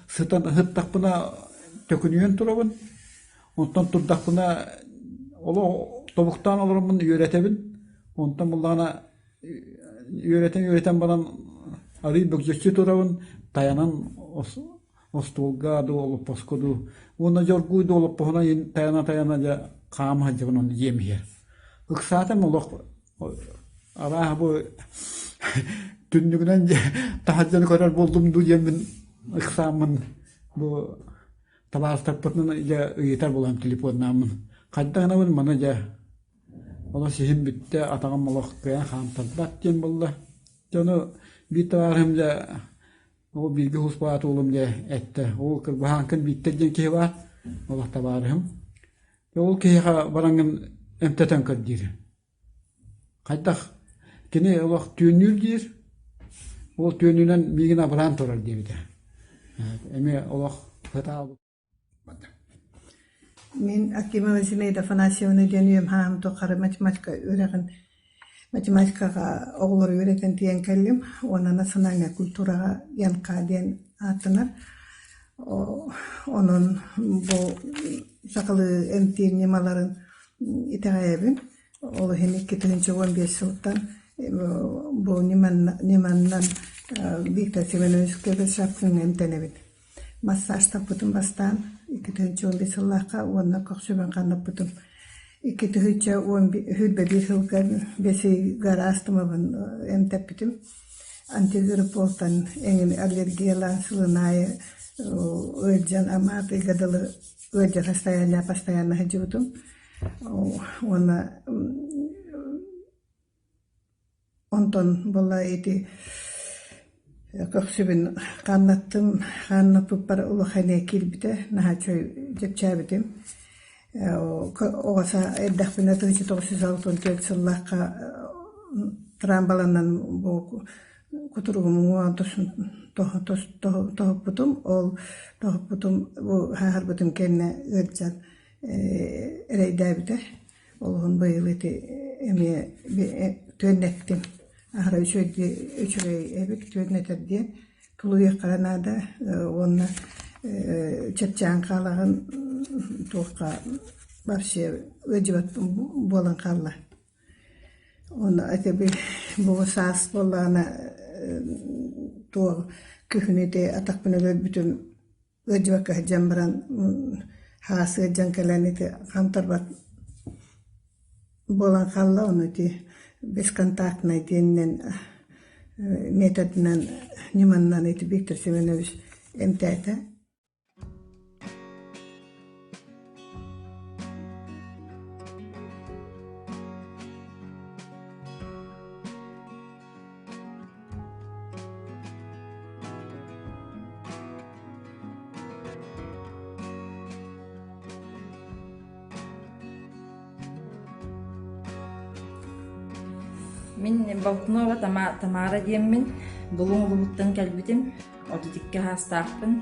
сытан ыһыттахпына төкүнүйэн турабын. Онтон турдахпына олох тобуктаан олороммун үөрэтэбин. Онтон буллаҕына Үөрэтэн-үөрэтэн баран арыый бөгдьөччү турабын, тайанан остуолга дуу, олоппоско дуу уонна дьоргуй дуу олоппоһунан тайана-тайана дьэ хаама сылдьабын онно дьиэм иһэр. Ыксаатым олох арааһа бу түннүгүнэн таһырдьаны көрөр буоллум дуу диэммин ыксааммын бу табаарыстарбытынан дьэ ыйытар буолан телефоннааммын хайдах гынабын маны дьэ Олох сиһим бүттэ, атаҕым олох кыайан хаамтарбат диэн буолла. Дьэ ону биир табаарыһым дьэ ол бииргэ уһуспаат уолум дьэ эттэ, ол Кырбаһааҥкын Бииктэр диэн киһи баар, олох табаарыһым. Ол киһиэхэ бараҥҥын эмтэтэн көр диир. Хайдах кини олох түөннүүр диир, ол түөнүнэн миигин абыраан турар диэбитэ. Эмиэ олох сатаабыт. Мин Акимова Зинаида Афанасьевна диэн үйэм хаһан тухары математика үөрэҕин математикаҕа оҕолору үөрэтэн тиийэн кэллим уонна национальнай культураҕа ЯНК диэн ааттанар. Онон бу сахалыы эмтиир ньымаларын итэҕэйэбин. Ол иһин 2015 сылтан бу ньыманнан Виктор Семенович Кебешевкиҥҥа эмтэнэбин. Массажтаппытым бастаан 2015 сыллаахха уонна көхсүбүн ханнаппытым. 2021 сылга бэс ыйыгар астымабын эмтэппитим. Антигрипполтан эҥин аллергиялаан сылын аайы ыалдьан амаатыйга дылы ыалдьа постоянно постоянно сылдьыбытым. Уонна Онтон буолла ити көхсүбүн хааннаттым, хааннаппыппар улахан киирбитэ, наһаа үчүгэй чэпчээбитим. Оҕо эрдэхпинэ 1964 сыллаахха трамбаланан бу кутуругум уҥуоҕун тоһуппутум. Ол тоһуппутум бу сааһырбытым кэннэ ыалдьан эрэйдээбитэ. Олоһун быйыл ити эмиэ түөннэттим. Аһара үчүгэй эбит түөннэтэр диэн тулуйуохха наада уонна чэпчээн хаалаҕын туохха вообще ыалдьыбат буолан хаалла. Уонна ити бу саас буоллаҕына туох күһүн ити атахпын өлөрбүтүм Ыалдьыбакка сылдьан баран хаас ыалдьан кэлэн ити хантарбат буолан хаалла ону ити бесконтактнай диэнинэн методынан ньыманнан ити Виктор Семенович эмтээтэ. Мин Болтунова Тамара диэммин, Булуҥ улууһуттан кэлбитим, 32 саастаахпын.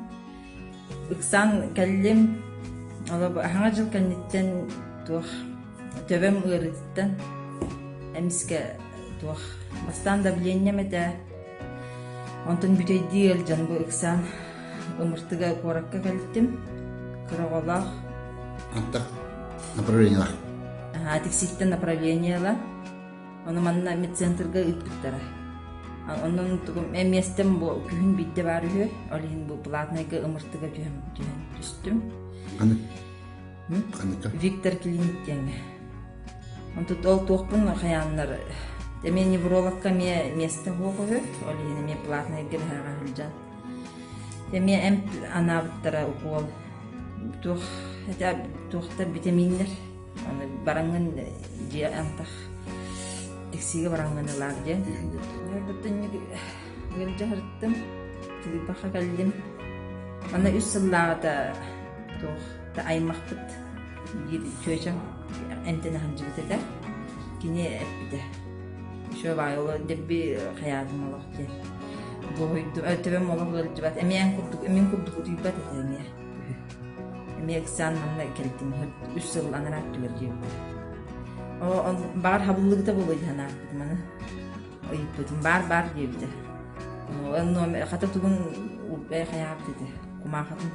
Ыксаан кэллим, аһаҥа дьыл кэнниттэн туох төбөм ыарыытыттан эмискэ туох бастаан давлением этэ, онтон бүтэйдии ыалдьан бу ыксаан Ымыртыга куоракка кэлтим, кыра оҕолоох. Антах направлениелар. Аһаа, Тиксииттэн направлениела. Ону манна медцентрга ыыппыттара. Онон тугум миэстэм бу күһүн биирдэ баар үһү. Ол иһин бу платнайга Ымыртыга түһэн түһэн түстүм. Ханнык? Ханныкка? Виктор клиник диэҥҥэ. Онтон ол туохпун хайааннар эмиэ неврологка эмиэ миэстэ суох үһү. Ол иһин эмиэ платнайга бэһэҕэ сылдьан. Эмиэ эмп анаабыттара укуол. Туох этэ туохтар битэмииннэр. Аны бараҥҥын дьиэ антах тиксиигэ бараҥҥын ылаар диэн. Быттынньык ыалдьа сырыттым. Тулуйбакка кэллим. Аны үс сыллааҕыта туох да аймахпыт биир чүөчэм эмтэнэ сылдьыбыт этэ. Кини эппитэ. Еще баай ол дэбби хайаатым олох диэн. Дуоһуйдум, төбөм олох ыалдьыбат. Эмиэ эн курдук, мин курдук утуйбат этэ эмиэ. Эмиэ ыксаан манна кэлтим. Үс сыл анараа өттүгэр диэбитэ. Оо, баҕар хабыллыбыта буолуо дии санаабытым аны. Ыйыппытым баар-баар диэбитэ. Хата тугун хайаабыт этэ, кумаахатын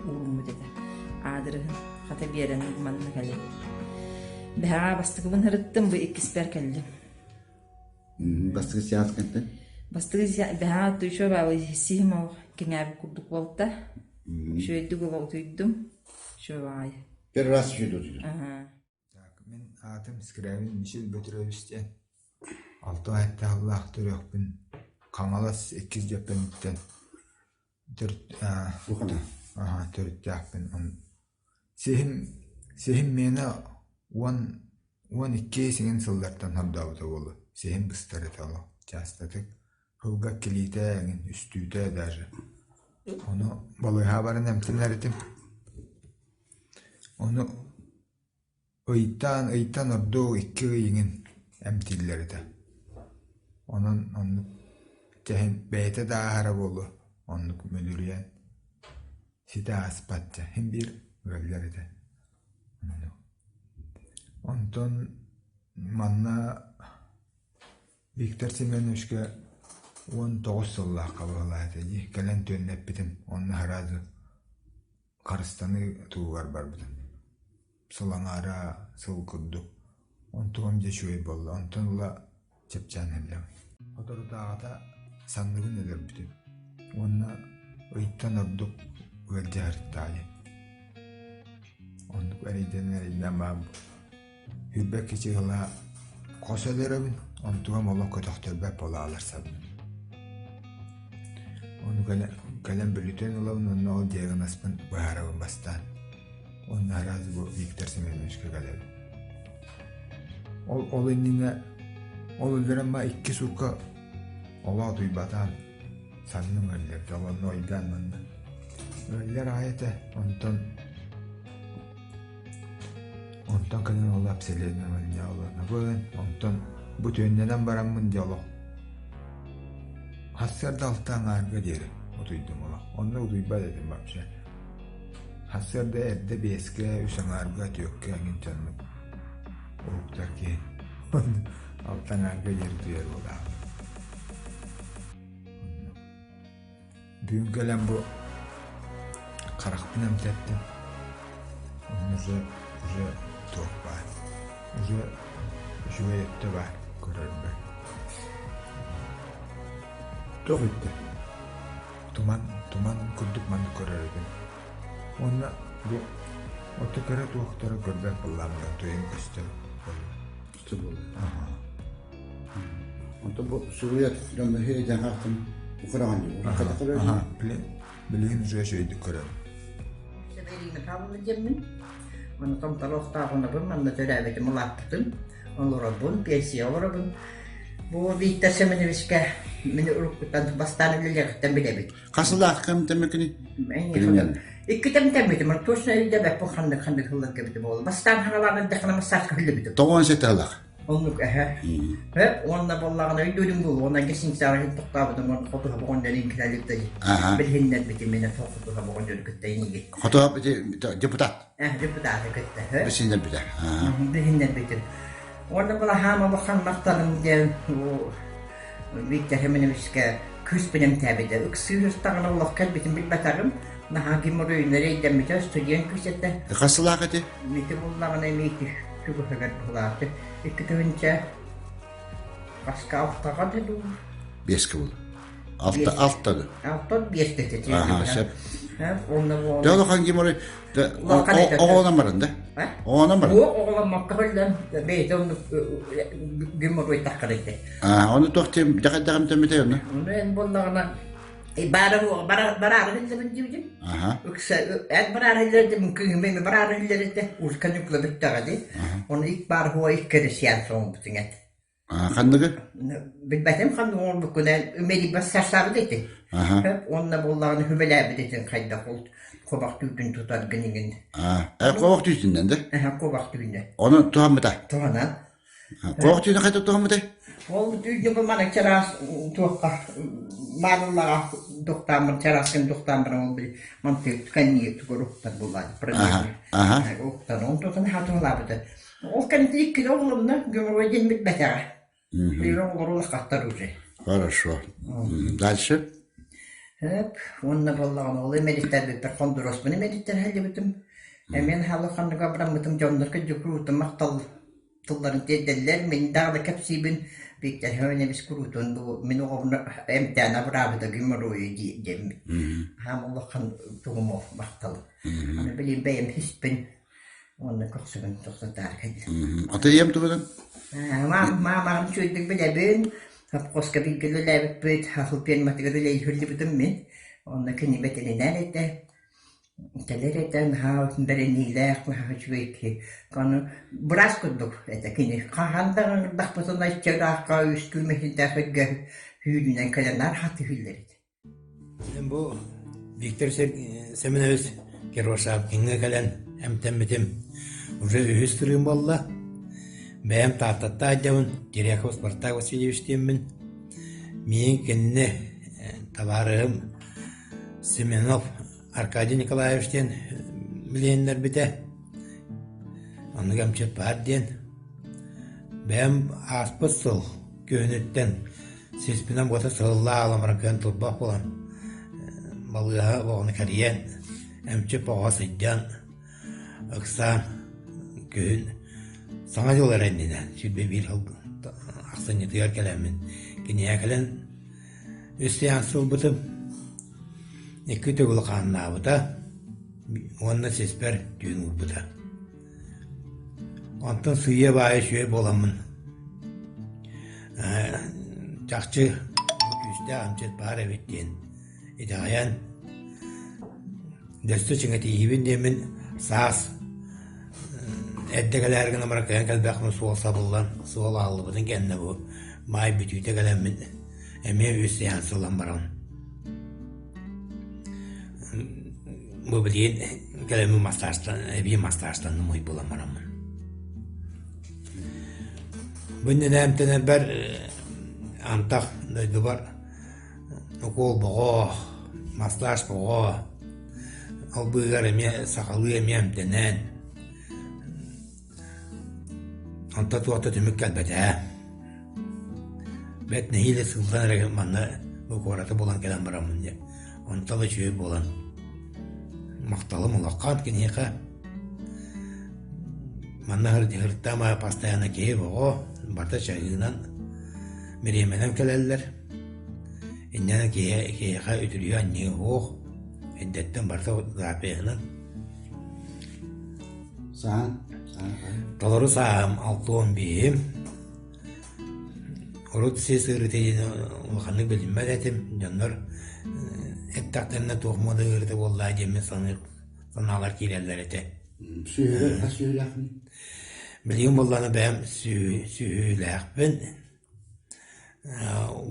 ууруммут этэ. Аадырыһын хата биэрэн манна кэлэн. Бэһэҕэ бастакыбын ырыттым, бу иккиспэр кэллим. Бастакы сеанс кэнтэн? Бастакы бэһэҕэ еще сиһим ол кэҥээбит курдук буолта. Үчүгэйдик ыла утуйдум. Үчүгэй баҕайы. Первый раз үчүгэй утуйдум. Так, мин аатым Скрябин Мичил Бөтүрүөбүс диэн. Алта сыллаах төрүөхпүн Хаҥалас иккис Дьөппөнүттэн төрүттээхпин. Сиһим сиһим миэнэ 12 сиҥин сыллартан хордообута буолуо. Сиһим быстар этэ олох чаастатык. Сылга иккилиитэ эҥин, үстүүтэ даже. Ону балыыһаҕа баран эмтэнэр этим. Ону. Ыйтан, ыйтан ордук икки ый иҥин эмтииллэр этэ. Онон оннук чэһин бэйэтэ да ааһара буолуо, оннук мүлүрүйэн ситэ ааспат дьэ, син биир ыаллар этэ. Онтон манна Виктор Семеновичка 19 сыллаахха быһалаата дии, кэлэн түөннэппитим, онно сразу харыстаныы туһугар барбытым. Сыл аҥаара сыл курдук. Онтугум дьэ үчүгэй буолла. Онтон ыла чэпчээн иһэллэҕим. Соторутааҕыта санныбын өлөрбүтүм уонна ыйтан ордук ыалдьа сырыттаҕа Оннук эрэйдэнэн эрэйдээн баан Үрбэт кичи ыла хос өлөрөбүн, онтугам олох көтөхтөрбөт буолаалар сабын. Ону кэлэн, кэлэн бүлүтэн ылабын уонна ол диагнозпын быһаарабын бастаан. Уонна араас бу Виктор Семеновичка кэлэбин. Ол, ол иннинэ, ол өлөрөн ма икки суукка олоо утуйбатаан санным ыалларда, онно ойдаан манна. Ыаллар аайы этэ, онтон Онтон кэлин ол обследование олорнобун, онтон бу түөннэнэн бараммын дьэ олох сарсыарда алта аҥаарга диэри утуйдум олох. Онно утуйбат этим вообще. Сарсыарда эрдэ биэскэ, үс аҥаарга, түөккэ эҥин дьоннук уһуктар киһи. Алта аҥаарга диэри утуйар буолаҕын. Бүгүн кэлэн бу харахпын эмтэттим. Онно уже уже туох баар. Уже үчүгэй өттө баар көрөрбөр. Туох өттө? Туман, туман курдук маннык көрөр этим. Уонна бу ото кыра туохтары көрбөт буоллааммын туйун көстөр буолла. Көстөр буолла. Онтон бу суруйар дьонно иһэ хаахтан украҕан дии. Хата көрөр. Билигин уже үчүгэйдик көрөбүн. Ирина Павловна диэммин. Манна томтолоохтооҕунабын, манна төрөөбүтүм, улааппытым, олоробун, пенсия олоробун. Бу Виктор Семеновичка мин уруккуттан бастаан үлэлиэҕиттэн билэбит. Хас сыллаах кэмтэммиккиний? Икки тэмтэммитим, точно өйдөбөппүн ханнык ханнык сылларга эбитэ буолла. Бастаан ханалаан эрдэххинэ массажка үллэбитим. 97 сыллаах. Оннук эһэ. Э, уонна буоллаҕына өйдүүрүм буолуо, уонна гостиницаҕа тохтообутум уонна хотуһа боҕонньорун кэлэлик билиһиннэрбитим мин хотуһа боҕонньору кытта инигит. Хотуһа депутат. Э, депутаты кытта. Билиһиннэрбитэ. Билиһиннэрбитим. Уонна булаһаам улахан махталым диэн Виктор Семеновичка күүспүн эмтээбитэ. Ыксыыр ыстаҕына олох кэлбитин билбэтэҕим. Наһаа геморройунар өйдөммүтэ, студент күүс этэ. Хас сылаах эти? Ити буллаҕына эмиэ чугаһыгар быһылааты. Икки тыһыынча хаска алтаҕа да дуу? Биэскэ буолла. Алта, алта да. Алта биэстэ этэ. Аха, сөп. Онно Дьэ улахан геморрой оҕолонон баран да? Оҕолонон баран? Оҕоломмокко хөллөн бэйэтэ оннук геморрой таххар этэ. Аа, ону туох диэм дьаҕайдаҕым тэммитэй онно? Ону эн буоллаҕына бараары иһиллэбин диибитим. Ыкса эн бараары иһиллэрдим кыыһым эми бараары иһиллэр этэ. Улька ньукла бүттэҕэ дии. Ону ик баар хуа иккери сиэн соҥбутуҥ эт. Ханныгы? Билбэтим ханныгы оҥорбуккун мэлийбэс сарсаабыт этин. Уонна буоллаҕына хүбэлээбит этин хайдах ол кобах түүтүн тутаргын иҥин. Аа, кобах түүтүнэн да? Кобах түүнэ. Ону туһаммыта? Туһанан. Кобах түүнэ хайдах туһаммытай? Ол түүнү бу мана чараас туохха маарыллаҕа духтааммын чарааскын духтааммын ол били мантык кэннигэ тугар уктар буллаан уктан он тутан хатылаабыта. Ол кэнниттэн иккини оҕолонно геморрой диэн билбэтэҕэ. Биир оҕолору улахаттар уже. Хорошо. Дальше? Хөп, уонна буоллаҕына ол эмэриттэрбиппэр хондуруоспун эмэриттэр сылдьыбытым. Эмиэн халыханныга абыраммытым дьоннорго дьукуруутум махтал тылларын тиэрдэллэр. Мин даҕаны кэпсиибин Виктор Семенович куруутун бу мин оҕобун эмтээн абыраабыта геморройу диэммит. Аһаам улахан тугум ол махталым. Аны билин бэйэм хиспин уонна көхсүбүн тохтотаары кэллим. Ата ийэм туһунан? Маамаҕын үчүгэйдик билэбин. Совхозка бииргэ үлэлээбиппит, хахыл пиэрмэтигэр үлэлиирбитим мин. Онно кини бэтэринээр этэ. Кэлэр этэ, наһаа бэриниилээх, наһаа үчүгэй киһи. Ону быраас курдук этэ кини. Хаһан да ыҥырдахпытына иччилээххэ, үскүү мэһийдээх сиргэ сүүрүүнэн кэлэн наар хатыһыыллар этэ. Мин бу Виктор Семенович Кирвашапкиҥҥа кэлэн эмтэммитим. Уже үһүс сырыым буолла. Бэйэм Тааттаттан сылдьабын, Терехов Спартак Васильевич диэммин. Миигин кинини табаарыһым Семенов Аркадий Николаевич диэн билиһиннэрбитэ. Оннук эмчит баар диэн. Бэйэм ааспыт сыл күһүнүттэн сиспинэн буота сыллаа аламара кыан турбах буолан балыыһа оҕону кэрийэн эмчит оҕо сылдьан ыксаан күһүн Саҥа дьыл эрэ иннинэ 21 сыл ахсынньытыгар кэлэммин киниэхэ кэлэн үс сеанс ылбытым икки төгүл хааннаабыта уонна сиспэр түүн уурбута Онтон сыыйа-баайа үчүгэй буоламмын чахчы күүстээх эмчит баар эбит диэн итэҕэйэн дөссө чиҥэтииһибин диэммин саас эрдэ кэлээри гынан баран кыайан кэлбэхпин суол сабыллан суол ааллыбытын кэннэ бу маай бүтүүтэ кэлэммин эмиэ үс сеанс ылан баран Бу билигин кэлэммин массажтан эбии массажтанным ый буолан бараммын. Бу иннинэ эмтэнэрбэр антах дойдубар укуол боҕо, массаж боҕо, ол быыһыгар эмиэ сахалыы эмиэ эмтэнэн Онто туох да түмүк кэлбэтэ. Бэрт нэһиилэ сылтан эрэ манна бу куораты булан кэлэн бараммын дьэ. Онто да үчүгэй буолан махталым улахан киниэхэ. Манна сырыттаама постоянно киһи оҕо барыта чайыынан бириэмэнэн кэлэллэр. Инньэ киһи киһиэхэ үтүрүйэ анньыы суох. Эрдэттэн барыта запиһынан. Саһаан, Толору сааһым 65-им. Урут сис ыарыыта диэн улаханнык билиммэт этим. Дьоннор эттэхтэринэ туох муода ыарыыта буоллаа диэммин саныыр санаалар киирэллэр этэ. Сүһүрэр хас сүһүлээхпин? Билигин буоллаҕына бэйэм сүһүлээхпин.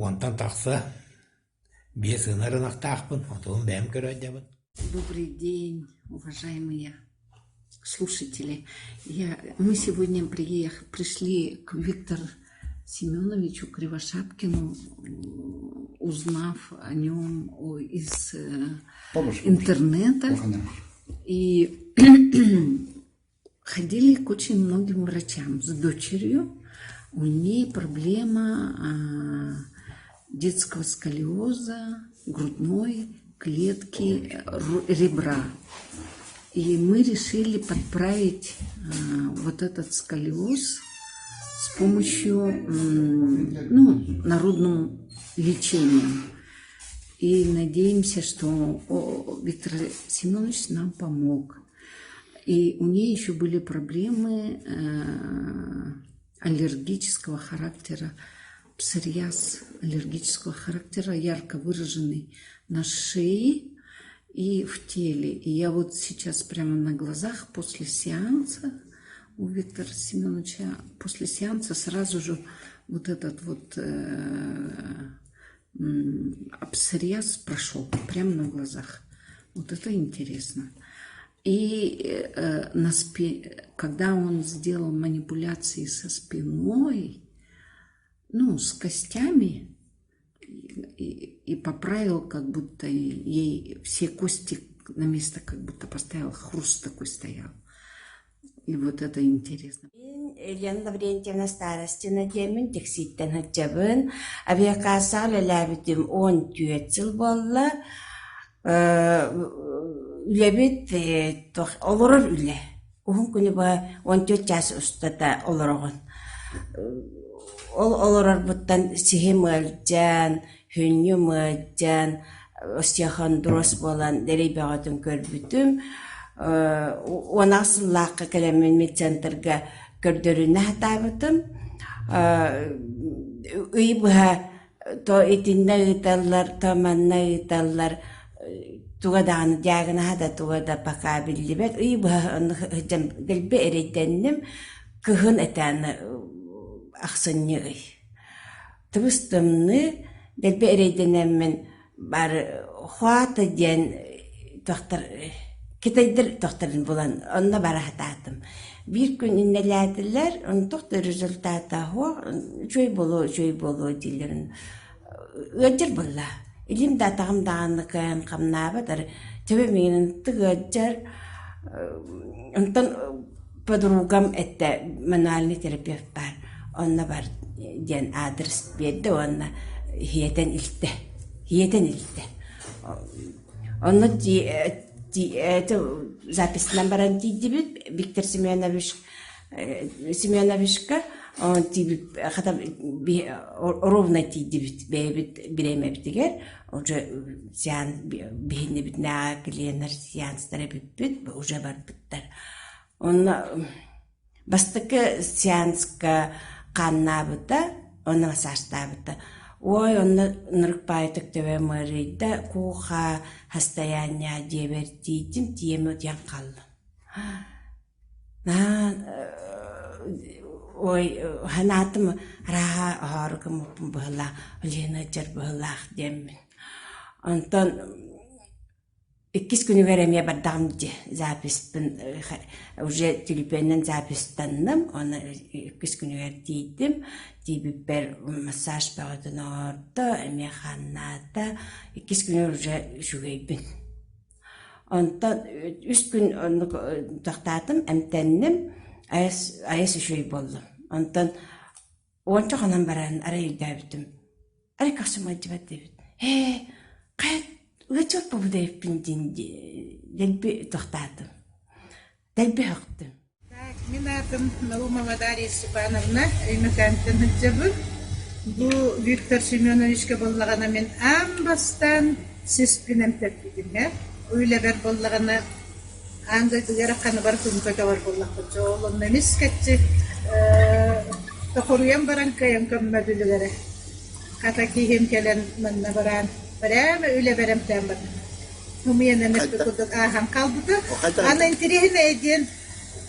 Уонтан тахса Биэс ынар ынахтаахпын, отуһун бэйэм көрөөдьөбүн. Добрый день, уважаемые слушатели. Я, мы сегодня приех, пришли к Виктору Семеновичу Кривошапкину, узнав о нем из э, интернета. И ходили к очень многим врачам с дочерью. У ней проблема а, детского сколиоза, грудной клетки, ребра. И мы решили подправить а, вот этот сколиоз с помощью ну, народным лечением. И надеемся, что Виктор Семенович нам помог. И у нее еще были проблемы э, аллергического характера, псориаз аллергического характера, ярко выраженный на шее и в теле. И я вот сейчас прямо на глазах после сеанса у Виктора Семеновича, после сеанса сразу же вот этот вот э, псориаз прошел прямо на глазах. Вот это интересно. И э, на спи... когда он сделал манипуляции со спиной, ну, с костями, и, и поправил, как будто ей все кости на место как будто поставил, хруст такой стоял. И вот это интересно. Елена Лаврентьевна Старостина диэммин Тиксииттэн сылдьабын. Авиакассаҕа үлэлээбитим 14 сыл буолла. Үлэбит олорор үлэ. Уһун күнү быһа 14 чаас устата олороҕун. Ол олорорбуттан сиһим ыалдьан, Хүнньүм ыалдьан, остеохондроз буолан дэлэй бөҕөтүн көрбүтүм. Уон аҕыс сыллаахха кэлэммин медцентрга көрдөрүнэ сатаабытым. Ый быһа то итиннэ ыыталлар, то манна ыыталлар. Туга даҕаны диагноһа да туга да пока биллибэт. Ый быһа онно сылдьан дэлби эрэйдэнним. Кыһын этээн ахсынньы ый. Тыбыс-тымныы, дэлби эрэйдэнэммин бары хуата диэн тохтор. Китайдар тохторун булан онно бара сатаатым. Биир күн иннэлээтилэр, онтох да результата суох, үчүгэй буолуо, үчүгэй буолуо дииллэрин ыалдьар буолла. Илиим да атаҕым даҕаны кыайан хамнаабат, эрэ төбөм иҥинэн ытык ыалдьар. Онтон подругам эттэ мануальный терапевт баар, онно бар диэн адрес биэрдэ уонна иһиэтэн илтэ, иһиэтэн илтэ. Онно записынан баран тиийдибит Виктор Семенович Семеновичка хата ровно тиийдибит бэйэбит бириэмэбитигэр уже сеанс биһиннибитинээҕи клиеннэр сеанстара бүппүт уже барбыттар онно Бастакы сеанска хааннаабыта уонна массажтаабыта. Уой, онно ынырык баайытык төбөм ыарыйда, кууха состояние дьиэбэр тиийдим, тиийэн утуйан хааллым. Наһаа ой санаатым арааһа оһоору гыммыппын быһыылаах, Лена дьар быһыылаах диэммин. Онтон Иккис күнүгэр эмиэ бардаҕым дии записпын уже түлүпүөнүнэн запистанным уонна иккис күнүгэр тиийдим тиийбиппэр массаж бөҕөтүн оҥордо эмиэ хааннаата иккис күнүгэр уже үчүгэйбин онтон үс күн оннук тохтоотум эмтэнним айас айас үчүгэй буоллум онтон Уонча хонон баран арай өйдөөбүтүм, арай көхсүм ыалдьыбат диэбит. Ээ, хайа ыалдьыбат буолбут эбиппин диэн дэлби тохтоотум, дэлби өһөхтүм. Так, мин аатым Наумова Дарья Степановна, Өймөкөөнтөн сылдьабын. Бу Виктор Семеновичка буоллаҕына мин аан бастаан сиспин эмтэппитим ээ. Үлэбэр буоллаҕына Аан дойдуга эрэ ханыбар күн көтөҕөр буоллахпыт. Дьэ ол онно эмискэччи тохоруйан баран кыайан көммөтүлүгэрэ. Хата киһим кэлэн манна бараан прямо үлэбэр эмтээн барда. Хомуйанан эппит курдук ааһан хаалбыта. Аны интириэһинэй диэн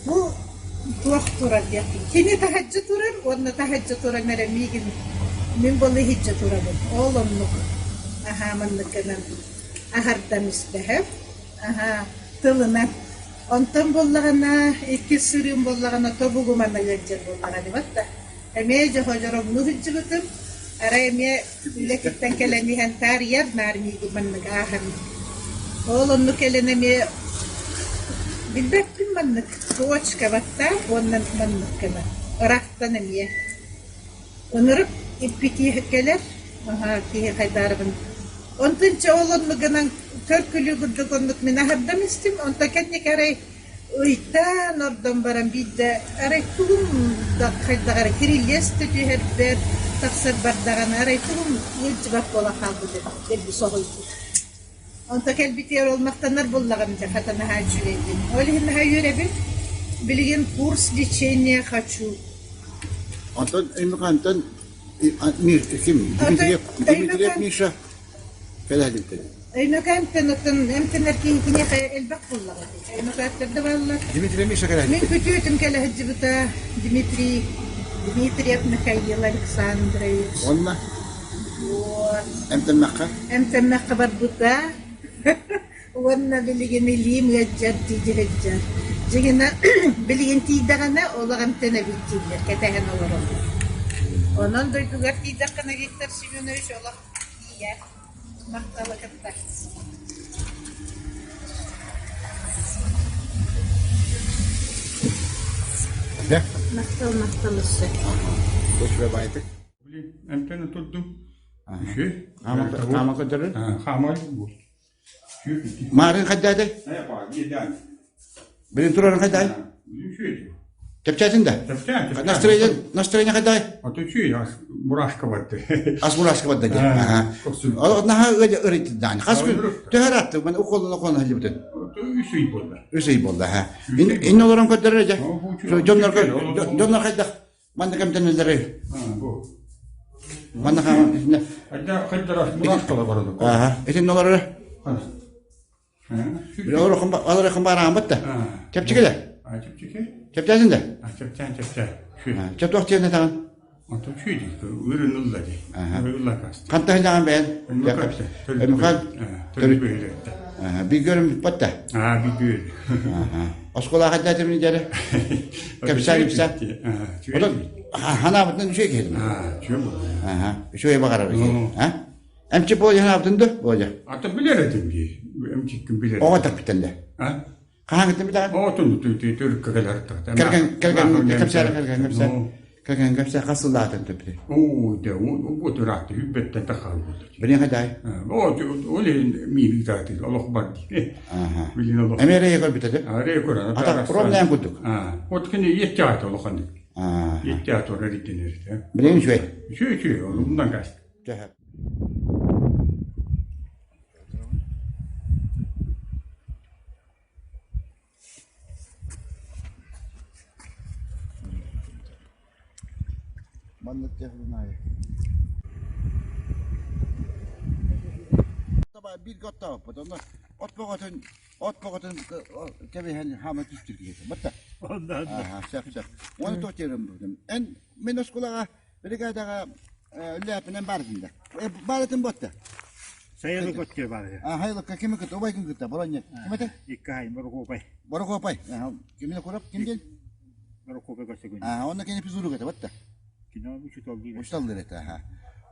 бу туох турар диэхпин. Кини таһырдьа турар уонна таһырдьа туран эрэ миигин мин буолла иһирдьэ турабын. Ол оннук. Аһаа маннык гынан аһардан истэһэ. Аһаа, тылынан. Онтон буоллаҕына, иккис сырыым буоллаҕына тобугумана ыалдьар буоллаҕа дибат да. Эмиэ дьоһодьоромнуу сылдьыбытым. Арай эмиэ үлэтиттэн кэлэн иһэн таарыйар наар миигин маннык ааһан. Ол оннук кэлэн эмиэ билбэппин маннык точка баттаах уонна маннык гына ыраахтан эмиэ Ынырык иппитии кэлэр, аһаа киһи хайдаарыбын. Онтон чэ ол оннук гынан көр-күлүү курдук оннук мин аһардам истим, онтон кэнники арай ыйтаан ордон баран биирдэ арай тугум да хайдах эрэ кирилиэс да түһэрбэр, тахсар бардаҕына арай тугум ыалдьыбат буолан хаалбыт эбит, дэлби соһуйбут. Онто кэлбитигэр ол махтанар буллаҕым дьэ, хата наһаа үчүгэйдик. Ол иһин наһаа үөрэбин. Билигин курс лечения хочу. Онтон Өймөкөөнтөн ким? Дмитриев, Дмитриев Миша кэлэһэлиттэр. Өймөкөөнтөн оттон эмтэнэр киһи киниэхэ элбэх буллаҕа. Өймөкөөттөр да бааллар. Дмитрий Миша кэлэһэлиттэр. Мин күтүөтүм кэлэ сылдьыбыта Дмитрий Дмитриев Михаил Александрович. Уонна? Вот. Эмтэммэххэ? Эмтэммэххэ барбыта. Уонна билигин илиим ыалдьар дии сылдьар. Дьиҥинэ, билигин тиийдэҕинэ олох эмтэнэбит дииллэр, кэтэһэн олоробут. Онон дойдугар тиийдэххинэ Виктор Семенович олох тиийэр. Махтала кытта. Да? Махтал, махтал өссө. Көчүбэ баайтык. Эмтэн турдум. Үчү. Хаама көрдөрөр? Хаама. Маарын хайдааты? Билин турарын хайдаай? Чэпчээтин да? Настроение, настроение хайдаай? Ото үчү ас мурашка барды. Ас мурашка барды дии. Ага. Наһаа ырыйтыдаан. Хас күн төһөр атты? Мен уколун уколун халыбытын. Үс ый болла. Үс ый болла, ха. Инне олорон көрдөрөр дьэ. Дьоннор дьоннор хайдах Манна кэмтэнэллэрий? Манна хаама Хайда хайдара мурашкала барады. Аха. Итин олорор. Олор хымбараамбыт да. Чэпчэки да? Чэпчэки. Чэпчээтин да? Чэпчээн чэпчэ. Чэ туох диэн этаҕын? Ото чүй ди. Үрүн ылла ди. Ылла касты. Ханта хилаҕан бэйэн? Өмүкан. Төрүт бөһүлэктэ. Биир батта. Аа, биир. Оскуола хаддатым дьэрэ. Кэпсээн ипсэ. Онон ханаабытынан үчүгэй киһи. Аа, үчүгэй буолла. Аха, үчүгэй баҕарар киһи. А? Эмчи буолла ханаабытын да буолла. Ата билэр этим дии. Эмчиккин билэр. Оҕо таппыттан да. А? Хаһан билэҕин? Оҕотун түрккэ кэлэр. Кэргэн кэргэн кэпсээн кэргэн кэпсээн. Кэргэн кэпсээн хас сыллаатан төппүтүй? Оо, дэ, бу тураахты хүббэттэн тахалбыт. Билин хадай? Оо, ол иһин миин ыытаатыр, олох бар дии. Билин олох. Эмиэ эрэ көрбүтэ де? Эрэ көрөр. Ата ровно курдук. Вот кини еттяат олоханнык. Еттяат ора ритенер. Билин үчүгэй. Үчүгэй үчүгэй, онунан каас. Маннык технай. Бииргэ оттооппут. Онно от бөҕөтүн от бөҕөтүн кэбиһэн хаама түстүр киһи. Батта. Аха, сөп сөп. Оны туох диэрим бутум. Эн мен оскуолаҕа бригадаҕа үллээпинэн баарытын да. Баарытын ботта. Сайылык өттүө баар. Хайылыкка кими кытта, убайгын кытта, Боронья. Ким этэ? Икки ай, Борокуопай. Борокуопай. Кимини курап, ким диэн? Борокуопай көрсөгүн. Онно кини физрук этэ, батта. Кино учуталлыыр. Учуталлыыр этэ, аха.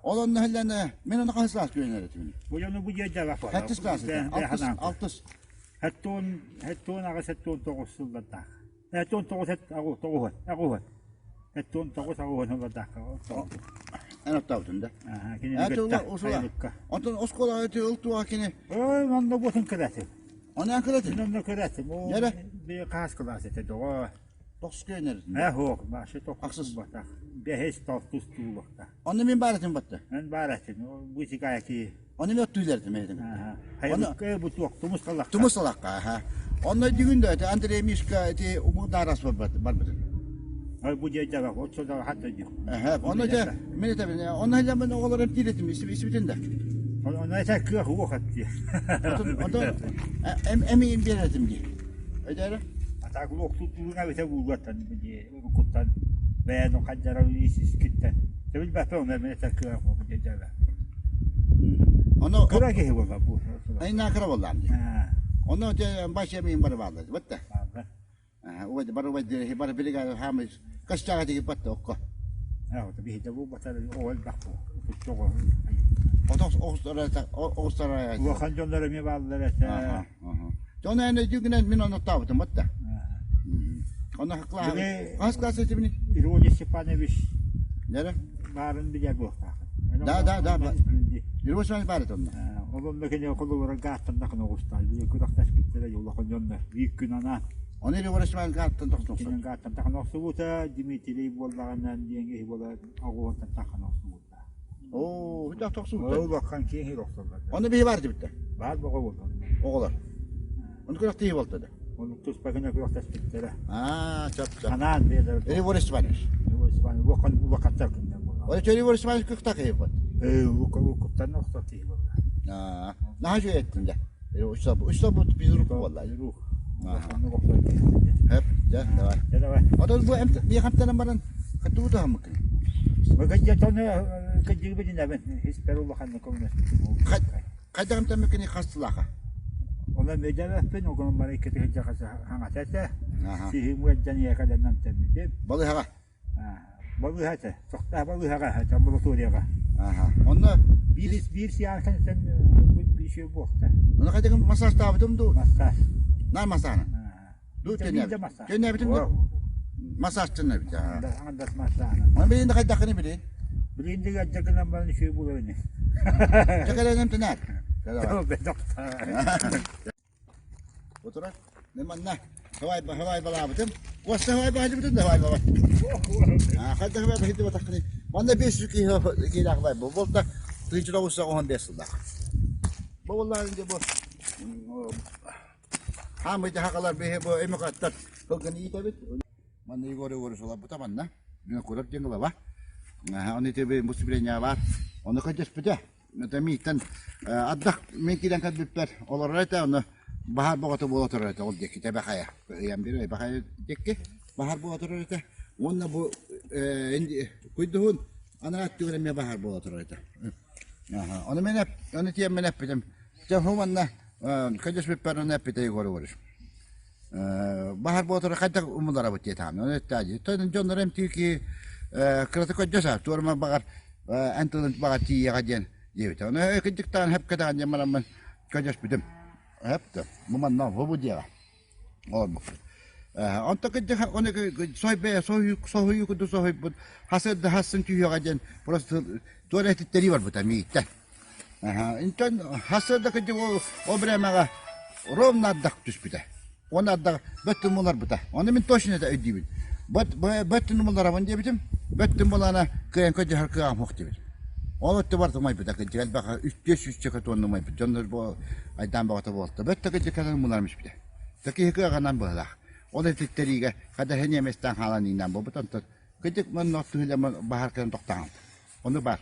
Ол онно хэллэн, мен оны хаһыс класс күөнэр этим. Бу дьону бу дьиэ бар. Хэттис класс этэ. Алтыс, алтыс. Хэттон, хэттон аҕыс, хэттон тоҕус сыллардаах. 19 аҕыс аҕыс 19 аҕыс сыллардаахха Эн оттообутун да? Кинини кытта. Онтон оскуолаҕа ыл туоҕа кини? Ой, онно буотун кыратым. Оны эн кыратым? Онно кыратым. О, би хаас кылаас этэ доҕо. Тохсус күөнэр. Э, хоох, башы тохсус батах. Бэһис тохтус туулукта. Онно мин баар этим батта. Эн баар этим. Бу сикаяки. Оны мен оттуйлар этим. Хайылыкка бу туох тумус талахха. Тумус талахха, аха. Онно дигүн да Андрей Мишка ити умугдарас барбытын. Ай бу дьэ дьэ отсо да хатта дьэ. Аха, онно дьэ мен этебин. Онно хәллән мен оҕолорум тиретим исибитин да. Онно этэ кыах уох атти. Онтон эмиин биэретим ди. Өйдөрө? Атак лох туттууна бите булгаттан бу уруккуттан бэйэни хадьара искиттэн билбэппин онно мин этэр кыах бу дьэ Ону кыра киһи буолла бу Айна кыра буоллаам дии. Ону те баша мин бары баалла батта. Убай бары убай дири бары билига хаамы кастаага тиги батта окко. Аа вот биһиде бу батар оол бах бу тоҕо. Отох оҕустара оҕустара Улахан дьоннор эмиэ бааллар этэ. Дьон эн өйдүүгүнэн мин онно таабытым батта. Онно хас класс этибини? Ирония Степанович Нere? баарын билэр буолуохтааххын. Да, да, да. Ирония Степанович баар этэ онно. Ол онно кини холобура гааттан да оҕустаал. Били күрэхтэспиттэрэ улахан дьоннор биир күн анаан. Оны Ирония Степанович гааттан тохсубута. Гааттан тахан охсубута, Дмитрий буоллаҕынан диэн киһи буола оҕуһунтан тахан охсубута. Оо, хүтэх тохсубуттар. Улахан киэҥ иһир охсоллор. Онно биһи баар дибиттэр. Баар боҕо буолла. Оҕолор. Ону күрэхтэһии буолта да. Ону туспа гына күрэхтэспиттэрэ. Аа, чап чап. Анаан биэлэр. Егор Степанович. Егор Степанович улахан улахаттар күннэр буолла. Ол Егор Степанович кыхтах киһи буолла. Ээ, укуптан охсор киһи буолла. Аа, наһаа үчүгэй эттин дэ. Үстэ бу физрук буолла. Физрук. Хэп, дьэ, давай. Давай. Отон бу эмтэнэн баран Тугу туһаммыккын? Кыдьатаны кыдьыгыбытынабын испэр улаханнык көмөлөспүтүм. Хайдах эмтэммиккиний хас сылааха? Онон өйдөөбөппүн, огонун бары икки тыһыынча хаҥата этэ. Сиһим ыалдьан ийэкэлэн эмтэммитим. Балыыһаҕа? Балыыһа этэ. Сохтоох балыыһаҕа этэ, амбулаторияҕа. Онно биир биир сеанстан үчүгэй буолта. Онно хайдах массажтаабытым дуу? Массаж. Наар массаана? Ду төннөөбүтүм дуу? Массажтан эбит. Аңдас массаана. Оны билин хайдахыны билин? Билин дигэ дьагынан баран үчүгэй буолар ини. Чакаланам тынар. Отура. Мен манна хавай хавай балаабытым. Уоста хавай баһдыбытым да хавай бабат. Хайда хавай баһдыбы батаххыны. Манна 500 киһи хавай бу болта 1915 сыллаах. Бу боллаан инде бу Хаамыйда хакалар биһи бу эмикаттар кылгын иитэбит. Манна Егор Егорович олорбута манна. Винокуров диэн глава. Оны ити выступление бар. Оны көдөспүтэ. Это мииттен ардах мен киирэн кэлбиппэр олорор этэ, оны баһаар боҕото буола турар этэ ол диэки тэбэхайа. Ыйан биир бахайа диэки баһаар буола турар этэ. Уонна бу куйдуһун анараа өттүгэр эмиэ баһаар буола турар этэ. Оны мен оны тиэммин эппитим. Дьэ, манна. Көдьөспүппэр ону эппитэ Егор Егорович. Баһар буотары хайдах умуларабыт диэтаҕым. Ону эттээтэ. Дьоннор эмтиир киһи кырата көдьөс аа, туорма баҕар эн тылын баҕар тиийиэҕэ диэн диэбитэ. Ону кырдьыктаан хэпкэтэҕин диэн бараммын көдьөспүтүм. Хэп бу манна бу диэҕэ. Олорбуппут. Онто кырдьык ону сой соһуйуу курдук соһуйбут хасырда хассын түһүөҕэ диэн просто туора этиттэрии барбыта миигиттэн. Интон хасырда кырдьык ол времяҕа ровно ардах түспүтэ. Оны ардах бөттүн буларбыта. Оны мин точно это өйдүүбүн. Бөттүн буларабын диэбитим. Бөттүн булана кыайан көдьөһөр кыаҕым суох диэбитим. Ол өттө барыта умайбыта кырдьык элбэх үстүө сүүсчэкэ туонна умайбыт. Дьоннор бу айдаан бөҕөтө буолта. Бөттө кырдьык кэлэн буларым испитэ. Такиһи кыаҕынан быһылаах. Ол этиттэриигэ хадаһы немецтан хаалан иинэн буолбут онтон кырдьык манна түһүлэ баһар кэлэн тохтоон. Ону бар.